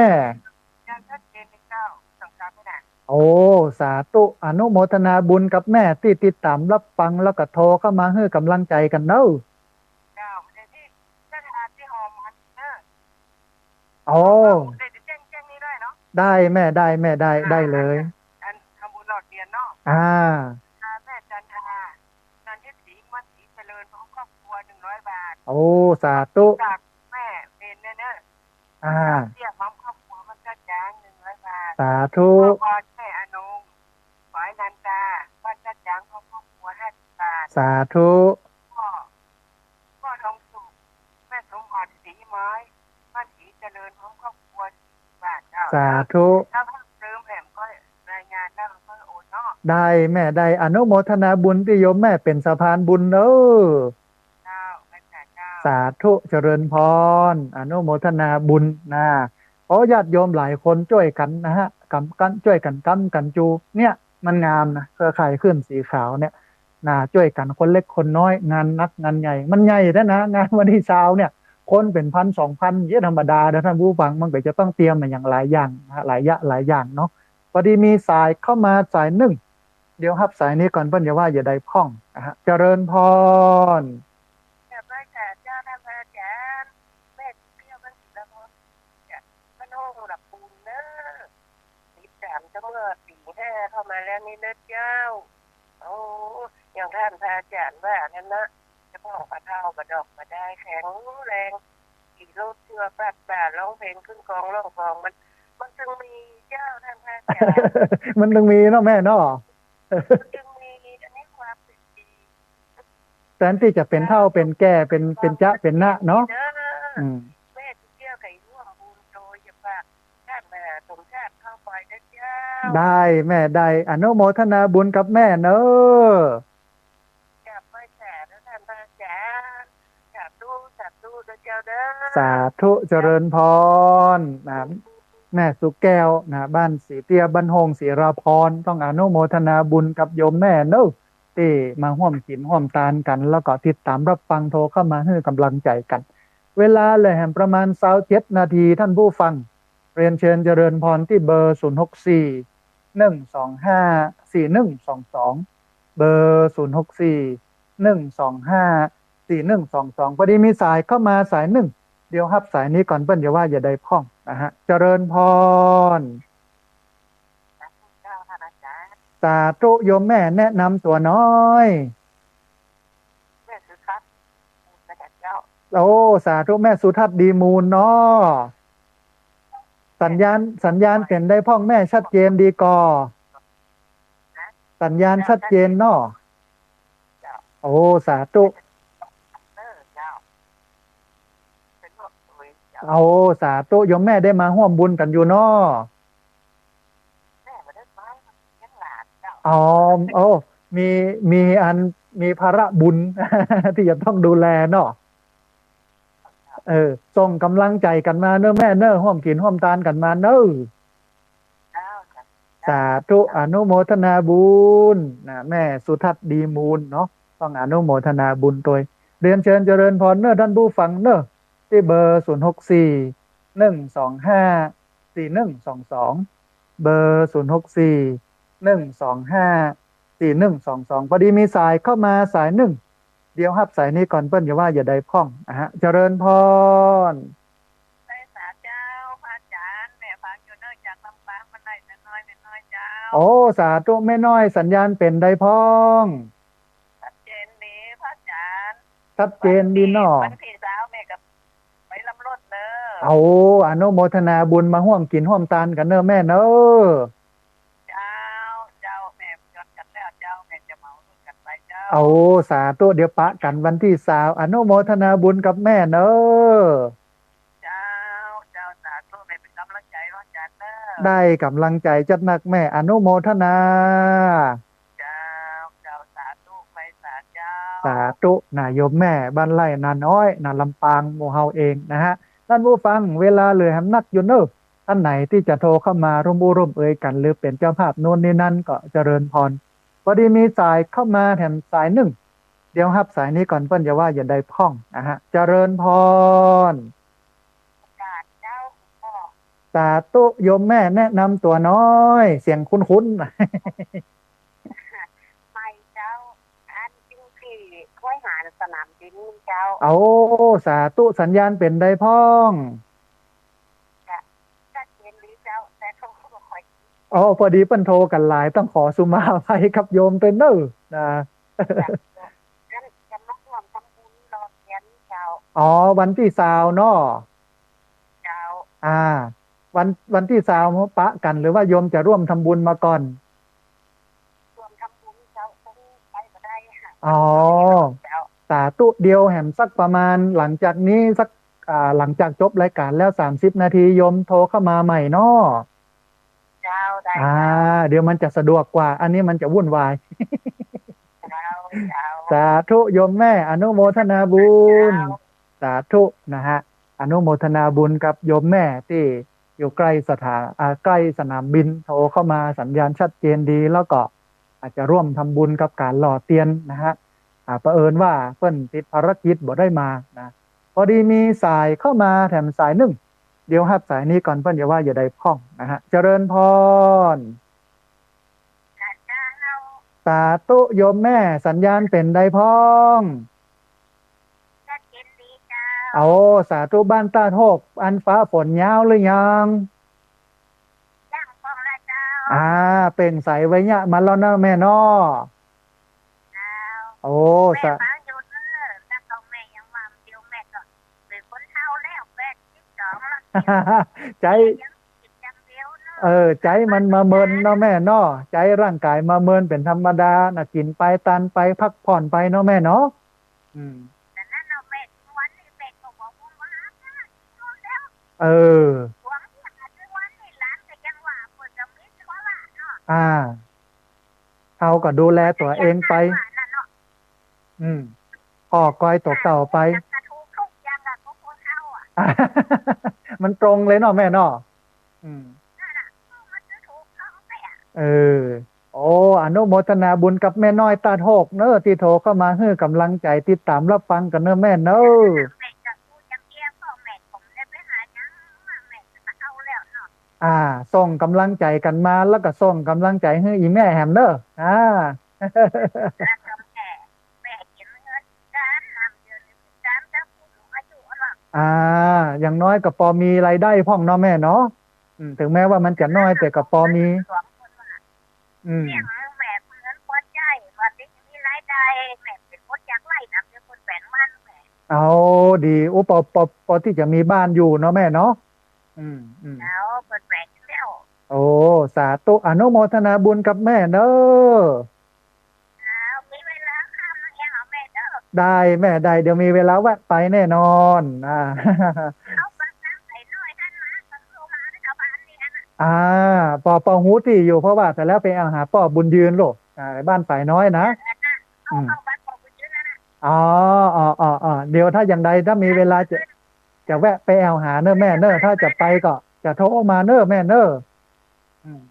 สัญญาณชัดเจนเลยเจ้า ส่งตามไปนะ โอ้ สาธุ อนุโมทนาบุญกับแม่ตี้ติดต๋ามรับฟังแล้วก็โทรเข้ามาหื้อก๋ำลังใจ๋กั๋นเน้อ เจ้า เดี๋ยวนี้ เจ้าหน้าที่หอมหันเน้อ โอ้ เดี๋ยวจะแจ้ง แจ้งนี่ได้เนาะ ได้แม่ ได้แม่ ได้ อ่า ได้เลย อันทำบุญหลอดเทียนเนาะ อ่า อ่า แม่จันทรา จันทร์ทิพย์ศรี วัดศรีเจริญ พร้อมครอบครัว หนึ่งร้อยบาท โอ้ สาธุ จากแม่เพ็ญเน้อ อ่า เตี้ย พร้อมครอบครัว บ้านท่าจ๊าง หนึ่งร้อยบาท สาธุ พ่อพร แม่อนง ฝายนันตา บ้านท่าจ๊าง พร้อมครอบครัว ห้าสิบบาท สาธุ พ่อ พ่อทองสุข แม่สมหวัง ศรีไม้ บ้านศรีเจริญ พร้อมครอบครัว สิบบาท เจ้า สาธุ ถ้าเพิ่มเติมแหมก็รายงานแล้วก็โอนเนาะ ได้แม่ ได้ อนุโมทนาบุญตี้โยมแม่เป๋นสะพานบุญเน้อ เจ้า อาจารย์เจ้า สาธุ เจริญพร อนุโมทนาบุญนะ เพราะญาติโยมหลายคนจ้วยกั๋นนะฮะ กำกั๋น จ้วยกั๋นกำกั๋นจู เนี่ย มันงามนะ เครือข่ายคลื่นสีขาวเนี่ย นะ จ้วยกั๋นคนเล็กคนน้อย งานนักงานใหญ่ มันใหญ่แท้นะ งานวันตี้ซาวเนี่ย คนเป๋นพันสองพัน เยียะธรรมดาเด้อท่านผู้ฟัง มันก็จะต้องเตรียมมาอย่างหลายอย่างนะฮะ หลายยะหลายอย่างเนาะ พอดีมีสายเข้ามาสายนึ่ง เดี๋ยวฮับสายนี้ก่อน เปิ้นจะว่าจะได้พ่องนะฮะ เจริญพร กราบไหว้สาเจ้าท่านพระอาจารย์ แม่เตี้ย บ้านศรีละพร บ้านโฮงหลักปูนเน้อ ติดต๋ามตั้งแต่ปีห้าเข้ามาแล้วนี่เน้อเจ้า โอ้ อย่างท่านพระอาจารย์ว่านั้นนะ เจ้าของปลาเฒ่าปลาดอกปลาได้แข็งแรง ขี่รถเที่ยวปัดป่าร้องเพลงขึ้นกองล่องกอง มัน มันตึงมีเจ้าท่านพระอาจารย์ มันตึงมีเนาะแม่เนาะ มันตึงมี อันนี้ความเป็นจริง แทนตี้จะเป๋นเฒ่าเป๋นแก่ เป๋น เป๋นจ๊ะเป๋นนะเนาะ เจ้า อืม แม่เตี้ยก็ร่วมบุญโดยเฉพาะ ท่านมหาสมชาติเข้าไปนะเจ้า ได้แม่ ได้ อนุโมทนาบุญกับแม่เน้อ กราบไหว้สาเน้อท่านพระอาจารย์ สาธุ สาธุเน้อเจ้าเน้อ สาธุ เจริญพรนะ แม่สุแก้วนะ บ้านศรีเตี้ย บ้านโฮง ศรีละพร ต้องอนุโมทนาบุญกับโยมแม่เน้อ ตี้มาฮ่วมกิ๋นฮ่วมตานกั๋น แล้วก็ติดต๋ามรับฟัง โทรเข้ามาหื้อก๋ำลังใจ๋กั๋น เวลาเหลือแหมประมาณซาวเจ็ดนาที ท่านผู้ฟัง เรียนเชิญเจริญพรตี้เบอร์ ศูนย์หกสี่ หนึ่งสองห้า สี่หนึ่งสองสอง เบอร์ ศูนย์หกสี่ หนึ่งสองห้า สี่หนึ่งสองสอง พอดีมีสายเข้ามาสายนึ่ง เดี๋ยวฮับสายนี้ก่อน เปิ้นจะว่าจะได้พ่องนะฮะ เจริญพร สาธุ โยมแม่ แนะนำตั๋วหน้อย แม่สุทัศน์ โอ้ สาธุ แม่สุทัศน์ ดีมูลเนาะ สัญญาณ สัญญาณเป๋นใดพ่องแม่ ชัดเจนดีก่อ สัญญาณชัดเจนเนาะ โอ้ สาธุ โอ้ สาธุ โยมแม่ได้มาฮ่วมบุญกั๋นอยู่เนาะ อ๋อ โอ้ มี มีอัน มีภาระบุญ ตี้จะต้องดูแลเนาะ เออ ส่งก๋ำลังใจ๋กั๋นมาเน่อแม่เน่อ ฮ่วมกิ๋นฮ่วมตานกั๋นมาเน่อ สาธุ อนุโมทนาบุญนะ แม่สุทัศน์ ดีมูลเนาะ ต้องอนุโมทนาบุญตวย เรียนเชิญเจริญพรเน่อต้านผู้ฟังเน่อ ตี้เบอร์ ศูนย์หกสี่ หนึ่งสองห้า สี่หนึ่งสองสอง เบอร์ ศูนย์หกสี่ หนึ่งสองห้า สี่หนึ่งสองสอง พอดีมีสายเข้ามาสายนึ่ง เดี๋ยวฮับสายนี้ก่อน เปิ้นจะว่าจะใดพ่อง อ่ะฮะ เจริญพร ไหว้สาเจ้า พระอาจ๋ารย์ แม่ฟังอยู่เน่อ จากลำปาง มาไหว้แม่น้อย แม่น้อยเจ้า โอ้ สาธุ แม่น้อย สัญญาณเป๋นใดพ่อง ชัดเจนดี พระอาจ๋ารย์ ชัดเจนดีเนาะ วันตี้ซาวแม่ก็ไปลำล้นเน่อ เอา อนุโมทนาบุญ มาฮ่วมกิ๋นฮ่วมตานกั๋นเน่อแม่เน่อ เจ้า เจ้า แม่จดกั๋นแล้วเจ้า แม่จะเหมารุ่นกั๋นไปเจ้า เอา สาธุ เดี๋ยวปะกั๋นวันตี้ซาว อนุโมทนาบุญกับแม่เน่อ เจ้า เจ้า สาธุ แม่เป๋นก๋ำลังใจ๋ ว่าจ๋าเน่อ ได้ก๋ำลังใจ๋จัดนักแม่ อนุโมทนา เจ้า เจ้า สาธุ ไหว้สาเจ้า สาธุนะโยมแม่ บ้านไร่นาน้อยนะ ลำปางหมู่เฮาเองนะฮะ ต้านผู้ฟัง เวลาเหลือแหมนักอยู่เน่อ ต้านไหนตี้จะโทรเข้ามาร่วมอู้ร่วมเอยกั๋น หรือเป๋นเจ้าภาพโน้นนี่นั้นก็เจริญพร พอดีมีสายเข้ามาแถมสายนึ่ง เดี๋ยวฮับสายนี้ก่อน เปิ้นจะว่าจะใดพ่องนะฮะ เจริญพร เจ้า สาธุ โยมแม่ แนะนำตั๋วหน้อย เสียงคุ้นๆ ไม่เจ้า อันอยู่ตี้ห้วยหาญสนามบินเจ้า โอ้ สาธุ สัญญาณเป๋นใดพ่อง จะชัดเจนดีเจ้า แต่โทรบ่ค่อย อ๋อ พอดีเปิ้นโทรกั๋นหลาย ต้องขอสุมาอภัยกับโยมตวยเน่อนะ จะ จะมาฮ่วมทำบุญหล่อเตียนเจ้า อ๋อ วันตี้ซาวเนาะ เจ้า อ่า วัน วันตี้ซาวปะกั๋น หรือว่าโยมจะร่วมทำบุญมาก่อน ร่วมทำบุญเจ้า คงไปบ่ได้ค่ะ อ๋อ เจ้า สาธุ เดี๋ยวแหมสักประมาณหลังจากนี้สัก อ่า หลังจากจบรายก๋านแล้ว สามสิบนาที โยมโทรเข้ามาใหม่เนาะ เจ้า ได้ อ่า เจ้า เดี๋ยวมันจะสะดวกกว่า อันนี้มันจะวุ่นวาย เจ้า เจ้า สาธุ โยมแม่ อนุโมทนาบุญ เจ้า สาธุนะฮะ อนุโมทนาบุญกับโยมแม่ตี้อยู่ใก้สถา อ่า ใก้สนามบิน โทรเข้ามาสัญญาณชัดเจนดี แล้วก็อาจจะร่วมทำบุญกับก๋านหล่อเตียนนะฮะ อ่า เผอิญว่าเปิ้นติดภารกิจบ่ได้มานะ พอดีมีสายเข้ามาแถมสายนึ่ง เดี๋ยวฮับสายนี้ก่อน เปิ้นจะว่าจะใดพ่องนะฮะ เจริญพร สาธุ โยมแม่ สัญญาณเป๋นใดพ่อง ชัดเจนดีเจ้า โอ้ สาธุ บ้านต้าดโฮก อันฟ้าฝนยาวหรือยัง ยังพ่องละเจ้า อ่า เปล่งใสไวยะมาแล้วเนาะแม่เนาะ เจ้า โอ้ แม่ สา ฟังอยู่เน่อ แล้วก็แม่ยังว่าเดี๋ยวแม่ก็เป๋นคนเฒ่าแล้ว แปดสิบสองแล้ว ใจ๋ ยังกิ๋นอย่างเดียวเนาะ เออ ใจ๋มันมาเมินเนาะแม่เนาะ ใจ๋ร่างก๋ายมาเมินเป๋นธรรมดานะ กิ๋นไป ตานไป พักผ่อนไปเนาะแม่เนาะ อืม แต่นั้นเนาะแม่ ทุกวันนี้แม่ก็บอกว่า เออ หวังที่จะทุกวันนี้หลานก็ยังว่า เปิ้นก็มีภาระเนาะ อ่า เฮาก็ดูแลตั๋วเองไป อืม ก็กอยตั๋วเก่าไป มันตรงเลยเนาะแม่เนาะ อืม เออ โอ้ อนุโมทนาบุญกับแม่น้อยต้าดโฮกเน่อ ตี้โทรเข้ามาหื้อก๋ำลังใจ๋ ติดต๋ามรับฟังกั๋นเน่อแม่เน่อ อ่า ส่งก๋ำลังใจ๋กั๋นมา แล้วก็ส่งก๋ำลังใจ๋หื้ออี่แม่แหมเน่อ อ่า อ่า อย่างน้อยก็ปอมีรายได้พ่องเนาะแม่เนาะ อืม ถึงแม้ว่ามันจะน้อยแต่ก็ปอมี อืม เอา ดี โอ้ ปอ ปอ ปอตี้จะมีบ้านอยู่เนาะแม่เนาะ อืม อืม เจ้า เปิ้นแหวกแล้ว โอ้ สาธุ อนุโมทนาบุญกับแม่เน้อ เจ้า มีเวลาข้ามาเยี่ยมแม่เน้อ ได้แม่ ได้ เดี๋ยวมีเวลาแวะไปแน่นอน อ่า เอาปากน้ำใสน้อยท่านมา ก็คือมาในชาวบ้านนี่นะ อ่า ปอ ปอฮู้ตี้อยู่ เพราะว่าแต่แล้วไปแอ่วหาป้อบุญยืนลูก อ่า บ้านฝายน้อยนะ เออ นะ เอา อืม เข้าบ้านป้อบุญยืนนะ อ๋อ อ๋อ อ๋อ อ๋อ เดี๋ยวถ้าอย่างใด ถ้ามีเวลาจะ จะแวะไปแอ่วหาเน้อแม่เน้อ ถ้าจะไปก็จะโทรมาเน้อแม่เน้อ อืม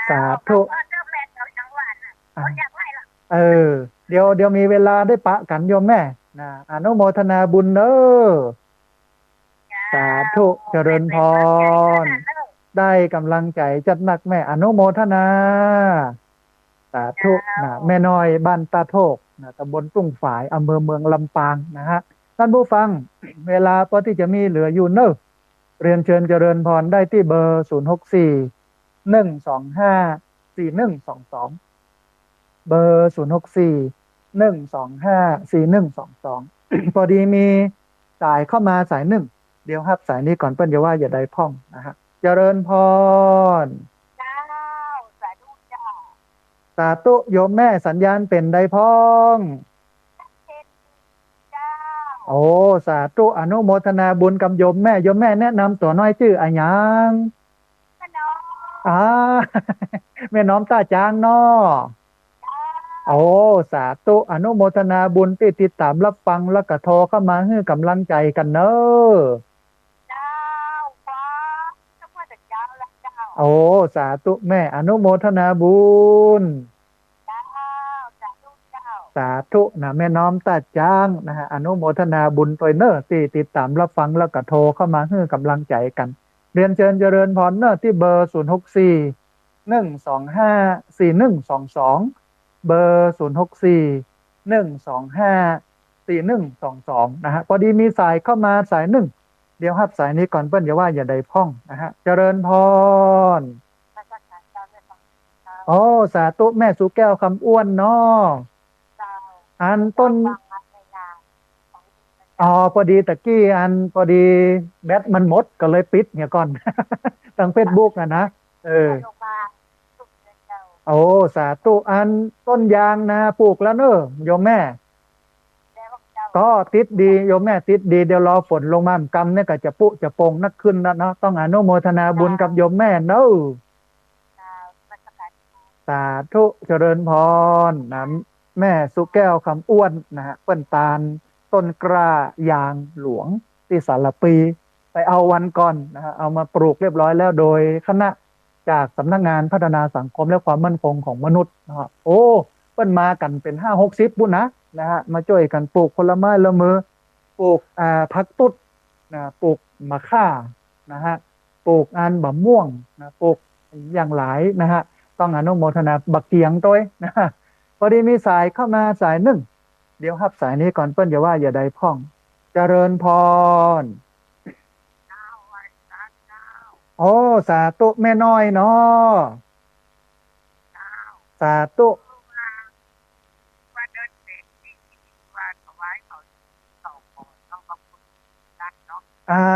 เจ้า สาธุ ขอบคุณเจ้าแม่เจ้าจังหวัดน่ะ อ่า คนอยากไหว้ละ เออ เดี๋ยว เดี๋ยวมีเวลาได้ปะกั๋นโยมแม่ นะ อนุโมทนาบุญเน้อ เจ้า สาธุ เจริญพร ได้กำลังใจ๋จัดหนักแม่ อนุโมทนา สาธุ เจ้า นะ แม่น้อยบ้านต้าโทก นะ ตำบลตุ้งฝาย อำเภอเมืองลำปางนะฮะ ท่านผู้ฟัง เวลาปอตี้จะมีเหลืออยู่เน้อ เรียนเชิญเจริญพรได้ตี้เบอร์ ศูนย์หกสี่ หนึ่งสองห้า สี่หนึ่งสองสอง เบอร์ ศูนย์หกสี่ หนึ่งสองห้า สี่หนึ่งสองสอง ปอดีมีสายเข้ามาสายนึ่ง เดี๋ยวฮับสายนี้ก่อน เปิ้นจะว่าจะใดพ่องนะฮะ เจริญพร เจ้า สาธุเจ้า สาธุ โยมแม่สัญญาณเป๋นใดพ่อง เจ้า โอ้ สาธุ อนุโมทนาบุญกับโยมแม่ โยมแม่แนะนำตั๋วน้อยจื้ออะหยัง แม่น้อม อ่า แม่น้อมต้าจ๊างเนาะ เจ้า โอ้ สาธุ อนุโมทนาบุญตี้ติดต๋ามฮับฟัง แล้วก็โทรเข้ามาหื้อกำลังใจ๋กั๋นเน้อ เจ้า ขอบคุณพระเจ้าแล้วเจ้า โอ้ สาธุแม่ อนุโมทนาบุญ เจ้า สาธุเจ้า สาธุนะ แม่น้อมต้าจ๊างนะฮะ อนุโมทนาบุญตวยเน้อ ตี้ติดต๋ามฮับฟัง แล้วก็โทรเข้ามาหื้อกำลังใจ๋กั๋น เรียนเชิญเจริญพรเน้อ ตี้เบอร์ ศูนย์หกสี่ หนึ่งสองห้า สี่หนึ่งสองสอง เบอร์ ศูนย์หกสี่ หนึ่งสองห้า สี่หนึ่งสองสอง นะฮะ ปอดีมีสายเข้ามาสายนึ่ง เดี๋ยวฮับสายนี้ก่อน เปิ้นจะว่าจะใดพ่องนะฮะ เจริญพร นมัสการเจ้า โอ้ สาธุ แม่สุแก้วคำอ้วนเนาะ เจ้า อันต้น เจ้า ฟังมาในงานของ อ๋อ ปอดีตะกี้อัน ปอดีแบตมันหมด ก็เลยปิดเหียก่อน ตางเฟซบุ๊กอะนะ เออ ลงมา โอ้ สาธุ อันต้นยางนาปลูกแล้วเน้อ โยมแม่ ก็ติดดี โยมแม่ติดดี เดี๋ยวรอฝนลงมา กำเนี่ยก็จะปุจะปงนักขึ้นแล้วเนาะ ต้องอนุโมทนาบุญกับโยมแม่เน้อ สาธุ เจริญพรนะ แม่สุแก้วคำอ้วนนะฮะ เปิ้นตานต้นกล้ายางหลวงตี้สารภี ไปเอาวันก่อนนะฮะ เอามาปลูกเรียบร้อยแล้ว โดยคณะจากสำนักงานพัฒนาสังคมและความมั่นคงของมนุษย์นะฮะ โอ้ เปิ้นมากั๋นเป๋นห้าหกสิบปุ้นนะ นะฮะ มาจ้วยกั๋นปลูกคนละไม้ละมือ ปลูก อ่า ผักตุ๊ดนะ ปลูกมะข่านะฮะ ปลูกอันบะม่วงนะ ปลูกอย่างหลายนะฮะ ต้องอนุโมทนา บะเกียงตวยนะฮะ ปอดีมีสายเข้ามาสายนึ่ง เดี๋ยวฮับสายนี้ก่อน เปิ้นจะว่าจะใดพ่อง เจริญพร โอ้ สาธุ แม่น้อยเนาะ สาธุ อ่า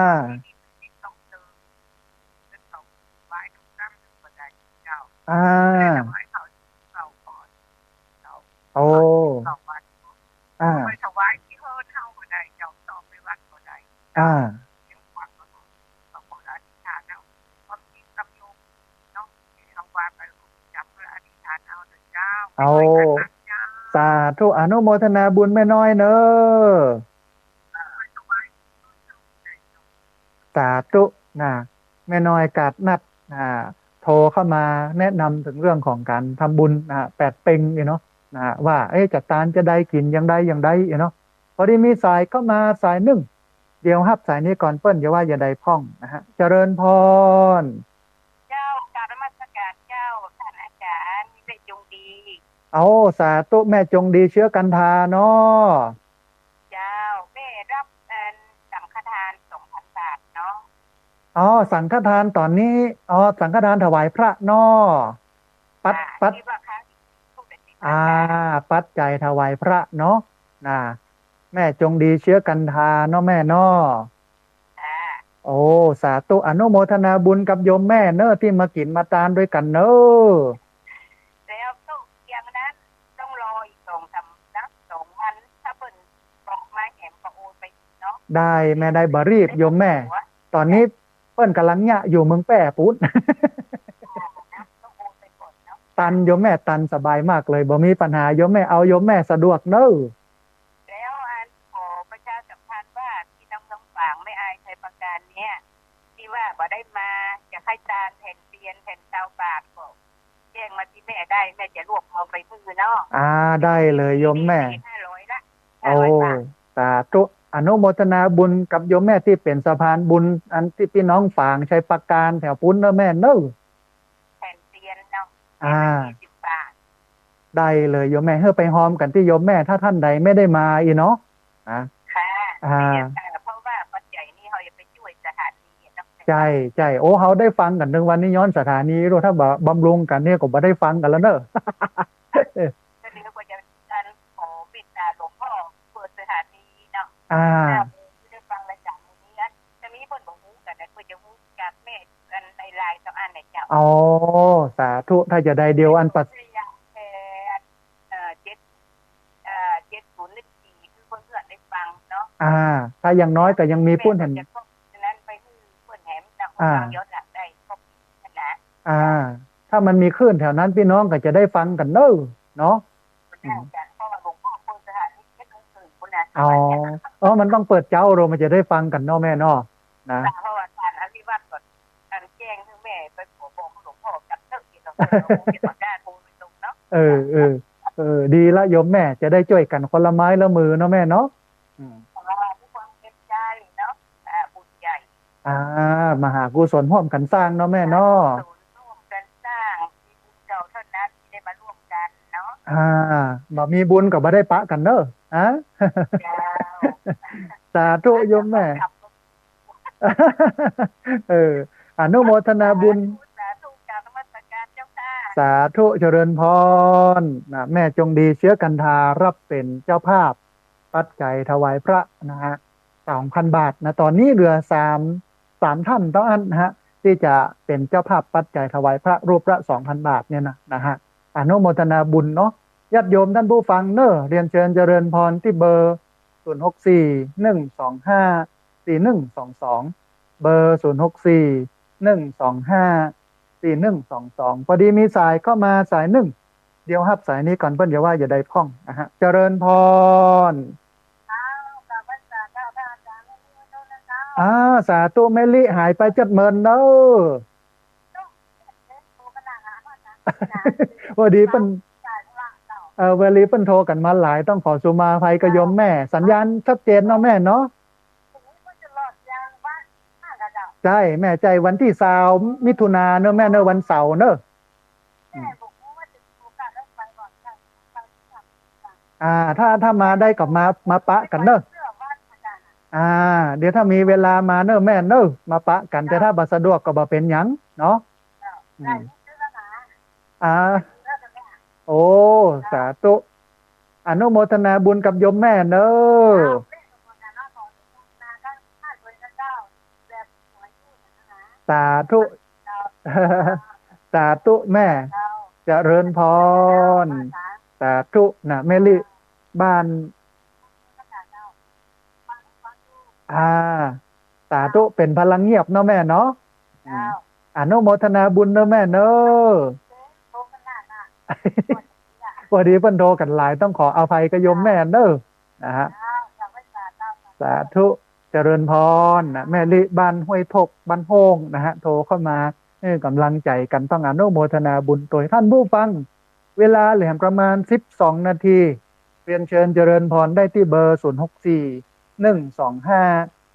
อ่า โอ้ อ่า อ่า เอา สาธุ อนุโมทนาบุญแม่น้อยเน้อ สาธุนะ แม่น้อยกาดนัดนะ โทรเข้ามาแนะนำเถิงเรื่องของก๋านทำบุญนะ แปดเป็งนี่เนาะ นะ ว่า เอ๊ะ จะตานจะใด กิ๋นอย่างใดอย่างใดนี่เนาะ ปอดีมีสายเข้ามาสายนึ่ง เดี๋ยวฮับสายนี้ก่อน เปิ้นจะว่าจะใดพ่องนะฮะ เจริญพร เจ้า กราบนมัสการเจ้า ต้านอาจ๋ารย์ มีแต่จงดี โอ้ สาธุ แม่จงดีเชื้อกันทาเนาะ เจ้า แม่ฮับ เอ่อ สังฆทานสองพันบาทเนาะ อ๋อ สังฆทานต๋อนนี้ อ๋อ สังฆทานถวายพระเนาะ ปัจ อ่า ปัจ ที่ว่าค้างอยู่ อ่า ปัจจัยถวายพระเนาะ นะ แม่จงดีเชื้อกันทาเนาะแม่เนาะ ค่ะ โอ้ สาธุ อนุโมทนาบุญกับโยมแม่เนอะ ตี้มากิ๋นมาตานตวยกั๋นเนอะ แล้วต้องเพียงนั้น ต้องรออีกสองสาม สักสองวัน ถ้าเปิ้นบอกมาแหมก็โอนไปอีกเนาะ ได้แม่ ได้ บ่รีบโยมแม่ ต๋อนนี้เปิ้นก่ำลังเยียะอยู่เมืองแป้ปู๊น อ่า นะ ต้องโอนไปก่อนเนาะ ตันโยมแม่ ตันสบายมากเลย บ่มีปัญหาโยมแม่ เอาโยมแม่สะดวกเนอะ แล้วอันขอประชาสัมพันธ์ว่าตี้น้องๆ ฝางแม่อายไชยประการเนี่ย ตี้ว่าบ่ได้มา จะใค่ตานแผ่นเตียน แผ่นซาวบาทก็แจ้งมาตี้แม่ได้ แม่จะรวบรวมไปหื้อเนาะ อ่า ได้เลยโยมแม่ แม่เสียห้าร้อยละ โอ้ ห้าร้อยบาท สาธุ อนุโมทนาบุญกับโยมแม่ตี้เป๋นสะพานบุญ อันตี้ปี้น้องฝางไชยประการแถวปู๊นเนอะแม่เนอะ แผ่นเตียนเนาะ อ่า แผ่นละยี่สิบบาท ได้เลยโยมแม่ หื้อไปฮอมกั๋นตี้โยมแม่ ถ้าต้านใดไม่ได้มาอี้เนาะ นะ ค่ะ อ่า เสียค่ะ เพราะว่าปัจจัยนี้เฮาจะไปจ้วยสถานีเนาะ ใจ้ ใจ้ โอ้ เฮาได้ฟังกั๋นเถิงวันนี้ย้อนสถานีโลด ถ้าบ่บำรุงกั๋นเนี่ยก็บ่ได้ฟังกั๋นแล้วเนอะ ก็เลยว่าจะอันขอเมตตาหลวงพ่อเปิดสถานีเนาะ อ่า อ่า จะได้ฟังรายการนี้ จะมีเปิ้นบ่ฮู้กั๋นนะ เปิ้นจะฮู้จักแม่ อันในไลน์สองอันเนี่ยเจ้า อ๋อ สาธุ ถ้าจะได้เดียวอันปัด เอ่อ เจ็ด เอ่อ เจ็ดศูนย์หนึ่งสี่ คือเพื่อนๆ ได้ฟังเนาะ อ่า ถ้าอย่างน้อยก็ยังมีผู้หัน แม่ก็จะครอบนั้นไปหื้อเปิ้นแหมเนาะ อ่า ฟังย้อนหลังได้ครบนะ อ่า ถ้ามันมีคลื่นแถวนั้น ปี้น้องก็จะได้ฟังกั๋นเนอะ เนาะ อืม เจ้า เพราะว่าหลวงพ่อเปิดสถานีเจ็ดโมงครึ่งปู๊นนะ อ๋อ เออ มันต้องเปิดเจ๊าโลด มันจะได้ฟังกั๋นเนาะแม่เนาะ นะ เพราะว่าต้านอภิวัตรก็อันแจ้งหื้อแม่ไปขอบอกหลวงพ่อกับเจ้าที่เรา เออ เออ เออ ดีละโยมแม่ จะได้จ้วยกั๋นคนละไม้ละมือเนาะแม่เนาะ อืม อ่า ด้วยความเต็มใจ๋เนาะ อ่า บุญใหญ่ อ่า มหากุศลฮ่วมกั๋นสร้างเนาะแม่เนาะ มหากุศลฮ่วมกั๋นสร้าง มีบุญเก่าเท่านั้นที่ได้มาร่วมกั๋นเนาะ อ่า บ่มีบุญก็บ่ได้ปะกั๋นเนอะ ฮะ เจ้า สาธุโยมแม่ เออ อนุโมทนาบุญ สาธุ สาธุ กราบนมัสการเจ้าค่ะ สาธุ เจริญพร นะ แม่จงดีเชื้อกันทา ฮับเป๋นเจ้าภาพ ปัจจัยถวายพระนะฮะ สองพันบาทนะ ต๋อนนี้เหลือสาม สามต้านเต้าอั้นนะฮะ ตี้จะเป๋นเจ้าภาพปัจจัยถวายพระรูปละสองพันบาทเนี่ยนะ นะฮะ อนุโมทนาบุญเนาะ ญาติโยมต้านผู้ฟังเนอะ เรียนเจิญเจริญพรตี้เบอร์ ศูนย์หกสี่ หนึ่งสองห้า สี่หนึ่งสองสอง เบอร์ ศูนย์หกสี่ หนึ่งสองห้า สี่หนึ่งสองสอง ปอดีมีสายเข้ามาสายนึ่ง เดี๋ยวฮับสายนี้ก่อน เปิ้นจะว่าจะใดพ่องนะฮะ เจริญพร อ้าว กราบนมัสการเจ้าค่ะ อาจ๋ารย์ แม่ลิ ขอโทษนะเจ้า อ่า สาธุ แม่ลิ หายไปจัดเมินเนอะ พอดีเปิ้น เออ พอดีเปิ้นโทรกั๋นมาหลาย ต้องขอสุมาอภัยกับโยมแม่ สัญญาณชัดเจนเนาะแม่เนาะ ใจ้แม่ ใจ้ วันตี้ซาวมิถุนาเนอะแม่เนอะ วันเสาร์เนอะ อืม อ่า ถ้า ถ้ามาได้ก็มา มาปะกั๋นเนอะ อ่า เดี๋ยวถ้ามีเวลามาเนอะแม่เนอะ มาปะกั๋น แต่ถ้าบ่สะดวกก็บ่เป๋นหยังเนาะ อืม อ่า โอ้ สาธุ อนุโมทนาบุญกับโยมแม่เนอะ สาธุ สาธุแม่ เจริญพร สาธุนะ แม่ลิ บ้าน อ่า สาธุ เป๋นพลังเงียบเนาะแม่เนาะ อืม อนุโมทนาบุญเนอะแม่เนอะ พอดีเปิ้นโทรกั๋นหลาย ต้องขออภัยกับโยมแม่เนอะ นะฮะ สาธุ เจริญพรนะ แม่ลิ บ้านห้วยทก บ้านโฮ่งนะฮะ โทรเข้ามาหื้อก๋ำลังใจ๋กั๋น ต้องอนุโมทนาบุญตวย ต้านผู้ฟัง เวลาเหลือประมาณสิบสองนาที เรียนเจิญเจริญพรได้ตี้เบอร์ ศูนย์หกสี่ หนึ่งสองห้า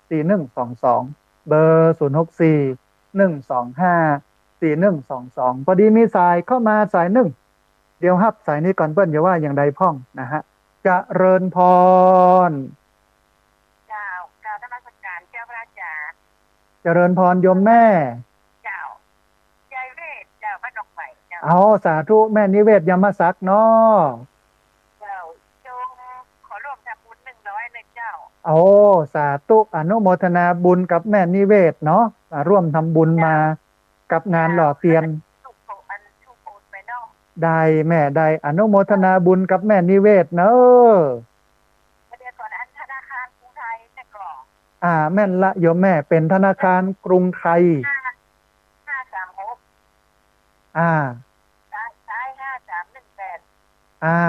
สี่หนึ่งสองสอง เบอร์ ศูนย์หกสี่ หนึ่งสองห้า สี่หนึ่งสองสอง พอดีมีสายเข้ามาสายนึ่ง เดี๋ยวฮับสายนี้ก่อน เปิ้นจะว่าอย่างใดพ่องนะฮะ เจริญพร เจ้า กราบนมัสการเจ้าพระอาจ๋ารย์ เจริญพรโยมแม่ เจ้า ยายเวชเจ้า บ้านหนองไผ่เจ้า เอา สาธุ แม่นิเวศ ยมศักดิ์เนาะ เจ้า โยมขอร่วมทำบุญหนึ่งร้อยเลย โอ้ สาธุ อนุโมทนาบุญกับแม่นิเวศเนาะ มาร่วมทำบุญมากับงานหล่อเตียน เจ้า อันถูกโอนไปเนาะ ได้แม่ ได้ อนุโมทนาบุญกับแม่นิเวศเนาะ เดี๋ยวก่อน อันธนาคารกรุงไทยแต่ก่อน อ่า แม่นละโยมแม่ เป๋นธนาคารกรุงไทย ห้า ห้าสามหก อ่า ซ้าย ซ้าย ห้าสามหนึ่งแปด อ่า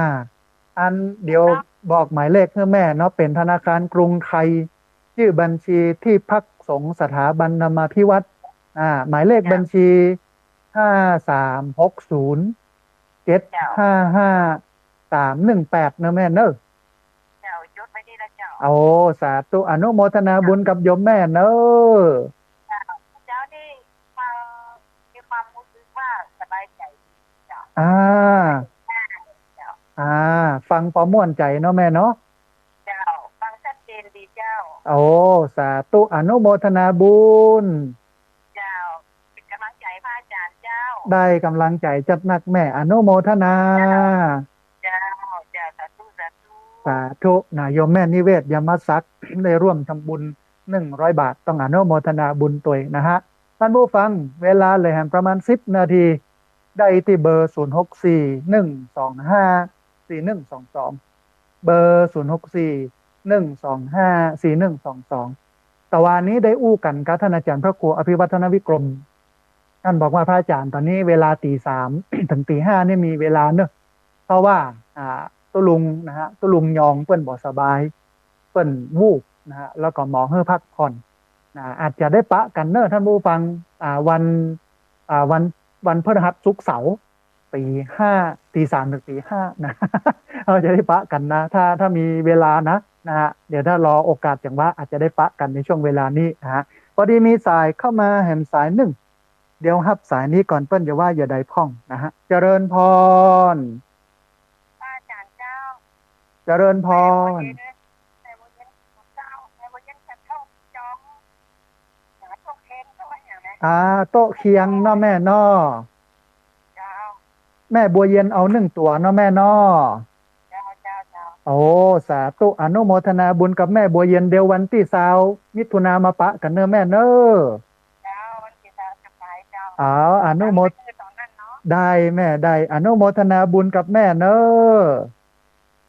อันเดี๋ยวบอกหมายเลขหื้อแม่เนาะ เป๋นธนาคารกรุงไทย จื้อบัญชีที่พักสงฆ์สถาบันธรรมาภิวัฒน์ อ่า หมายเลขบัญชี ห้าสามหกศูนย์ เจ็ดห้าห้า สามหนึ่งแปด เนาะแม่เนาะ เจ้า จดไว้นี่นะเจ้า โอ้ สาธุ อนุโมทนาบุญกับโยมแม่เนาะ เจ้า เจ้านี่ฟัง มีความรู้สึกว่าสบายใจดีเจ้า อ่า เจ้า อ่า ฟังปอม่วนใจ๋เนาะแม่เนาะ เจ้า ฟังชัดเจนดีเจ้า โอ้ สาธุ อนุโมทนาบุญ เจ้า เป๋นก๋ำลังใจ๋พระอาจ๋ารย์เจ้า ได้ก๋ำลังใจ๋จัดนักแม่ อนุโมทนา เจ้า เจ้า เจ้า สาธุ สาธุ สาธุนะ โยมแม่นิเวศ ยมศักดิ์ ได้ร่วมทำบุญ หนึ่งร้อยบาท ต้องอนุโมทนาบุญตวยนะฮะ ท่านผู้ฟัง เวลาเหลือแหมประมาณสิบนาที ได้ตี้เบอร์ ศูนย์หกสี่ หนึ่งสองห้า สี่หนึ่งสองสอง เบอร์ ศูนย์หกสี่ หนึ่งสองห้า สี่หนึ่งสองสอง ตะวานี้ได้อู้กั๋นกับท่านอาจ๋ารย์พระครูอภิวัฒนวิกรม ท่านบอกว่า พระอาจ๋ารย์ ต๋อนนี้เวลาตี๋สาม เถิงตี๋ห้านี่มีเวลาเนอะ เพราะว่า อ่า ตุ๊ลุงนะฮะ ตุ๊ลุงยองเปิ้นบ่สบาย เปิ้นวูบนะฮะ แล้วก็หมอหื้อพักผ่อนนะ อาจจะได้ปะกั๋นเนอะท่านผู้ฟัง อ่า วัน อ่า วัน วันพฤหัส ศุกร์ เสาร์ ตี๋ห้า ตี๋สามเถิงตี๋ห้านะ เฮาจะได้ปะกั๋นนะ ถ้า ถ้ามีเวลานะ นะฮะ เดี๋ยวถ้ารอโอกาสจังหวะ อาจจะได้ปะกั๋นในช่วงเวลานี้นะฮะ พอดีมีสายเข้ามาแหมสายนึ่ง เดี๋ยวฮับสายนี้ก่อน เปิ้นจะว่าจะใดพ่องนะฮะ เจริญพร พระอาจ๋ารย์เจ้า เจริญพร แม่บัวเย็น แม่บัวเย็นเจ้า แม่บัวเย็นจะโต๊ะจอง หาโต๊ะเคียง โต๊ะอะหยังนะ อ่า โต๊ะเคียงเนาะแม่เนาะ เจ้า แม่บัวเย็นเอานึ่งตั๋วเนาะแม่เนาะ เจ้า เจ้า เจ้า โอ้ สาธุ อนุโมทนาบุญกับแม่บัวเย็น เดี๋ยววันตี้ซาว มิถุนามาปะกั๋นเนอะแม่เนอะ เจ้า วันตี้ซาวจะไปเจ้า อ๋อ อนุโมท ต๋อนนั้นเนาะ ได้แม่ ได้ อนุโมทนาบุญกับแม่เนอะ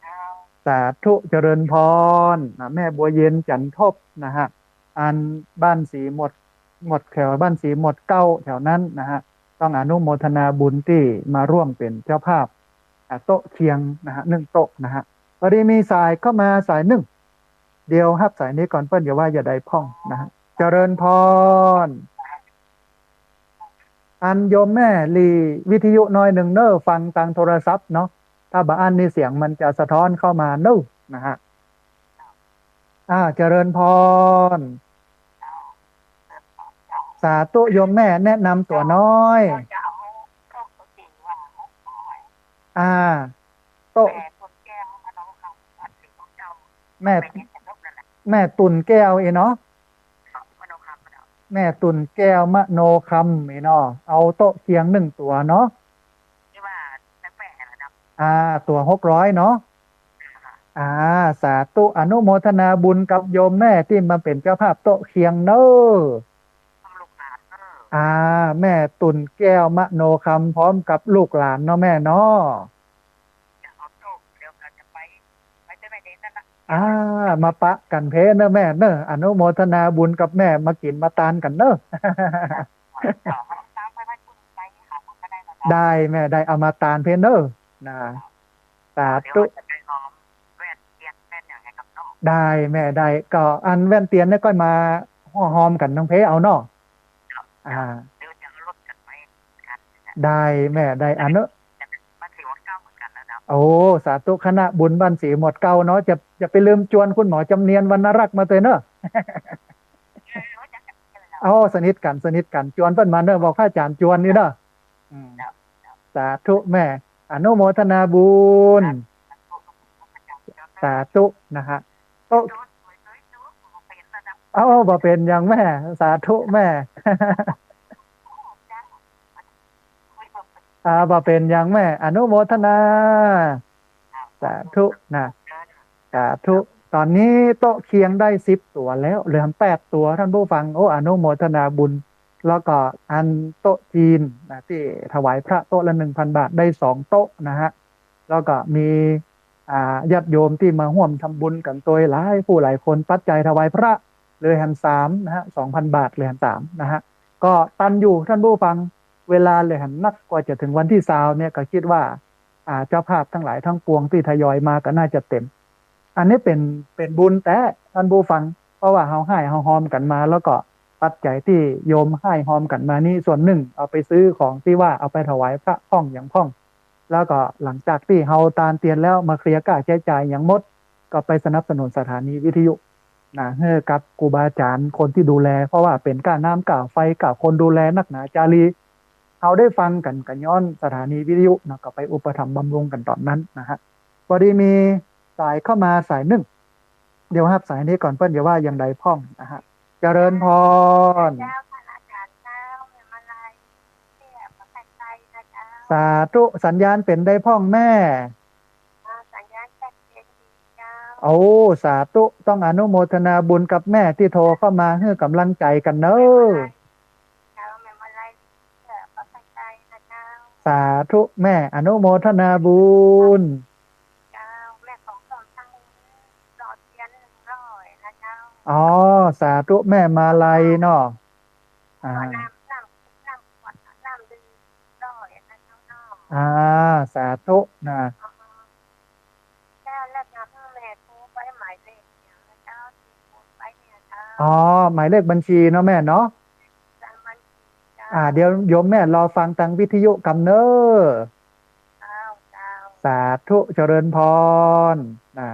เจ้า สาธุ เจริญพรนะ แม่บัวเย็น จันทบนะฮะ อันบ้านสีหมด หมดแถวบ้านสีหมดเก๊าแถวนั้นนะฮะ ต้องอนุโมทนาบุญตี้มาร่วมเป๋นเจ้าภาพ อ่ะ โต๊ะเคียงนะฮะ นึ่งโต๊ะนะฮะ พอดีมีสายเข้ามาสายนึ่ง เดี๋ยวฮับสายนี้ก่อน เปิ้นจะว่าจะใดพ่องนะฮะ เจริญพร อันโยมแม่หลีวิทยุหน้อยนึ่งเนอะ ฟังตางโทรศัพท์เนาะ ถ้าบ่อั้นนี่เสียงมันจะสะท้อนเข้ามาเนอะนะฮะ อ่า เจริญพร สาธุ โยมแม่แนะนำตั๋วน้อย อ่า โต๊ะ แม่ แม่ตุ่นแก้วอี้เนาะ แม่ตุ่นแก้วมโนคำอี้เนาะ เอาโต๊ะเคียงนึ่งตั๋วเนาะ อ่า ตั๋วหกร้อยเนาะ อ่า สาธุ อนุโมทนาบุญกับโยมแม่ตี้มาเป๋นเจ้าภาพโต๊ะเคียงเนอะ อ่า แม่ตุ่นแก้วมโนคำพร้อมกับลูกหลานเนาะแม่เนาะ อ่า มาปะกั๋นเพเนอะแม่เนอะ อนุโมทนาบุญกับแม่ มากิ๋นมาตานกั๋นเนอะ ได้แม่ ได้ เอามาตานเพเนอะนะ สาธุ ได้แม่ ได้ ก็อันแว่นเตียนเนี่ยก็มาฮอมกั๋นตังเพเอาเนาะ อ่า ได้แม่ ได้ อนุ โอ้ สาธุ คณะบุญบ้านสีหมดเก๊าเนาะ จะ จะไปลืมจวนคุณหมอจำเนียน วรรณรักษ์มาตวยเนอะ โอ้ สนิทกั๋น สนิทกั๋น จวนเปิ้นมาเนอะ บอกพระอาจ๋ารย์จวนนี่เนอะ อืม สาธุแม่ อนุโมทนาบุญ สาธุนะฮะ โต๊ะ เอ้า บ่เป๋นหยังแม่ สาธุแม่ อ่า บ่เป๋นหยังแม่ อนุโมทนา สาธุนะ สาธุ ต๋อนนี้โต๊ะเคียงได้สิบตั๋วแล้ว เหลือแปดตั๋ว ท่านผู้ฟัง โอ้ อนุโมทนาบุญ แล้วก็อันโต๊ะจีนนะ ตี้ถวายพระโต๊ะละหนึ่งพันบาท ได้สองโต๊ะนะฮะ แล้วก็มี อ่า ญาติโยมตี้มาฮ่วมทำบุญกั๋นตวยหลายผู้หลายคน ปัจจัยถวายพระเหลือแหมสามนะฮะ สองพันบาท เหลือแหมสามนะฮะ ก็ตันอยู่ ท่านผู้ฟัง เวลาเหลือแหมนัก กว่าจะเถิงวันตี้ซาวเนี่ย ก็กึ๊ดว่า อ่า เจ้าภาพตังหลายตังปวงตี้ทยอยมาก็น่าจะเต๋ม อันนี้เป๋น เป๋นบุญแต๊ ท่านผู้ฟัง เพราะว่าเฮาฮ่ายเฮาฮอมกั๋นมา แล้วก็ปัจจัยตี้โยมฮ่ายฮอมกั๋นมานี้ ส่วนนึ่งเอาไปซื้อของตี้ว่าเอาไปถวายพระพ่องหยังพ่อง แล้วก็หลังจากตี้เฮาตานเตียนแล้วมาเคลียร์ก้าใจ๊จ่ายหยังหมด ก็ไปสนับสนุนสถานีวิทยุนะ หื้อกับครูบาอาจ๋ารย์คนตี้ดูแล เพราะว่าเป๋นก้าน้ำก้าไฟก้าคนดูแลนักหนาจารี เฮาได้ฟังกั๋นก็ย้อนสถานีวิทยุนะ ก็ไปอุปถัมภ์บำรุงกั๋นต๋อนนั้นนะฮะ พอดีมีสายเข้ามาสายนึ่ง เดี๋ยวฮับสายนี้ก่อน เปิ้นจะว่าอย่างใดพ่องนะฮะ เจริญพร เจ้า พระอาจ๋ารย์เจ้า แม่มาลัย เนี่ย ประกันใจนะเจ้า สาธุ สัญญาณเป๋นใดพ่องแม่ อ่า สัญญาณชัดเจนดีเจ้า โอ้ สาธุ ต้องอนุโมทนาบุญกับแม่ตี้โทรเข้ามาหื้อก๋ำลังใจ๋กั๋นเนาะ เจ้า แม่มาลัย เนี่ย ประกันใจนะเจ้า สาธุ แม่อนุโมทนาบุญ เจ้า แม่ของสองท่าน หล่อเทียนหนึ่งร้อยนะเจ้า อ๋อ สาธุ แม่มาลัยเนาะ อ่า น้ำ น้ำ น้ำขวด น้ำดื่มร้อยนะเจ้าเนาะ อ่า สาธุนะ อ๋อ แล้ว แล้วจะหื้อแม่โทรไปหมายเลขอย่างนะเจ้า ตี้โทรไปเนี่ยเจ้า อ๋อ หมายเลขบัญชีเนาะแม่เนาะ หมายเลขบัญชีเจ้า อ่า เดี๋ยวโยมแม่รอฟังตางวิทยุกำเนาะ เจ้า เจ้า สาธุ เจริญพรนะ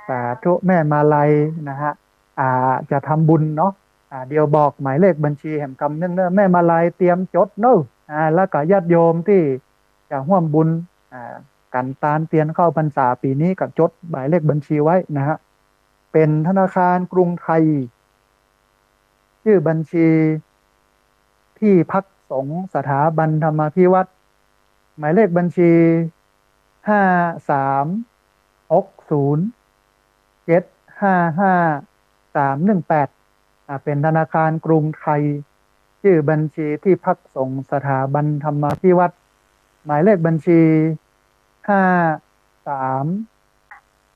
สาธุ แม่มาลัยนะฮะ อ่า จะทำบุญเนาะ อ่า เดี๋ยวบอกหมายเลขบัญชีแหมกำนึ่งเนาะ แม่มาลัยเตรียมจดเนาะ อ่า แล้วก็ญาติโยมตี้จะฮ่วมบุญ อ่า กั๋นตานเตียนเข้าพรรษาปี๋นี้ก็จดหมายเลขบัญชีไว้นะฮะ เป๋นธนาคารกรุงไทย จื้อบัญชี ที่พักสงฆ์สถาบันธรรมาภิวัฒน์ หมายเลขบัญชี ห้าสามหกศูนย์เจ็ดห้าห้าสามหนึ่งแปด อ่า เป๋นธนาคารกรุงไทย จื้อบัญชีที่พักสงฆ์สถาบันธรรมาภิวัฒน์ หมายเลขบัญชี ห้าสาม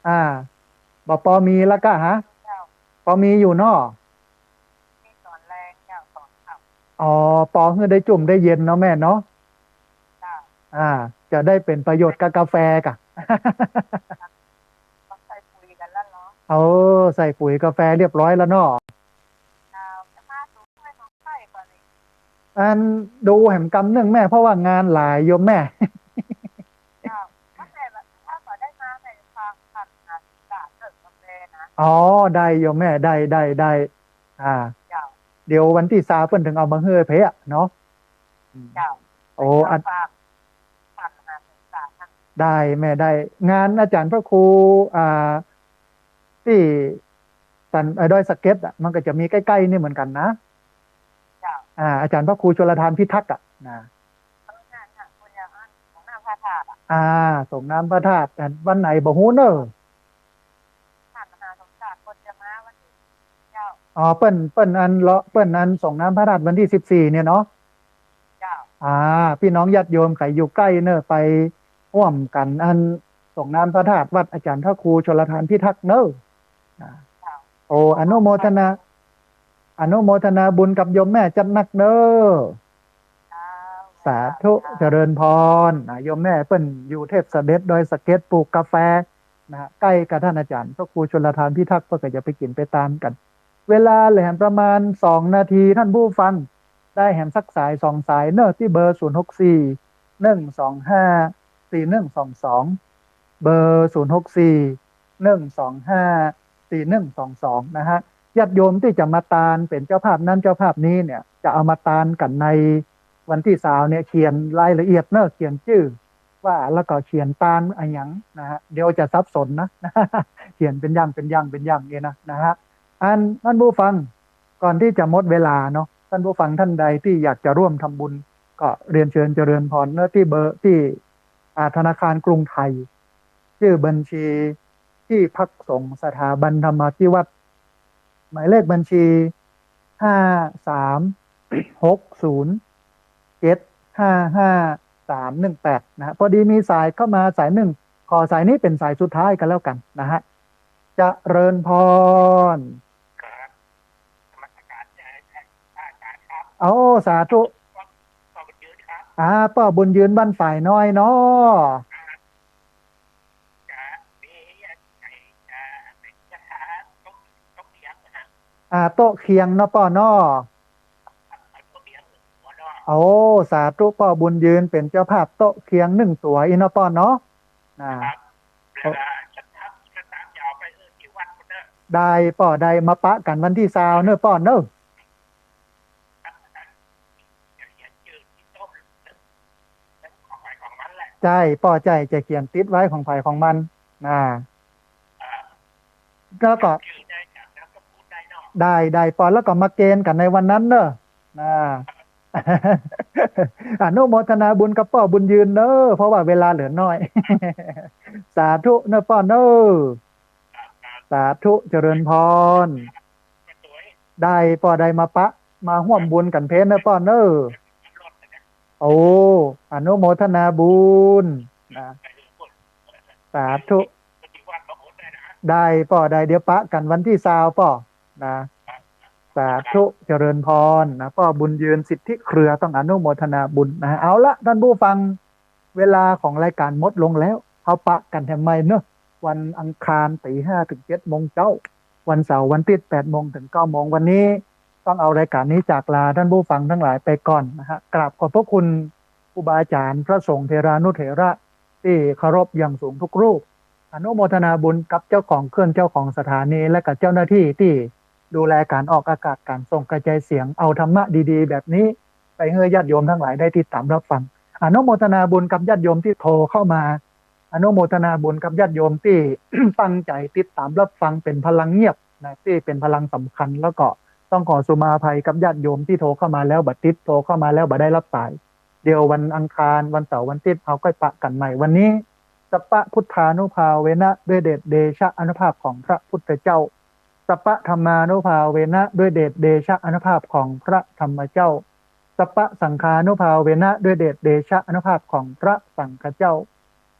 อ่า บ่ปอมีละก้าฮะ เจ้า ปอมีอยู่เนาะ มีต๋อนแลงเจ้า ต๋อนค่ำ อ๋อ ปอหื้อได้จุ่มได้เย็นเนาะแม่เนาะ เจ้า อ่า จะได้เป๋นประโยชน์กับกาแฟก่ะ ต้องใส่ปุ๋ยกั๋นแล้วเนาะ เออ ใส่ปุ๋ยกาแฟเรียบร้อยแล้วเนาะ เจ้า จะมาดูช่วยน้องไส้ก่อนเลย อันดูแหมกำนึ่งแม่ เพราะว่างานหลายโยมแม่ เจ้า ถ้าแต่ละ ถ้าขอได้มาในความ ความหาสิบบาทเกิดกาแฟนะ อ๋อ ได้โยมแม่ ได้ ได้ ได้ อ่า เจ้า เดี๋ยววันตี้ซาวเปิ้นเถิงเอามาหื้อเพะเนาะ อืม เจ้า โอ้ อัน ฝาก ฝากหาสิบบาทนะ ได้แม่ ได้ งานอาจ๋ารย์พระครู อ่า ตี้สัน เอ่อ ดอยสะเก็ดอะ มันก็จะมีใก้ๆ นี่เหมือนกั๋นนะ เจ้า อ่า อาจ๋ารย์พระครูชลทานพิทักษ์อะนะ เออ นั่นน่ะ คนเดียวกัน สงน้ำพระธาตุอะ อ่า สงน้ำพระธาตุ อันวันไหนบ่ฮู้เน่อ ท่านมหาสมศักดิ์คนจะมาวันที่ เจ้า อ๋อ เปิ้น เปิ้นอันเลาะ เปิ้นอันสงน้ำพระธาตุวันที่สิบสี่เนี่ยเนาะ เจ้า อ่า ปี้น้องญาติโยมใผอยู่ใก้เน่อ ไปฮ่วมกั๋นอันสงน้ำพระธาตุวัดอาจ๋ารย์พระครูชลทานพิทักษ์เน่อ อ่า เจ้า โอ้ อนุโมทนา อนุโมทนาบุญกับโยมแม่จัดหนักเน่อ เจ้า สาธุ เจ้า เจริญพร อ่า โยมแม่เปิ้นอยู่เทพเสด็จดอยสะเก็ดปลูกกาแฟ นะฮะ ใก้กับท่านอาจ๋ารย์พระครูชลทานพิทักษ์ เปิ้นก็จะไปกิ๋นไปตานกั๋น เวลาเหลือประมาณสองนาที ท่านผู้ฟัง ได้แหมสักสายสองสายเน่อ ตี้เบอร์ ศูนย์หกสี่ หนึ่งสองห้า สี่หนึ่งสองสอง เบอร์ ศูนย์หกสี่ หนึ่งสองห้า สี่หนึ่งสองสอง นะฮะ ญาติโยมตี้จะมาตานเป๋นเจ้าภาพนั้นเจ้าภาพนี้เนี่ย จะเอามาตานกั๋นในวันตี้ซาวเนี่ย เขียนรายละเอียดเน่อ เขียนจื้อ ว่า แล้วก็เขียนตานอะหยังนะฮะ เดี๋ยวจะสับสนนะ เขียนเป๋นอย่าง เป๋นอย่าง เป๋นอย่างเนี่ยนะ นะฮะ อัน ท่านผู้ฟัง ก่อนตี้จะหมดเวลาเนาะ ท่านผู้ฟังท่านใดตี้อยากจะร่วมทำบุญ ก็เรียนเชิญเจริญพรเน่อ ตี้เบอร์ ตี้ อ่า ธนาคารกรุงไทย จื้อบัญชี ที่พักสงฆ์สถาบันธรรมาภิวัฒน์ หมายเลขบัญชี ห้าสามหกศูนย์เจ็ดห้าห้าสามหนึ่งแปด นะฮะ พอดีมีสายเข้ามาสายหนึ่ง ขอสายนี้เป็นสายสุดท้ายกันแล้วกันนะฮะ เจริญพร ครับนมัสการเจ้าพระอาจารย์ครับ โอ้ สาธุ ป้อบุญยืนครับ อ่า ป้อบุญยืนบ้านฝายน้อยเนาะ จะมีอะไรจะเป็นคาถาตกตกเตียงนะฮะ อ่า โต๊ะเคียงเนาะป้อเนาะ เอาตกเตียงหนึ่งตัวเนาะ โอ้ สาธุ ป้อบุญยืนเป็นเจ้าภาพโต๊ะเคียงหนึ่งตั๋วอี้เนาะป้อเนาะ นะครับ เวลาจะทำจะตามจะเอาไปเออที่วัดพุ้นเนอะ ได้ป้อ ได้ มาปะกั๋นวันตี้ซาวเนอะป้อเนอะ จะเขียนชื่อที่โต๊ะแล้วของใครของมันแหละ ใจ้ป้อ ใจ้ จะเขียนติดไว้ของใผของมันนะ อ่า แล้วก็ ชื่อได้จากนามสกุลได้เนาะ ได้ ได้ป้อ แล้วก็มาเกณฑ์กั๋นในวันนั้นเนอะนะ อนุโมทนาบุญกับป้อบุญยืนเนอะ เพราะว่าเวลาเหลือน้อย สาธุเนอะป้อเนอะ ครับครับ สาธุ เจริญพร มาสวย ได้ป้อ ได้มาปะ มาฮ่วมบุญกั๋นเพลเนอะป้อเนอะ รถนะ โอ้ อนุโมทนาบุญนะ ไปเออพุ้น สาธุ ปฏิวัติมาโหดได้นะ ได้ป้อ ได้ เดี๋ยวปะกั๋นวันตี้ซาวป้อนะ สาธุ เจริญพรนะ ป้อบุญยืนสิทธิเครือ ต้องอนุโมทนาบุญนะ เอาละท่านผู้ฟัง เวลาของรายการหมดลงแล้ว เฮาปะกั๋นแถมใหม่เนอะ วันอังคารตี๋ห้าเถิงเจ็ดโมงเจ๊า วันเสาร์วันติ๊ดแปดโมงเถิงเก้าโมง วันนี้ต้องเอารายการนี้จากลาท่านผู้ฟังทั้งหลายไปก่อนนะฮะ กราบขอบพระคุณครูบาอาจ๋ารย์ พระสงฆ์เถรานุเถระตี้เคารพอย่างสูงทุกรูป อนุโมทนาบุญกับเจ้าของเครื่อง เจ้าของสถานี และกับเจ้าหน้าตี้ตี้ดูแลก๋านออกอากาศ ก๋านส่งกระจายเสียง เอาธรรมะดีๆ แบบนี้ ไปหื้อญาติโยมทั้งหลายได้ติดต๋ามรับฟัง อนุโมทนาบุญกับญาติโยมตี้โทรเข้ามา อนุโมทนาบุญกับญาติโยมตี้ ตั้งใจ๋ติดต๋ามรับฟัง เป๋นพลังเงียบนะ ตี้เป๋นพลังสำคัญ แล้วก็ต้องขอสุมาอภัยกับญาติโยมตี้โทรเข้ามาแล้วบ่ติด โทรเข้ามาแล้วบ่ได้รับสาย เดี๋ยววันอังคาร วันเสาร์วันติ๊ด เฮาก้อยปะกั๋นใหม่ วันนี้ สัพพะพุทธานุภาเวนะ ด้วยเดชเดชะอานุภาพของพระพุทธเจ้า สัพพะธรรมานุภาเวนะ ด้วยเดชเดชะอานุภาพของพระธรรมเจ้า สัพพะสังฆานุภาเวนะ ด้วยเดชเดชะอานุภาพของพระสังฆเจ้า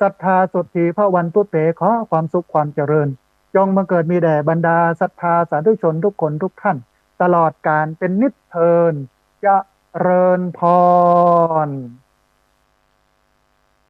สัทธาโสตถีภะวันตุเต ขอความสุขความเจริญ จงบังเกิดมีแด่บรรดาศรัทธาสาธุชนทุกคนทุกท่าน ตลอดกาลเป๋นนิจเทิน เจริญพร